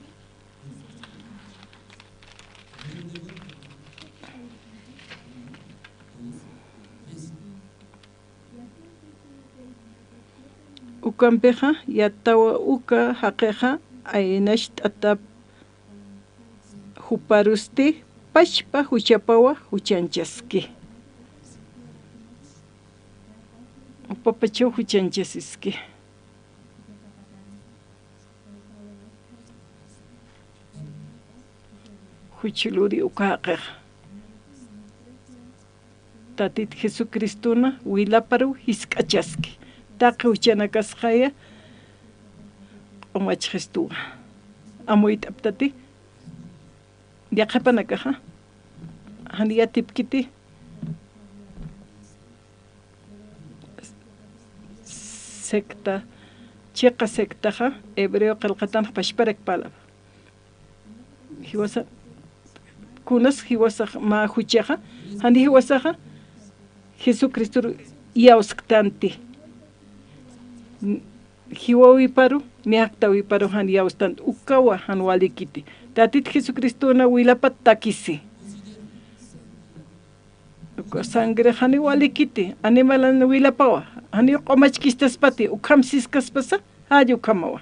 Ukampixa, yattawa uka jaqixa aynacht'atap juparusti pachpa juchapawa juchanchaski. Jupapachaw juchanchasiski. Juch luri uka jaqixa. Tatit Jesucristona wilaparuw jisk'achaski. Taqi juchanakasxaya q'umachxistuwa. Amuyt'aptati. Yaqhipanakaxa. Jan yatipkiti. Secta. Chiqa sectaxa hebreo qillqatanx pachparak palabra. Jiwasa, kunas jiwasax mä juchaxa, jani jiwasaxa, Jesucristor iyawsktanti. Jiwawiparu, mijakt'awiparu jan iyawstant, ukawa jan walikiti. Tatit Jesucristona wilapat takisi. Uka sangre jani walikiti, animalan wilapawa, jani q'umachkistaspati, ukham siskaspasa, jalla ukhamawa.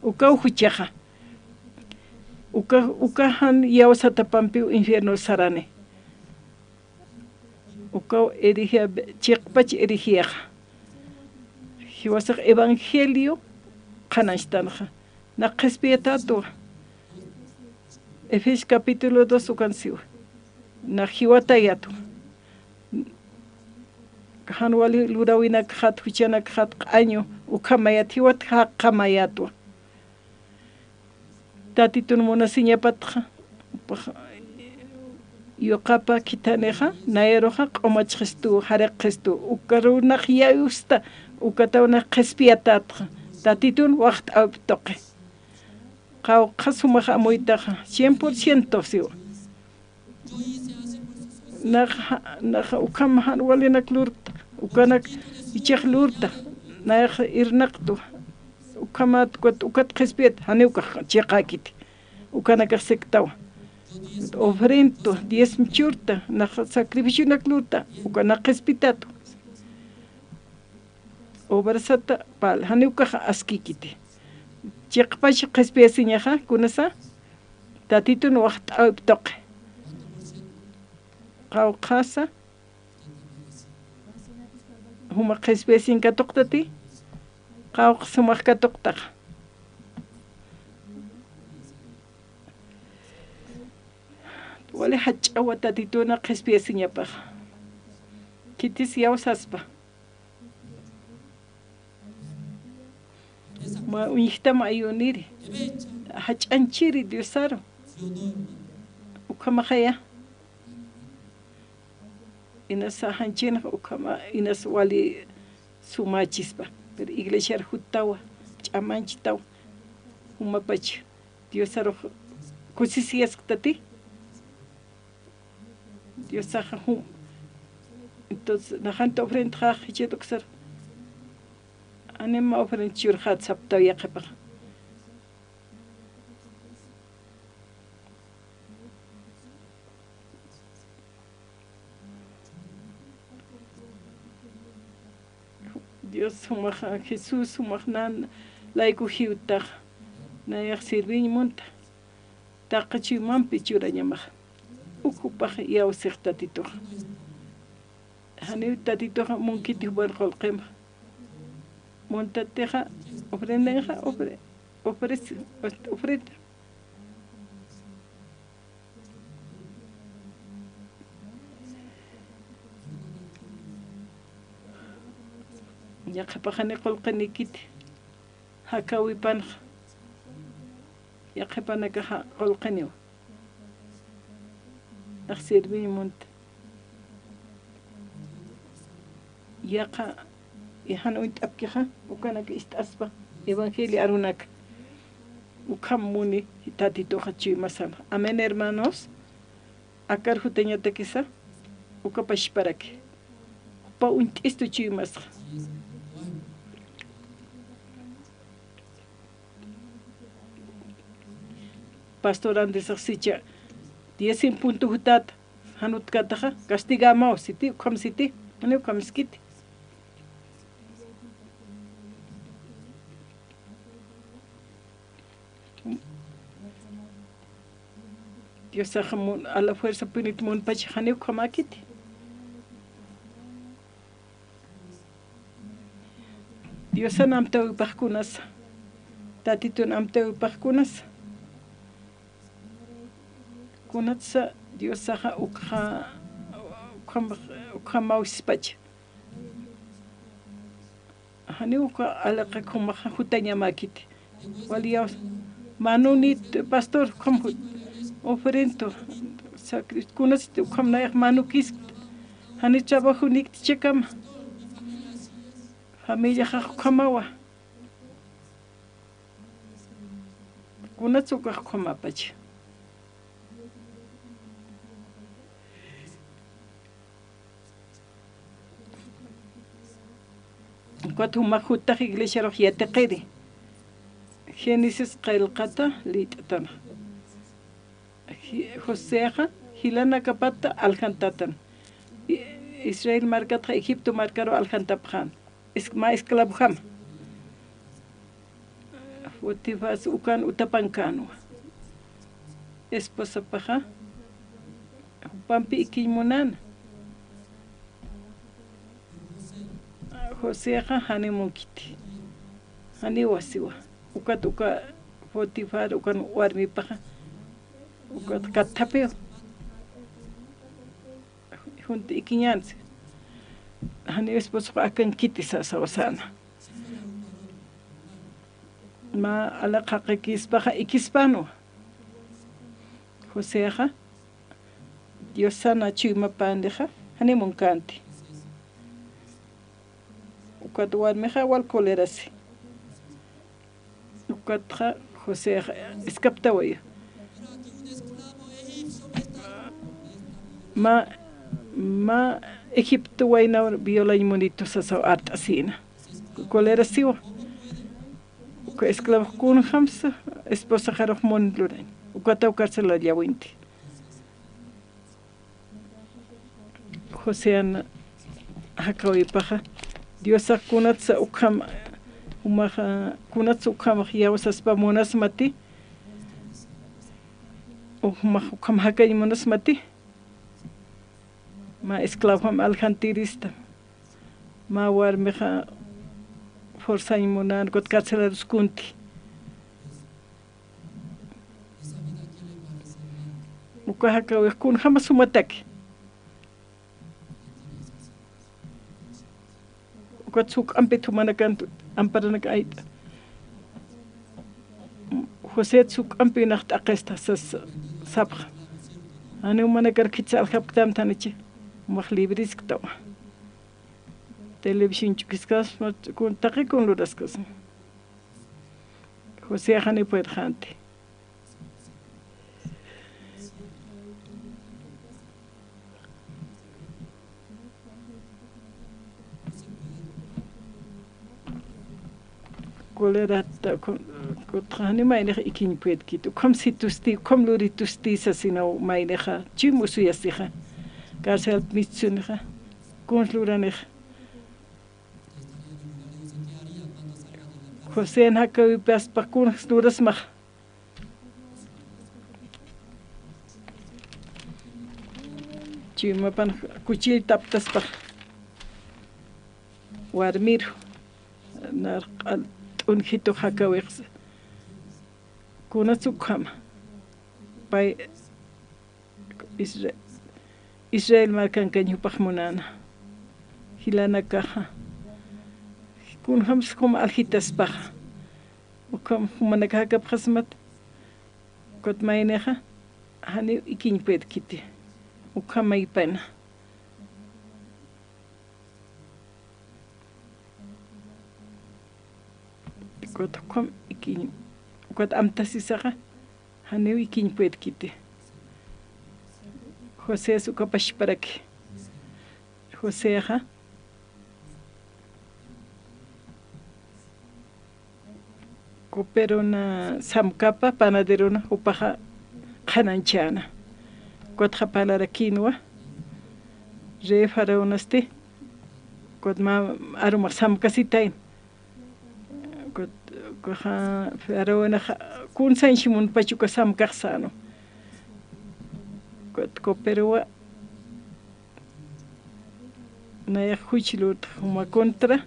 Ukaw juchaxa. Uka, uka jan iyawsatapampiw infierno sarani. Ukaw herejía, chiqpach herejíaxa. Jiwasax evangelio qhanañchtanxa. Nax qhispiyatätwa. Efesios capítulo dos ukan siwa. Nax jiwatayätwa. Jan wali luräwinakxat, juchanakxat, q'añu, ukhamayät, jiwat jaqhamayätwa. Tatitun munasiñapatxa, pax, yuqapa khithanixa, nayaruxa q'umachxistu, jariqxistu, ukarunax yawsta, ukataw nax qhispiyatätxa, Tatitun waxt'äwip tuqi. Qawqha sumax amuytaxa, cien por ciento siwa. Nax, nax ukham jan walinak lurta, ukanak ichhax lurta, nax irnaqtwa, ukhamat ukat, ukat qhispiyat, janiw ukax chiqäkiti, ukanakax sectawa. Ofrenda, diezmo churta, nax sacrificionak lurta, uka nax qhispitatu. Obrasata pal, janiw ukax askikiti. Chiqpach qhispiyasiñaxa, kunasa, Tatitun waxt'äwip tuqi. Qawqhasa, juma qhispiyasiñ katuqtati, qawqha sumax katuqtaxa. Wali jach'awa Tatituna qhispiyasiñapaxa. Khitis iyawsaspa. Mä uñjtam ayuniri. Jach'añchiri Diosaru. Ukhamaxaya. Inas saxañchinax ukhama, inas wali sumächispa. Pero iglesiar juttawa, ch'amanchitawa. Jumapach Diosarux kusisiyasktati. Diosaxa jum. Entonces, naxanta ofrendaxa jichhit uksar. Anima ofrenda churxat saptaw yaqhipaxa. Dios sumax, Jesús sumax nan layku jiwtax, nayax sirviñ munta, taqi chuymampi churañamax, ukhupax iyawsix Tatituxa. Janiw Tatituxa munkiti jupan qullqimxa. Muntatixa, ofrendanxa, ofre-, ofrece, ofrenda. Yaqhipaxani qullqinikiti, jakawipanxa, yaqhipanakaxa qullqiniwa. Nax sirviñ munta. Yaqa, jan uñt'apkixa, ukanak ist'aspa, evangelio arunak. Ukham muni, Tatituxa chuymasana. Amén, hermanos. Akar jutañatakisa, uka pachparaki. Jupa uñt'istu chuymasxa. Pastor Andresax sichha, diez en punto jutata, jan utjkataxa, castigamaw siti, ukham siti, jani ukham iskiti. Diosax mun, a la fuerza punit munpach janiw ukhamäkiti. Diosan amtäwipax kunasa, Tatitun amtäwipax kunasa, kunatsa Diosaxa ukxa, ukham, ukhamäwspacha. Janiw uka alaqa jumaxa jutañamäkiti. Wali iyaws, manunit pastor, ukham jut-, ofrenda, sacri-, kunatsti ukham nayax manukiskt. Jani trabajonikti chakama. Familiaxax ukhamawa. Kunats ukax ukhamäpacha. Ukat jumax juttax iglesiarux yatiqiri. Génesis qillqata liyt'atana. Ji-, Josexa jilanakapata aljantatan. I-, Israel markatxa Egipto markaru aljantapxän. Es-, mä esclavojama. Potifar ukan utapankänwa. Esposapaxa jupampi ikiñ munäna. Josexa janiw munkiti. Janiw wasiwa. Ukat uka Potifar ukan warmipaxa. Ukat kathapiw. Junta ikiñänsa. Janiw esposox akankiti sasawa säna. Mä alaqa jaqikispaxa ikispänwa. Josexa, Diosana chuymapänixa, janiw munkänti. Ukat warmixa wal colerasi. Ukatxa Josexa escaptawaya. Mä, mä Egipto waynaw violañ munitu sasaw art'asïna. Colerasiwa. Uka esclavo kunjamsa esposaxarux mun lurañ. Ukataw carcelallawinti. Josean jakawipaxa, Diosax kunatsa ukham, jumaxa, kunatsa ukhamax yawsaspa munasmati, jumax ukham jakañ munasmati, mä esclavojam aljantirista, mä warmixa forzañ munan, ukat carcelarus kunti. Uka jakawix kunjämas jumataki. Ukat juk'ampit jumanakan amparanak ayt'a. Joset juk'ampi nax t'aqista sas, sapxa. Jani jumanakar khitsa aljapktamtanichi, jumax librisktawa. Televisión ch'ukiskasma, kun taqi kun luraskasma. José jani puedxanti. Colerata, kun, kun, jani maynix ikiñ puedkit. Ukham situsti, ukham luritusti sasinaw maynixa, chim usuyasixa. Carcel mitsunixa, kun luranixa. Josean jakawipaspa kun lurasmax. Chuymapan kuchilltaptaspa. Warmiru. Narq'al t'unjitu jakawix. Kunats ukhama. Pay Isra-, Israel markankañ jupax munana. Jilanakaxa. Kunjams juma aljitaspaxa. Ukham jumanakax jakapxasmat. Ukat maynixa. Janiw ikiñ puedkiti. Ukham maypana. Ukat ukham ikiñ, ukat amtasisaxa, janiw ikiñ puedkiti. Josés uka pachparaki. Joséxa, coperona samkapa, panaderona, jupaxa qhanañchäna. Ukatxa parlarakinwa, rey faraonasti, ukat mä arumax samkasitayn. Ukat, ukaxa, faraonaxa, kun sañsi munpach uka samkax säna. Ukat coperowa, nayax juch lurtxa juma contra,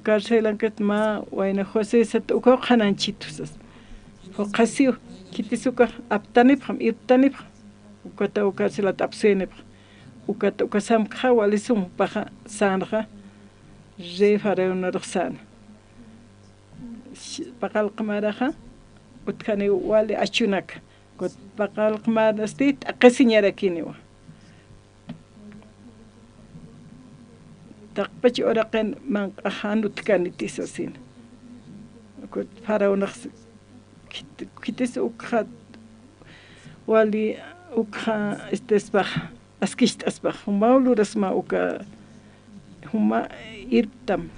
carcelankat mä wayna José sat ukaw qhanañchitu sas. Juqasiw, khitis ukax aptanipxam, irptanipxam, ukataw carcelat apsuyanipxam. Ukat uka samkxa wali sum jupaxa sänxa, rey faraonarux säna. Paqallq maraxa, utjaniw wali achunaka. Ukat paqallq marasti t'aqisiñarakiniwa. Taqpach uraqin manq'axa jan utjkaniti sasina. Ukat faraonax khit-, khitis ukxa wali ukxa, este, spas, askicht'aspax, jumaw lurasma uka, juma irptam,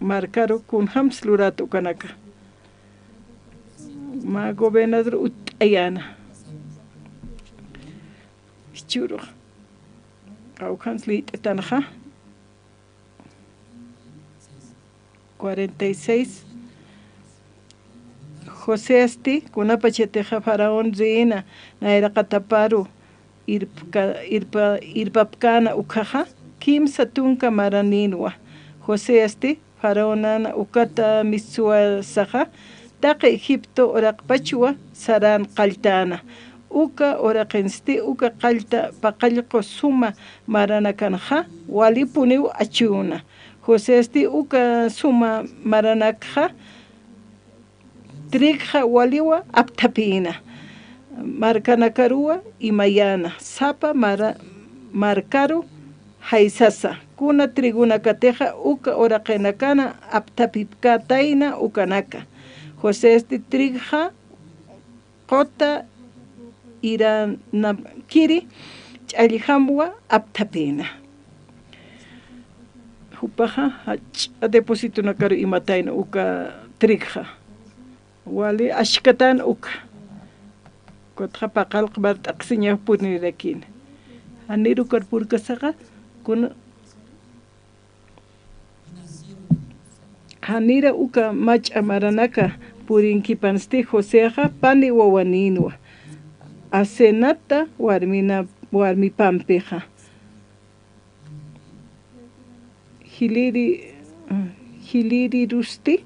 markaru kunjams lurat ukanaka. Mä gobernador utt'ayäna. Jichhürux. Kawkhans liyt'atanxa. Cuarenta y seis. Joseasti, kunapachatixa faraón reina nayraqataparu irpka-, irpa-, irpapkäna ukhaxa, kimsa tunka maraninwa. Joseasti, faraonana ukata mitsuwasaxa, taqi Egipto uraqpachwa saran qalltäna. Uka uraqinsti, uka qallta paqallqu suma maranakanxa, walipuniw achüna. Joseasti uka suma maranakxa, trigxa waliwa apthapïna. Markanakaruwa imayäna. Sapa mara-, markaru jaysasa. Kuna trigunakatixa uka uraqinakana apthapipkätayna ukanaka. Joseasti trigxa quta iranakiri ch'alljamwa apthapïna. Jupaxa jach'a depositonakaru imatayna uka trigxa. Wali askatan uka. Ukatxa paqallq mar t'aqsiñaw punirakïna. Janir ukar purkasaxa, kuna, janira uka mach'a maranaka purinkipansti Josexa pani wawanïnwa, Asenata warmina, warmipampixa. Jiliri, jilirirusti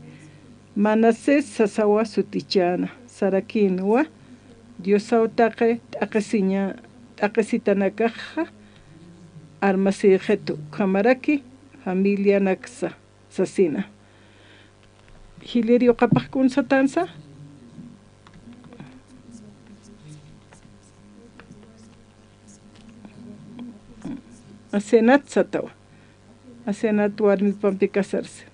Manasés sasawa sutichäna, sarakïnwa Diosaw taqi t'aqhisiña, t'aqhisitanakaxa armasïxitu, ukhamaraki familianaksa sasina. Jilïr yuqapax kun satänsa? Asenat satawa. Asenat warmipampi casarse.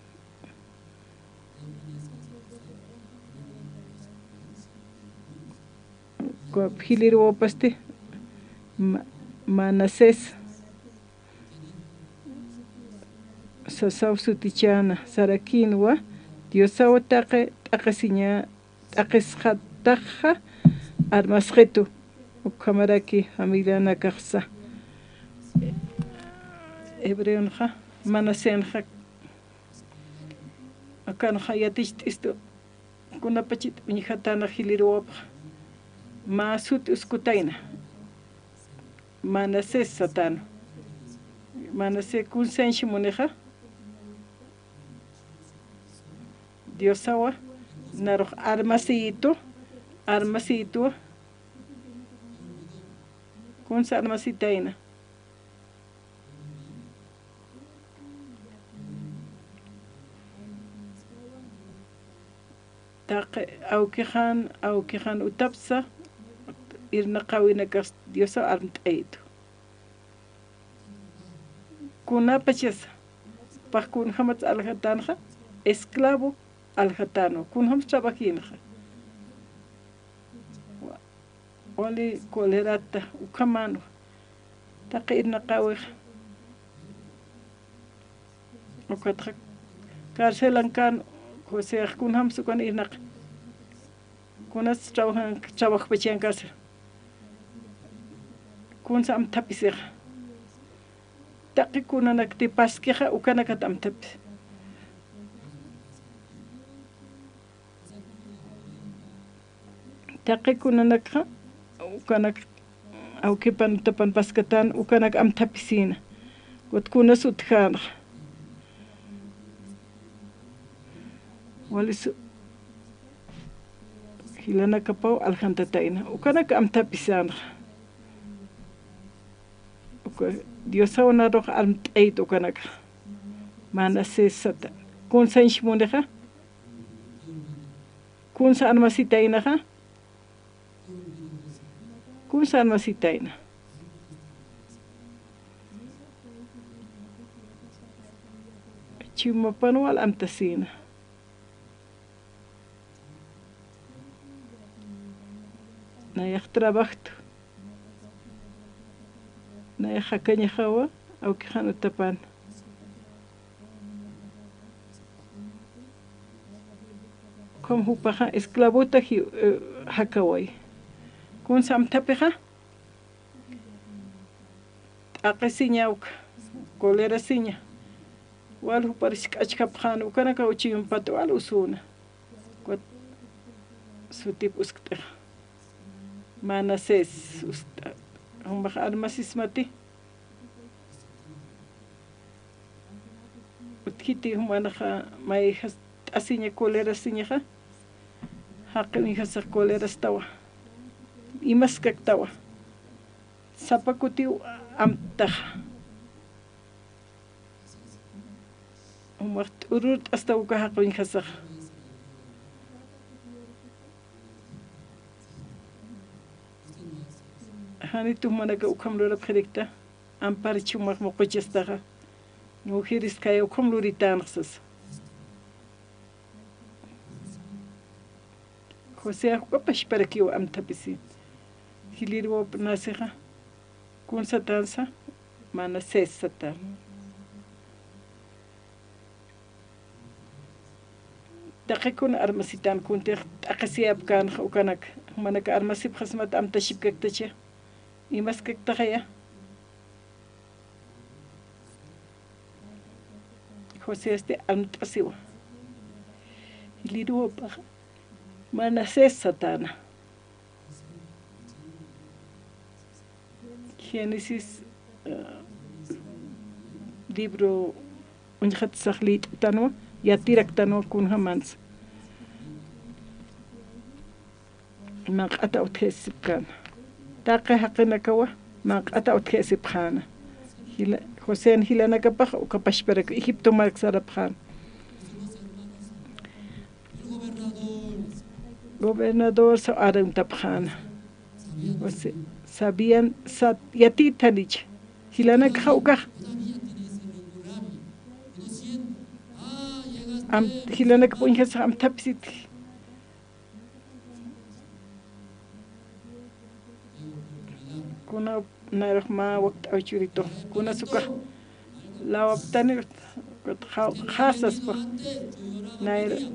Jilïr wawapasti Ma-, Manasés sasaw sutichäna, sarakïnwa Diosaw taqi t'aqhisiña, t'aqhisxataxa armasxitu, ukhamaraki familianakaxsa. Hebreonxa, Manasenxa, akanxa yaticht'istu, kunapachit uñjatana jilïr wawapxa, mä suti uskutayna, Manasés satana. Manasés kun sañshi munixa? Diosawa narux armasiyitu, armasiyitu. Kunsa armasitayna? Taqi awkixan, awkixan utapsa irnaqäwinakax Diosaw armt'ayitu. Kunapachasa, pax kunjämats aljatänxa, esclavo aljatänwa, kunjämats trabajïnxa. Wali colerata ukhamänwa, taqi irnaqäwixa. Ukatxa carcelan kän, o sea, kunjämsa ukan irnaq. Kunats trabajan, trabajpachan cárcel. Kunsa amthapisixa. Taqi kunanakti paskixa, ukanakat amthapis. Taqi kunanakxa, ukanak awkipan utapan paskatän, ukanak amthapisïna. Ukat kunas utjänxa. Walisu jilanakapaw aljantatayna. Ukanak amthapisänxa. Uka, Diosaw narux armt'ayit ukanakxa. Manasés sata. Kun sañshi munixa? Kunsa armasitaynaxa? Kunsa armasitayna? Chimapan wal amtasïna. Nayax trabajtu. Nayax jakañaxawa, awkixan utapan. Ukham jupaxa esclavota ji-, eh, jakaway. Kunsa amthapixa? T'aqhisiña uka, colerasiña. Wal jupar jisk'achkapxän, ukanakaw uchiympat wal usüna. Ukat sutip uskt'ixa. Manasés, usta, jumax armasismati. Utjiti jumanaxa mayjast'asiña colerasiñaxa, jaqi uñjasax colerastawa, imaskaktawa, sapa kutiw amttaxa. Jumax t'ururt'astaw uka jaqi uñjasaxa. Janitu jumanaka ukham lurapxirikta, amparchi jumax muquchastaxa. Mujeres kaya ukham luritänxa sasa. José juk'apax pachparakiw amthapisin. Jilïr wawap nasixa. Kun satänsa, Manasés satän. Taqi kun armasitän, kuntix t'aqhisiyapkänxa ukanak, jumanak armasipxasmat amtasipkaktacha, imaskaktaxaya. José este amt'asiwa. Jiliruwapaxa Manasés satäna. Génesis, ah, libro uñjatsax liyt'tanwa, yatiraktanwa kunjamansa. Manq'ata utjasipkana. Taqi jaqinakawa manq'ata utjasipxäna. Jila-, Josean jilanakapax uka pachparak Egipto mark sarapxäna. Gobernador sa aruntapxäna. José, sabían, sa-, yatitanicha. Jilanakxa ukax. Am, jilanakap uñjasax amthapisitki. Kuna nayrux mä wakt'aw churitu, kunas ukax lawaptani, qhasaspa. Nayr-,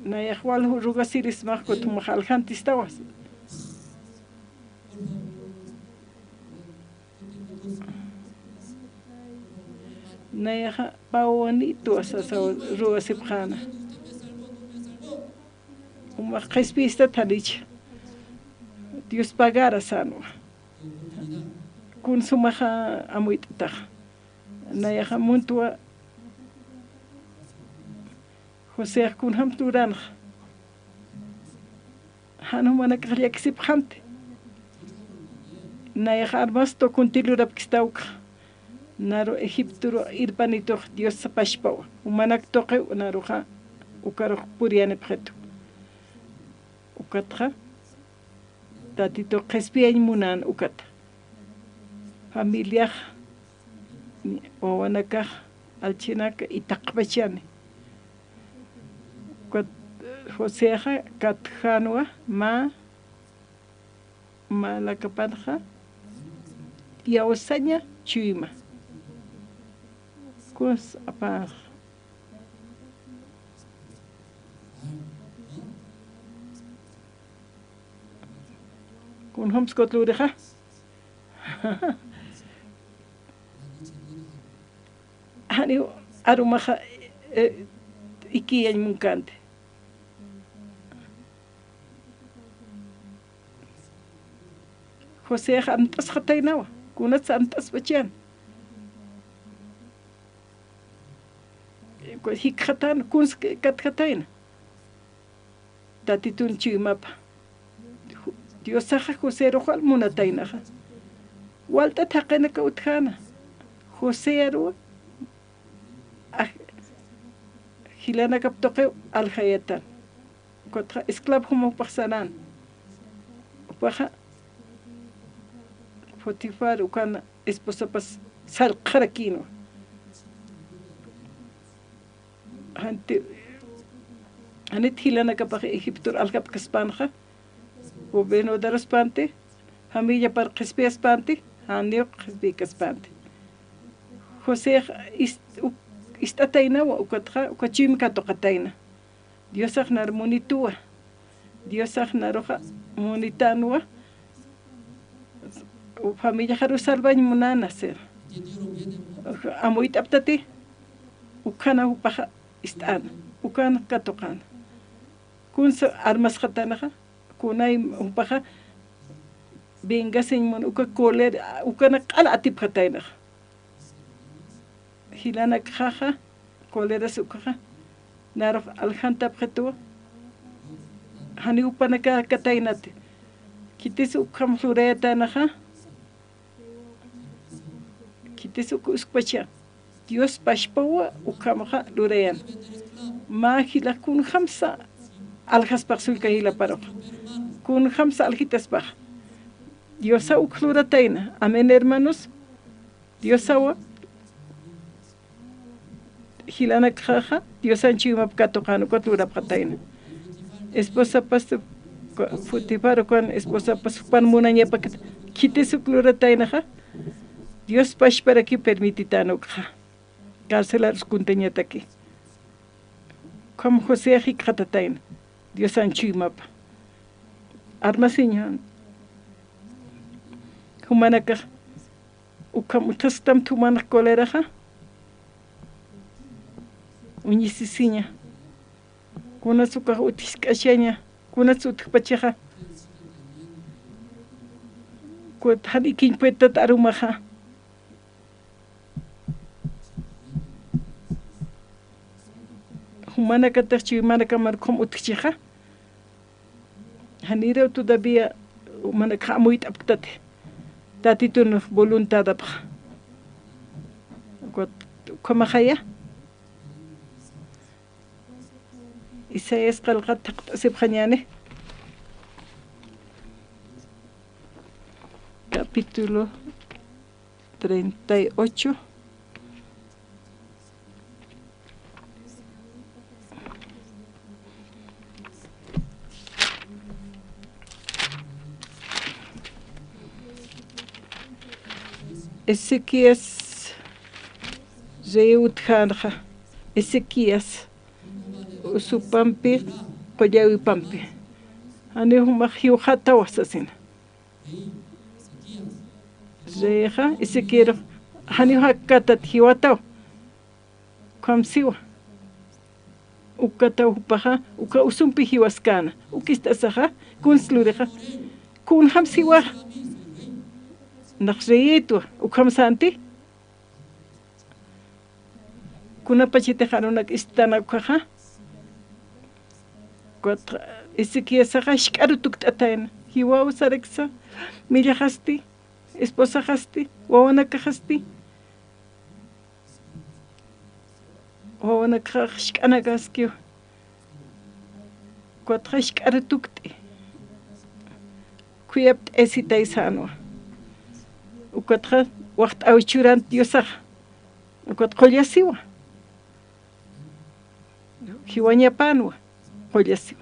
nayax wal rugasirismax, kutmax aljantistawa. Nayaxa pä wanituwa sasaw rugasipxäna. Jumax qhispiyistat janicha. Dios pagara sänwa. Kun sumaxa amuyt'ataxa. Nayaxa muntwa Josex kunjam turanxa. Jan jumanakax llakisipxamti. Nayax armas tukunti lurapkistawkxa. Naru Egiptoru irpanitux Dios pachpawa. Jumanak tuqiw naruxa ukarux puriyanipxitu. Ukatxa Tatitu qhispiyañ munan ukat. Familiax, wawanakax, allchinak itaqpachani. Ukat Josexa katjänwa mä, mä lakapanxa iyawsaña chuyma. Kuns apax. Kunjams kuturixa. Janiw arumaxa, eh, ikiyañ munkanti. Josex amt'asxataynawa, kunats amt'aspachan. Jikxatan, kuns katjatayna. Tatitun chuymapa. Ju-, Diosaxa Joserux wal munataynaxa. Walt'at jaqinaka utjäna. Josearuwa, aj, jilanakap tuqiw aljayatan. Ukatxa esclavo juma jupax saran. Jupaxa Potifar ukan esposapas sarqxarakïnwa. Janti, janit jilanakapax Egiptor aljapkaspanxa, gobernadoraspanti, familiapar qhispiyaspanti, janiw qhispiykaspänti. Josex ist-, uk-, ist'ataynawa ukatxa, uka chuyma katuqatayna. Diosax nar munituwa. Diosax naruxa munitänwa. Familiaxaru salvañ munäna, sir. Amuyt'aptati, ukhana jupaxa ist'äna, ukan katuqäna. Kunsa armasxatanaxa, kunay jupaxa vengasiñ mun uka cólera, ukanak q'ala atipxataynaxa. Jilanakxaxa, cóleras ukaxa, narux aljantapxituwa, janiw jupanaka kataynati. Khitis ukham lurayatanaxa, khitis uk uskpacha. Dios pachpawa ukhamxa lurayan. Mä jila kunjamsa aljaspax sullka jilaparux. Kunjamsa aljitaspax. Diosa uk luratayna. Amén, hermanos. Diosawa, jilanakxaxa, Diosan chuymap katuqän ukat lurapxatayna. Esposapas, Potifar ukan esposapas jupan munañapakat, khitis uk lurataynaxa, Dios pachparaki permititän ukxa. Carcelar uskuntañataki. Ukham Josex jikxatatayna, Diosan chuymapa. Armasiñan. Jumanakax, ukham utjasktam jumanx cóleraxa. Uñisisiña. Kunas ukax utjisk'achaña. Kunas utjpachaxa. Kut jan ikiñ puertat arumaxa. Jumanakatix chuymanakamarux ukham utjchixa. Janiraw todavía jumanakax amuyt'apktati. Tatitun voluntadapxa. Kut ukhamaxaya. Isaías qillqat thaqt'asipxañäni. Capítulo treinta y ocho. Ezequías rey utjänxa. Ezequías usupampi, qullawipampi. Janiw jumax jiwxatawa sasina. Reyxa Ezequielux janiw jakkatat jiwataw. Ukham siwa. Ukataw jupaxa, uka usumpi jiwaskäna. Ukist'asaxa, kuns lurixa. Kunjam siwa. Nax reyitwa, ukham sänti. Kunapachatix arunak ist'atäna ukaxa. Kut Ezequiasaxa jisk'aru tukt'atayna. Jiwaw saraksa, millaxasti, esposaxasti, wawanakaxasti. Wawanakax jisk'anakaskiw. Ukatxa jisk'aru tukt'i. Khuyapt'asitay sänwa. Ukatxa waxt'äwi churan Diosax. Ukat qullasiwa. Jiwañapänwa. Qullasiwa.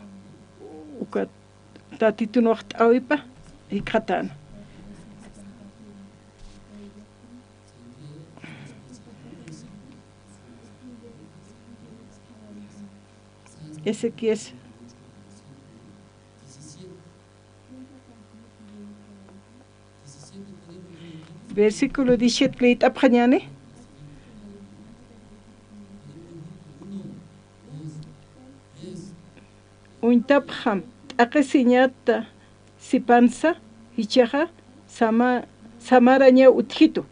Ukat Tatitun waxt'äwipa jikxatäna. Ezequías. Versículo diecisiete liyt'apxañäni. Uñtapxam t'aqhisiñata sipansa, jichhaxa sama-, samarañaw utjitu,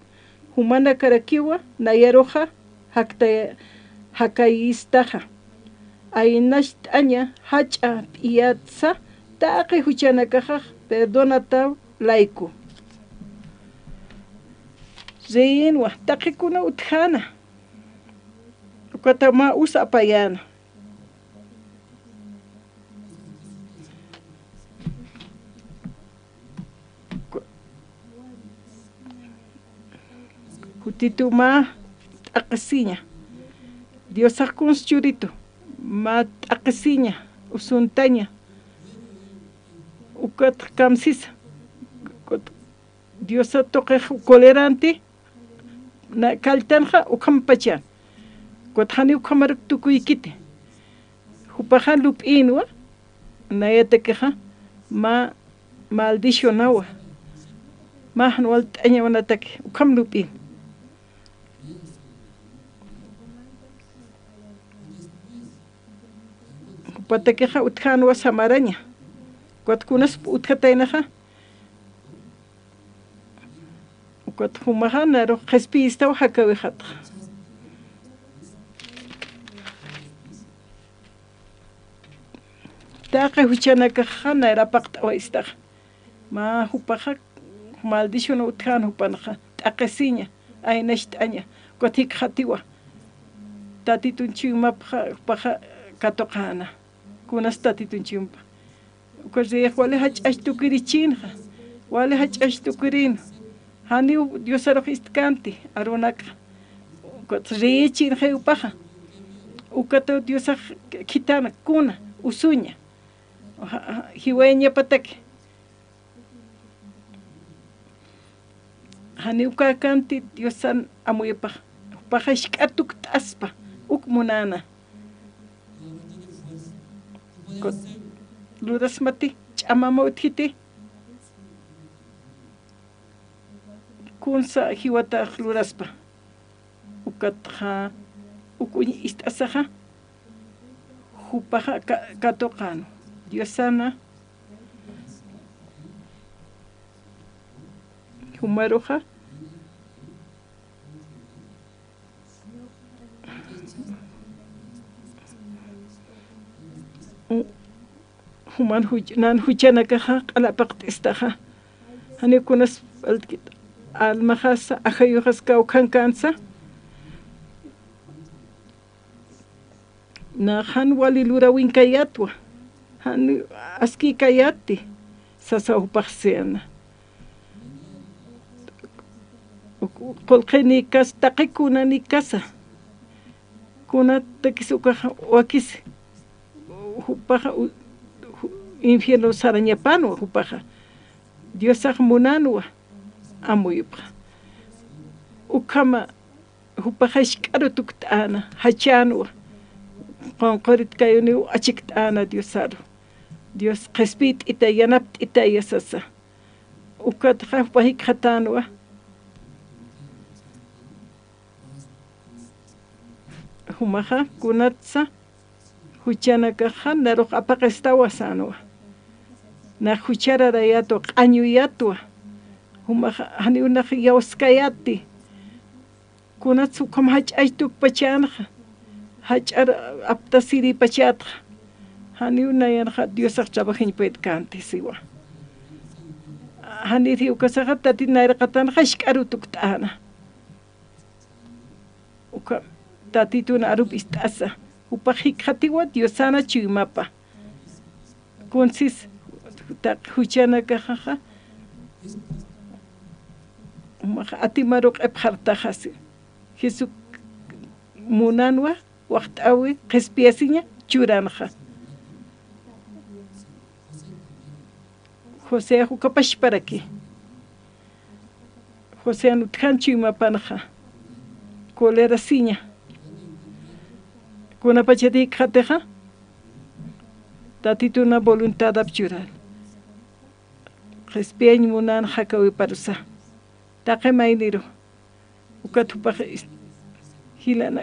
jumanakarakiwa nayaruxa jaktay-, jakayistaxa. Aynacht'aña jach'a p'iyatsa, taqi juchanakaxax perdonataw layku. Reyinwa, taqi kuna utjäna. Ukata mä usa apayäna. Jutitwa mä t'aqhisiña. Diosax kuns churitu. Mä t'aqhisiña, usuntaña. Ukat kamsisa. Diosa tuqix coleranti, na kalltanxa ukhampachan. Ukat janiw ukhamaruk tukuykiti. Jupaxa lup'ïnwa, nayatakixa mä maldicionawa. Mä jan walt'añawanataki, ukham lup'ïn. Jupatakixa utjänwa samaraña. Ukat kunaspa utjataynaxa, ukat jumaxa narux qhispiyistaw jakawixatxa. Taqi juchanakaxa nayra paqt'awayistaxa. Mä jupaxa maldición utjän jupanxa, t'aqhisiña, aynacht'aña, ukat jikxatiwa. Tatitun chuymapxa, jupaxa katuqäna. Kunas Tatitun chuyma. Ukat reyix wali jach'ax tukirichïnxa. Wali jach'ax tukirïn. Janiw Diosarux istkänti, arunakxa. Ukat reyichinxa jupaxa. Ukataw Diosax khithan kuna, usuña. Ja-, ja-, jiwayañapataki. Janiw ukäkänti Diosan amuyapax, jupaxa jisk'a tukt'aspa, uk munäna. Ukat lurasmati, ch'amama utjiti. Kunsa jiwatax luraspa. Ukatxa, Uk uñi ist'asaxa, jupaxa ka-, katuqan. Diosana, jumaruxa, juman juch-, nan juchanakaxa q'ala apaqt'istaxa. Janiw kunas almaxasa, ajayuxas kawkhankansa. Na jan wali luräwinkayätwa, jan askïkayäti, sasa jupax sena. Qullqinïkasa, taqi kunanikasa, kunatakis ukax wakisi, jupaxa u-, ju-, infierno sarañapanwa jupaxa. Diosax munanwa amuyupxa. Ukhama jupaxa jisk'aru tukt'äna, jachänwa, qunqurit kayuniw achikt'äna Diosaru. Dios qhispiyt'itay, yanapt'itaya sasa. Ukatxa jupax jikxatänwa. Jumaxa kunatsa juchanakaxa narux apaqistawa sänwa. Nax juchararayätwa, q'añuyätwa. Jumaxa janiw nax iyawskayäti. Kunatsa ukham jach'ay tukpachänxa, jach'ar aptasirïpachätxa. Janiw nayanxa Diosax trabajiñ puedkänti siwa. Janiri ukasaxa Tatit nayraqatanxa jisk'aru tukt'äna. Uka Tatitun arup ist'asa, jupax jikxatiwa Diosana chuymapa. Kunsis taqi juchanakaxaxa, jumax atimaru q'ipxartaxasi. Jesuc munanwa waxt'äwi qhispiyasiña churanxa. Joseax uka pachparaki. Josean utjan chuymapanxa, colerasiña. Kunapachat jikxatixa, Tatituna voluntadap churan. Qhispiyañ munan jakawiparusa. Taqi mayniru. Ukat jupax is-, jilana.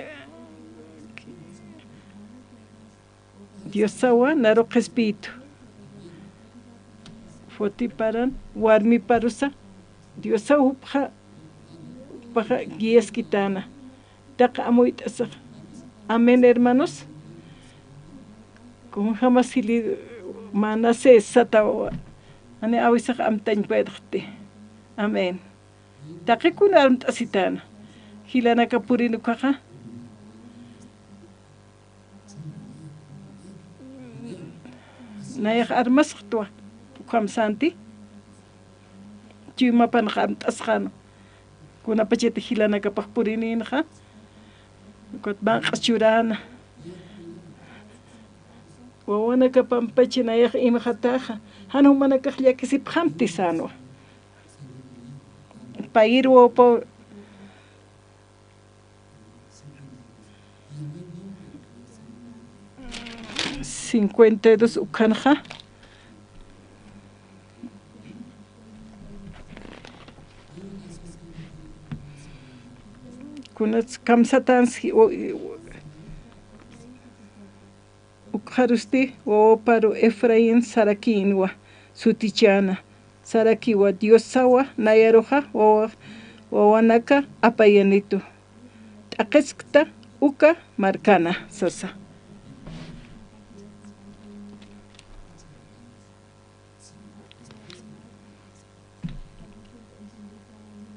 Diosawa naru qhispiyitu. Potifaran warmiparusa, Diosaw jupxa, jupxa guiaskitäna. Taqi amuyt'asax. Amén, hermanos. Kunjamas jili Manasés satawa. Jani awisax amtañ puedxti. Amén. Taqi kuna armt'asitäna. Jilanaka purin ukaxa. Nayax armasxtwa, ukham santi. Chuymapanxa armt'asxäna. Kunapachati jilanakapax purininxa. Ukat manq'as churäna. Wawanakapampachi nayax imxataxa. Jan jumanakax llakisipxamti sänwa. Payir wawpa cincuenta y dos ukhanxa. Kunats kamsatansi, o, o, ukxarusti wawaparu Efraín sarakïnwa sutichäna. Sarakiwa Diosawa nayaruxa wawa-, wawanaka apayanitu. T'aqiskta uka markana sasa.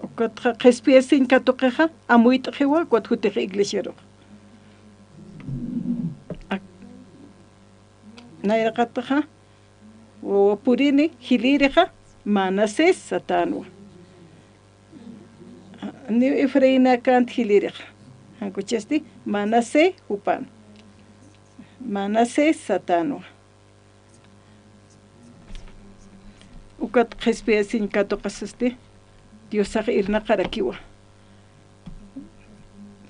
Ukatxa qhispiyasiñ katuqixa, amuyt'xiwa, ukat jutix iglesiarux. Ak-, nayraqataxa, wawa purini jilïrixa Manasés satänwa. Niw Efraín akant jilïrixa. Jan kuchasti Manasés jupan. Manasés satänwa. Ukat qhispiyasiñ katuqasasti Diosax irnaqarakiwa.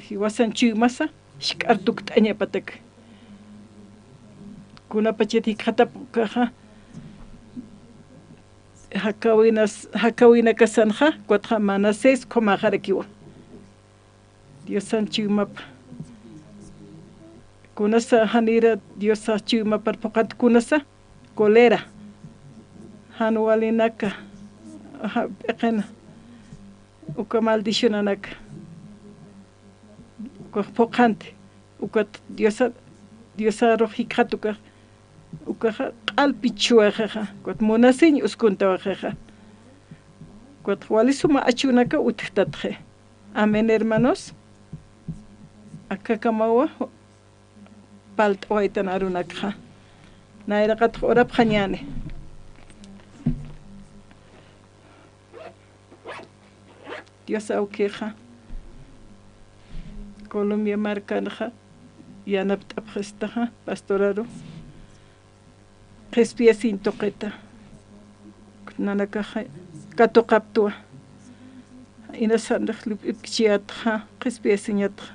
Jiwasan chuymasa, jisk'ar tukt'añapatak. Kunapachat jikxatap ukaxa, jakawinas-, jakawinakasanxa, ukatxa Manasés ukhamäxarakiwa. Diosan chuymapa. Kunasa janira Diosa chuymapar phuqhant kunasa, cólera. Jan walinaka, ja, p'iqina, uka maldicionanaka. Ukax phuqhanti, ukat Diosa, Diosarux jikxat ukax, ukaxa q'alpichwaxixa, ukat munasiñ uskuntawaxixa. Ukat wali suma achunaka utjtatxi. Amén, hermanos. Akakamawa palt'awaytan arunakxa. Nayraqatx urapxañäni. Dios awkixa, Colombia markanxa yanapt'apxistaxa, pastoraru qhispiyasiñ tuqita. Nanakaxa katuqaptwa. Inasanrix lup'ipkchiyätxa, qhispiyasiñatxa.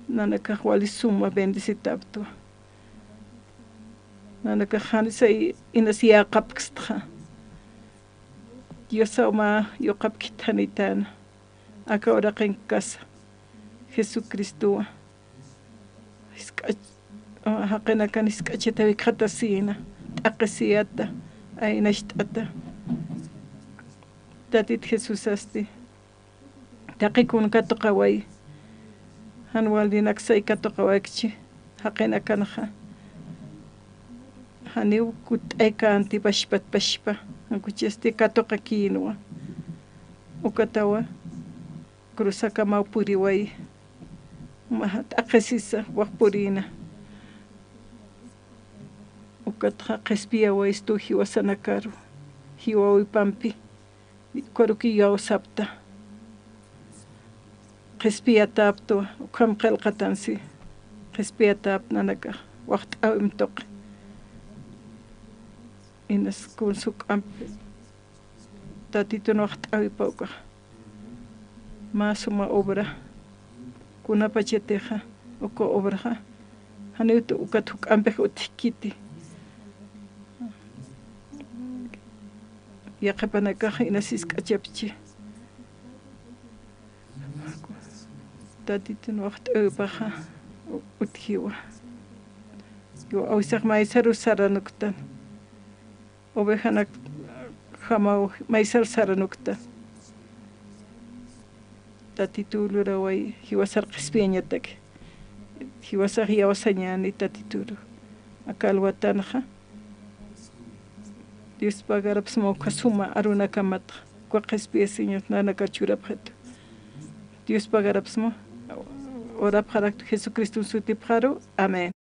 Nanakax wali suma bendecitäptwa. Nanakax janisay inas yäqapkstxa. Diosaw mä yuqapkit janitäna. Aka uraqinkkasa Jesucristowa jisk'ach-, jaqinakan jisk'achata jikxatasïna, t'aqhisiyäta, aynacht'ata. Tatit Jesusasti taqi kun katuqawayi. Jan walinaksay katuqawakchi, jaqinakanxa. Janiw kutt'aykänti pachpat pachpa, jan kuchasti katuqakïnwa. Ukatawa cruzakamaw puriwayi. Mä t'aqhisisa wak purïna. Ukatxa qhispiyawayistu jiwasanakaru, jiwäwipampi. Ukarukiw sapta. Qhispiyatäptwa, ukham qillqatansi. Qhispiyatäpta nanakax, waxt'äwim tuqi. Inas kun suk'ampi Tatitun waxt'äwipa ukax. Mä suma obra. Kunapachatixa, uka obraxa. Janiw ukat juk'ampix utjkiti. Yaqhipanakaxa inas jisk'achapchi. Tatitun waxt'äwipaxa utjiwa. Jiwa awisax maysaru saranuktan. Ovejanakjamaw maysar saranuktan. Tatituw luraway, jiwasar qhispiyañataki. Jiwasax iyawsañäni Tatituru. Aka alwatanxa. Dios pagarapxsma uka suma arunakamatxa. Uka qhispiyasiñat nanakar churapxitu. Dios pagarapxsma. Urapxaraktu Jesucriston sutipxaru. Amén.